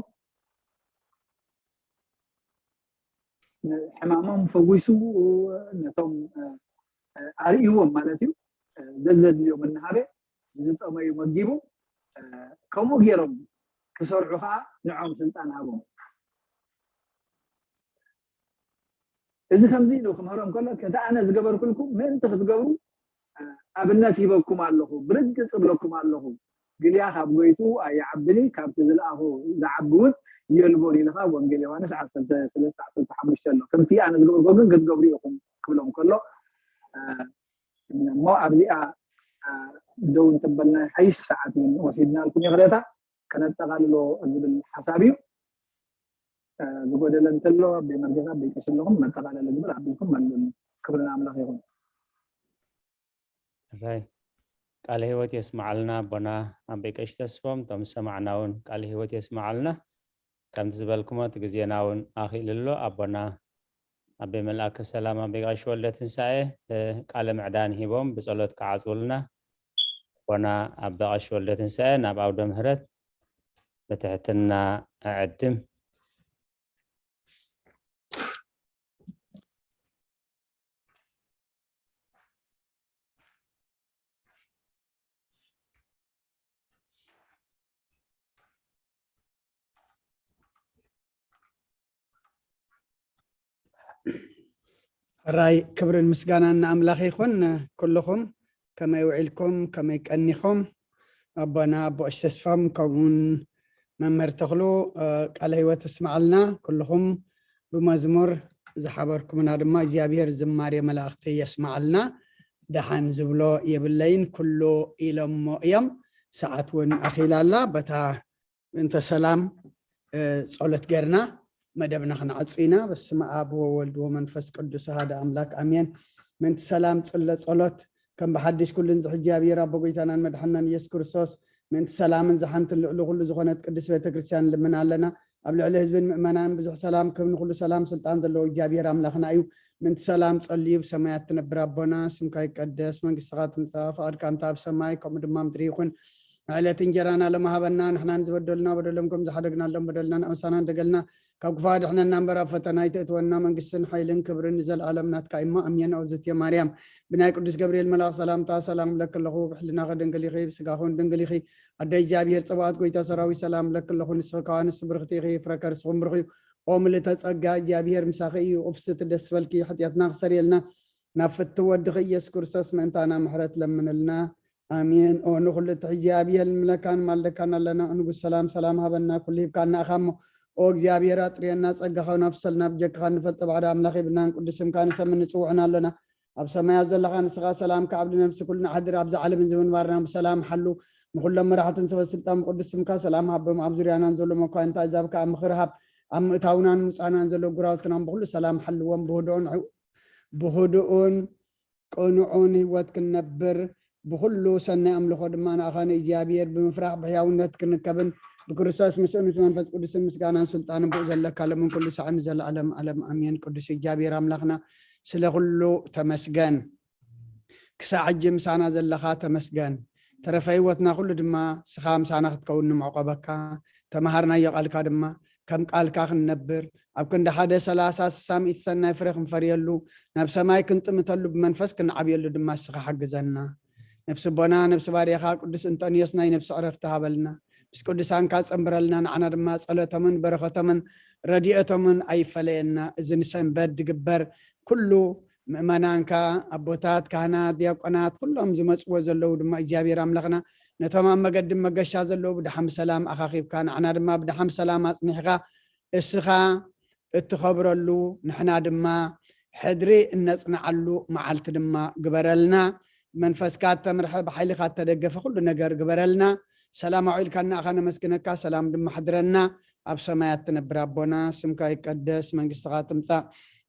ሕማሞም ፈዊሱ ነቶም ኣርእይዎም ማለት እዩ ዘዘድልዮም እናሃበ ዝጠመዩ መጊቡ ከምኡ ገይሮም ክሰርሑ ከዓ ንዖም ስልጣን ሃቦም። እዚ ከምዚ ኢሉ ክምህሮም ከሎ እቲ ኣነ ዝገበርኩልኩም ምእንቲ ክትገብሩ ኣብነት ሂበኩም ኣለኹ፣ ብርግፅ እብለኩም ኣለኹ፣ ግልያ ካብ ጎይቱ ኣይዓብን እዩ፣ ካብቲ ዝለኣኹ ዝዓቢ እውን የልቦን ኢልኻ ወንጌል ዮሃንስ ዓሰርተ ሰለስተ ዓሰርተ ሓሙሽተ ኣሎ። ከምቲ ኣነ ዝገበርኩ ግን ክትገብሩ ኢኹም ክብሎም ከሎ እሞ ኣብዚኣ ደው እንተበልና ሓይሽ ሰዓት እውን ወሲድናልኩም ይኽለታ ከነጠቓልሎ ዝብል ሓሳብ እዩ። ዝጎደለ እንተሎ ኣቦይ መርጌታ ኣቦይ ቀሺ ኣለኹም መጠቓለሊ ግብር ኣቢልኩም መልሱኒ። ክብሪ ንኣምላኽ ይኹን። ራይ ቃለ ህይወት የስማዓልና ኣቦና ኣቦይ ቀሺ ተስፎም እቶም ዝሰማዕና እውን ቃለ ህይወት የስማዓልና። ከምቲ ዝበልኩሞ እቲ ግዜና እውን ኣኺሉ ኣሎ ኣቦና ኣቦይ መልኣከ ሰላም ኣቦይ ቀሺ ወልደ ትንሳኤ ቃለ ምዕዳን ሂቦም ብጸሎት ክዓጽውልና ኣቦና ኣቦይ ቀሺ ወልደ ትንሳኤ ናብ ኣውደ ምህረት ብትሕትና እዕድም። ሕራይ ክብርን ምስጋናን ንኣምላኽ ይኹን። ኩልኹም ከመይ ውዒልኩም ከመይ ቀኒኹም? ኣቦና ኣቦ ኣሽ ተስፋም ከምኡውን መምህር ተኽሉ ቃለ ህይወት እስማዓልና። ኩልኹም ብመዝሙር ዝሓበርኩምና ድማ እግዚኣብሔር ዝማሬ መላእኽቲ የስማዓልና። ደሓን ዝብሎ የብለይን ኩሉ ኢሎሞ እዮም። ሰዓት እውን ኣኺላ ኣላ። በታ እንተ ሰላም ጸሎት ገርና መደብና ክንዓጹ ኢና። በስመ ኣብ ወወልድ ወመንፈስ ቅዱስ ኣሃደ ኣምላክ ኣሜን። ምንቲ ሰላም ጽለ ጸሎት ከም ብሓድሽ ኩሉ እንዚ እግዚኣብሔር ኣቦ ጎይታናን መድሓናን ኢየሱስ ክርስቶስ ምንቲ ሰላምን ዝሓንትን ልዕሊ ኩሉ ዝኾነት ቅድስት ቤተ ክርስቲያን ልምን ኣለና። ኣብ ልዕሊ ህዝብን ምእመናን ብዙሕ ሰላም ክህብ ንኩሉ ሰላም ስልጣን ዘለዎ እግዚኣብሔር ኣምላኽና እዩ። ምንቲ ሰላም ጸልዩ ብሰማያት ትነብር ኣቦና ስምካ ይቀደስ መንግስትኻ ትምጻእ ፍቓድካ እንተ ኣብ ሰማይ ከምኡ ድማ ምድሪ ይኹን ዕለት እንጀራና ለማሃበና ንሕናን ዝበደሉና በደሎም ከም ዝሓደግናሎም በደልና ንኣምሳናን ደገልና ካብ ክፋ ድሕነና እምበር ኣብ ፈተና ኣይተእትወና መንግስትን ሓይልን ክብርን ንዘለኣለም ናትካ እሞ ኣሜን። ኦዝትየ ማርያም ብናይ ቅዱስ ገብርኤል መልኣኽ ሰላምታ ሰላም ብለኪ ኣለኹ ብሕልናኺ ድንግል ኢኺ ብስጋኹን ድንግል ኢኺ ኣደ እግዚኣብሔር ጸባኦት ጎይታ ሰራዊት ሰላም ብለኪ ኣለኹ ንስኺ ከዋ ንስ ብርኽቲ ኢኺ ፍረ ከርስኹም ብሩኽ እዩ። ኦ ምልእተ ጸጋ እግዚኣብሔር ምሳኺ እዩ ኡፍስቲ ደስ በልኪ ሓጢኣትና ክሰርየልና ናብ ፍትው ወድኺ ኢየሱስ ክርስቶስ ምእንታና ምሕረት ለምንልና። ኣሜን። ኦ ንኹሉ እቲ እግዚኣብሔር ንምለካን ማልደካን ኣለና። ንጉስ ሰላም ሰላም ሃበና ኩሉ ሂብካና ኢኻ እሞ ኦ እግዚኣብሔር ኣጥርየና ጸጋኻ ናፍሰልና ብጀካኻ ንፈልጦ ባዕዳ ኣምላኽ የብልናን ቅዱስ ስምካ ንሰምን ንጽውዕን ኣሎና። ኣብ ሰማያት ዘለኻ ንስኻ ሰላም ከዓብዲ ነፍሲ ኩልና ሓድር ኣብዛ ዓለምን ዝምንባርና ብሰላም ሓሉ ንኹሎም መራሕትን ሰበ ስልጣን ብቅዱስ ስምካ ሰላም ሃቦም ኣብ ዙርያናን ዘሎ መኳንንታ ኣዛብ ከዓ ምኽሪ ሃብ ኣብ ምእታውናን ምውፃእናን ዘሎ ጉራውትናን ብኩሉ ሰላም ሓልዎም ብህድኦን ብህዱኡን ቅኑዑን ህይወት ክንነብር፣ ብኹሉ ሰናይ ኣምልኾ ድማ ንኣኻ ንእግዚኣብሔር ብምፍራሕ ብሕያውነት ክንከብን ብክርስቶስ ምስኡን ምስ መንፈስ ቅዱስን ምስጋናን ስልጣንን ብኡ ዘለካ ለምን ኩሉ ሳዕን ዘለኣለም ኣለም ኣሜን። ቅዱስ እግዚኣብሔር ኣምላኽና ስለ ኩሉ ተመስገን። ክሳዕ ሕጂ ምሳና ዘለኻ ተመስገን። ተረፈ ህይወትና ኩሉ ድማ ስኻ ምሳና ክትከውን ንምዕቆበካ። ተምሃርናዮ ቃልካ ድማ ከም ቃልካ ክንነብር ኣብ ክንዲ ሓደ ሰላሳ ስሳ ሚእቲ ሰናይ ፍረ ክንፈርየሉ ናብ ሰማይ ክንጥምተሉ ብመንፈስ ክንዓብየሉ ድማ ስኻ ሓግዘና። ነፍሲ ኣቦና ነፍሲ ባርያኻ ቅዱስ እንጠንዮስ ናይ ነፍሲ ዕረፍቲ ሃበልና። ምስ ቅዱሳንካ ጸንብረልና። ንዓና ድማ ጸሎቶምን በረኸቶምን ረድኤቶምን ኣይፈለየና። እዚ ንሰንበት ድግበር ኩሉ ምእመናንካ ኣቦታት፣ ካህናት፣ ዲያቆናት ኩሎም ዝመጽዎ ዘለዉ ድማ እግዚኣብሔር ኣምላኽና ነቶም ኣብ መገዲ መገሻ ዘለዉ ብድሓን ብሰላም ኣኻኺብካ ንዓና ድማ ብድሓን ብሰላም ኣጽኒሕካ እስኻ እትኸብረሉ ንሕና ድማ ሕድሪ እነጽንዓሉ መዓልቲ ድማ ግበረልና። መንፈስካ እተምርሐ ብሓይልካ እተደገፈ ኩሉ ነገር ግበረልና። ሰላም ኣውዒልካና ኣኻ ነመስግነካ፣ ሰላም ድማ ሕድረና። ኣብ ሰማያት ትነብር ኣቦና፣ ስምካ ይቀደስ፣ መንግስትኻ ትምጻእ፣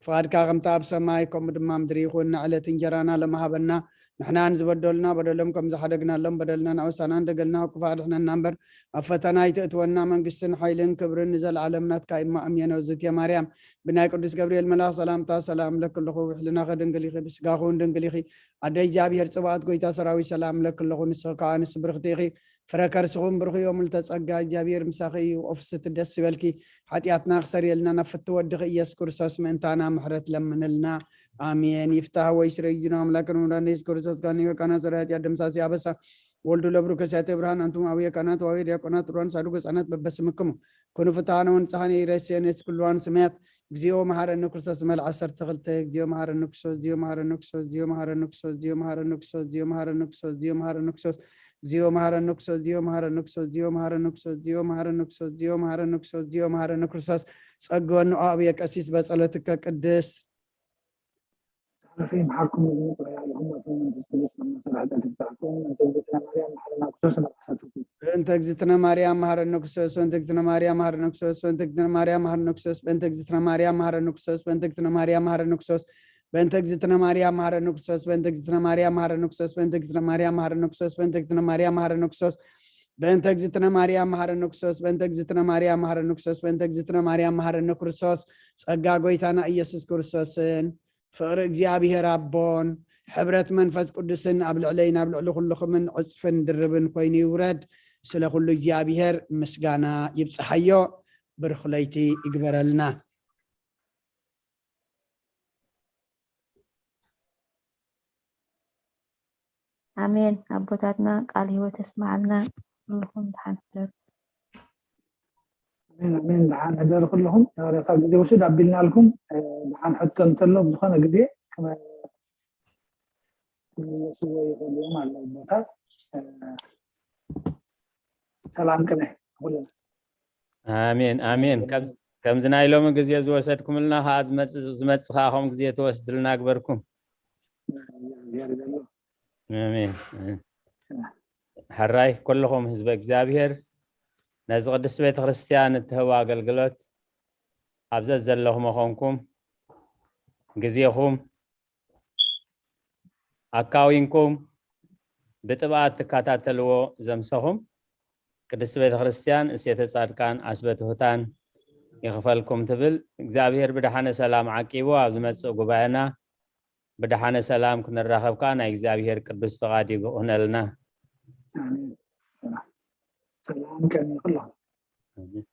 ፍቓድካ ከምቲ ኣብ ሰማይ ከምኡ ድማ ምድሪ ይኹን። ንዕለት እንጀራና ሎሚ ሃበና። ንሕና ንዝበደሉና በደሎም ከም ዝሓደግናሎም በደልና ንኣወሳና እንደገልና ክፉእ ኣድሕነና እምበር ኣብ ፈተና ኣይትእትወና። መንግስትን ሓይልን ክብርን ንዘለኣለም ናትካ እማ ኣሜን። እግዝእትየ ማርያም ብናይ ቅዱስ ገብርኤል መልኣኽ ሰላምታ ሰላም እብለኪ ኣለኹ። ብሕልናኺ ድንግል ኢኺ፣ ብስጋኺ እውን ድንግል ኢኺ። ኣደ እግዚኣብሔር ጽባኦት ጎይታ ሰራዊት ሰላም እብለኪ ኣለኹ። ንስኺ ከኣ ኣንስቲ ብርኽቲ ኢኺ፣ ፍረ ከርስኹም ብሩኽ እዩ። ምልዕተ ጸጋ እግዚኣብሔር ምሳኺ እዩ። ኦ ፍስሕቲ ደስ ይበልኪ፣ ሓጢኣትና ክሰርየልና ናብ ፍትው ወድኺ ኢየሱስ ክርስቶስ ምእንታና ምሕረት ለምንልና። ኣሜን። ይፍታህ ወይ ስረይ ጅኖ ኣምላክን መድኃኒነ ኢየሱስ ክርስቶስ ካኒ ወቃና ሰራያት ያደምሳሲ ኣበሳ ወልዱ ለብሩ ከሲያተ ብርሃን። ኣንቱም ኣውየ ካህናት ወአውየ ዲያቆናት ሩዋን ሳዱቅ ህፃናት በበስምክሙ ኩኑ ፍትሐነ ወንጽሐነ ኢረሴን የስ ኩልዋን ስማያት። እግዚኦ መሐረነ ክርስቶስ መልአ ዓሰርተ ክልተ። እግዚኦ መሐረነ ክርስቶስ፣ እግዚኦ መሐረነ ክርስቶስ፣ እግዚኦ መሐረነ ክርስቶስ፣ እግዚኦ መሐረነ ክርስቶስ፣ እግዚኦ መሐረነ ክርስቶስ፣ እግዚኦ መሐረነ ክርስቶስ፣ እግዚኦ መሐረነ ክርስቶስ፣ እግዚኦ መሐረነ ክርስቶስ፣ እግዚኦ መሐረነ ክርስቶስ፣ እግዚኦ መሐረነ ክርስቶስ፣ እግዚኦ መሐረነ ክርስቶስ፣ እግዚኦ መሐረነ ክርስቶስ። ጸግወኑ አብየ ቀሲስ በጸሎትከ ቅድስት። ጸሎተ ይምሓርኩም ወዝመጽእ ያለኹም ኣቶ መንፈስ ቅዱስ መመሰል ኃጢአት ይብጻሕኩም። እንተ እግዝእትነ ማርያም መሐረና ክርስቶስ መላእክታትኩም። በእንተ እግዝእትነ ማርያም መሐረነ ክርስቶስ፣ በእንተ እግዝእትነ ማርያም መሐረነ ክርስቶስ፣ በእንተ እግዝእትነ ማርያም መሐረነ ክርስቶስ፣ በእንተ እግዝእትነ ማርያም መሐረነ ክርስቶስ፣ በእንተ እግዝእትነ ማርያም መሐረነ ክርስቶስ፣ በእንተ እግዝእትነ ማርያም መሐረነ ክርስቶስ፣ በእንተ እግዝእትነ ማርያም መሐረነ ክርስቶስ፣ በእንተ እግዝእትነ ማርያም መሐረነ ክርስቶስ፣ በእንተ እግዝእትነ ማርያም መሐረነ ክርስቶስ፣ በእንተ እግዝእትነ ማርያም መሐረነ ክርስቶስ፣ በእንተ እግዝእትነ ማርያም መሐረነ ክርስቶስ፣ በእንተ እግዝእትነ ማርያም መሐረነ ክርስቶስ፣ ጸጋ ጎይታና ኢየሱስ ክርስቶስን ፍቕሪ እግዚኣብሔር ኣቦን ሕብረት መንፈስ ቅዱስን ኣብ ልዕለይን ኣብ ልዕሊ ኩልኹምን ዕጽፍን ድርብን ኮይኑ ይውረድ። ስለ ኩሉ እግዚኣብሔር ምስጋና ይብጽሓዮ። ብሩኽ ለይቲ ይግበረልና። ኣሜን። ኣቦታትና ቃል ህይወት የስምዓልና። ኩልኹም ደሓን ሕደሩ። ኣሜን፣ ኣሜን። ደሓን ሕደሩ ኩልኹም። ረሳ ግዜ ውስድ ኣቢልናልኩም። እ፣ ደሓን ሕቶ እንተሎ ብዝኾነ ግዜ ክመ-፣ ክምለስዎ ይኽእሉ እዮም ኣለዉ ቦታ። እ፣ ሰላም ቅነ ኩልና። ኣሜን፣ ኣሜን። ከም-፣ ከምዚ ናይ ሎሚ ግዜ ዝወሰድኩምልና ከዓ ዝመጽእ፣ ዝመጽእ ከዓ ከምኡ ግዜ ትወስድልና ግበርኩም። እግዚኣብሔር ዘሎ። ኣሜን። ሕራይ ኩልኹም ህዝበ እግዚኣብሔር ነዚ ቅድስቲ ቤተ ክርስቲያን እትህቦ ኣገልግሎት ኣብ ዘዘለኹም መኾንኩም ግዜኹም ኣካዊንኩም ብጥብኣት ትከታተልዎ ዘምሰኹም ቅድስቲ ቤተ ክርስቲያን እሴተ ጻድቃን ዓስበ ትሑታን ይኽፈልኩም ትብል። እግዚኣብሔር ብደሓነ ሰላም ዓቂቡ ኣብ ዝመጽእ ጉባኤና ብደሓነ ሰላም ክንራኸብ ከኣ ናይ እግዚኣብሔር ቅዱስ ፍቓድ ይግሁነልና። ኣሜን። ሰላም ከመይ ኩለኹም። ኣሜን።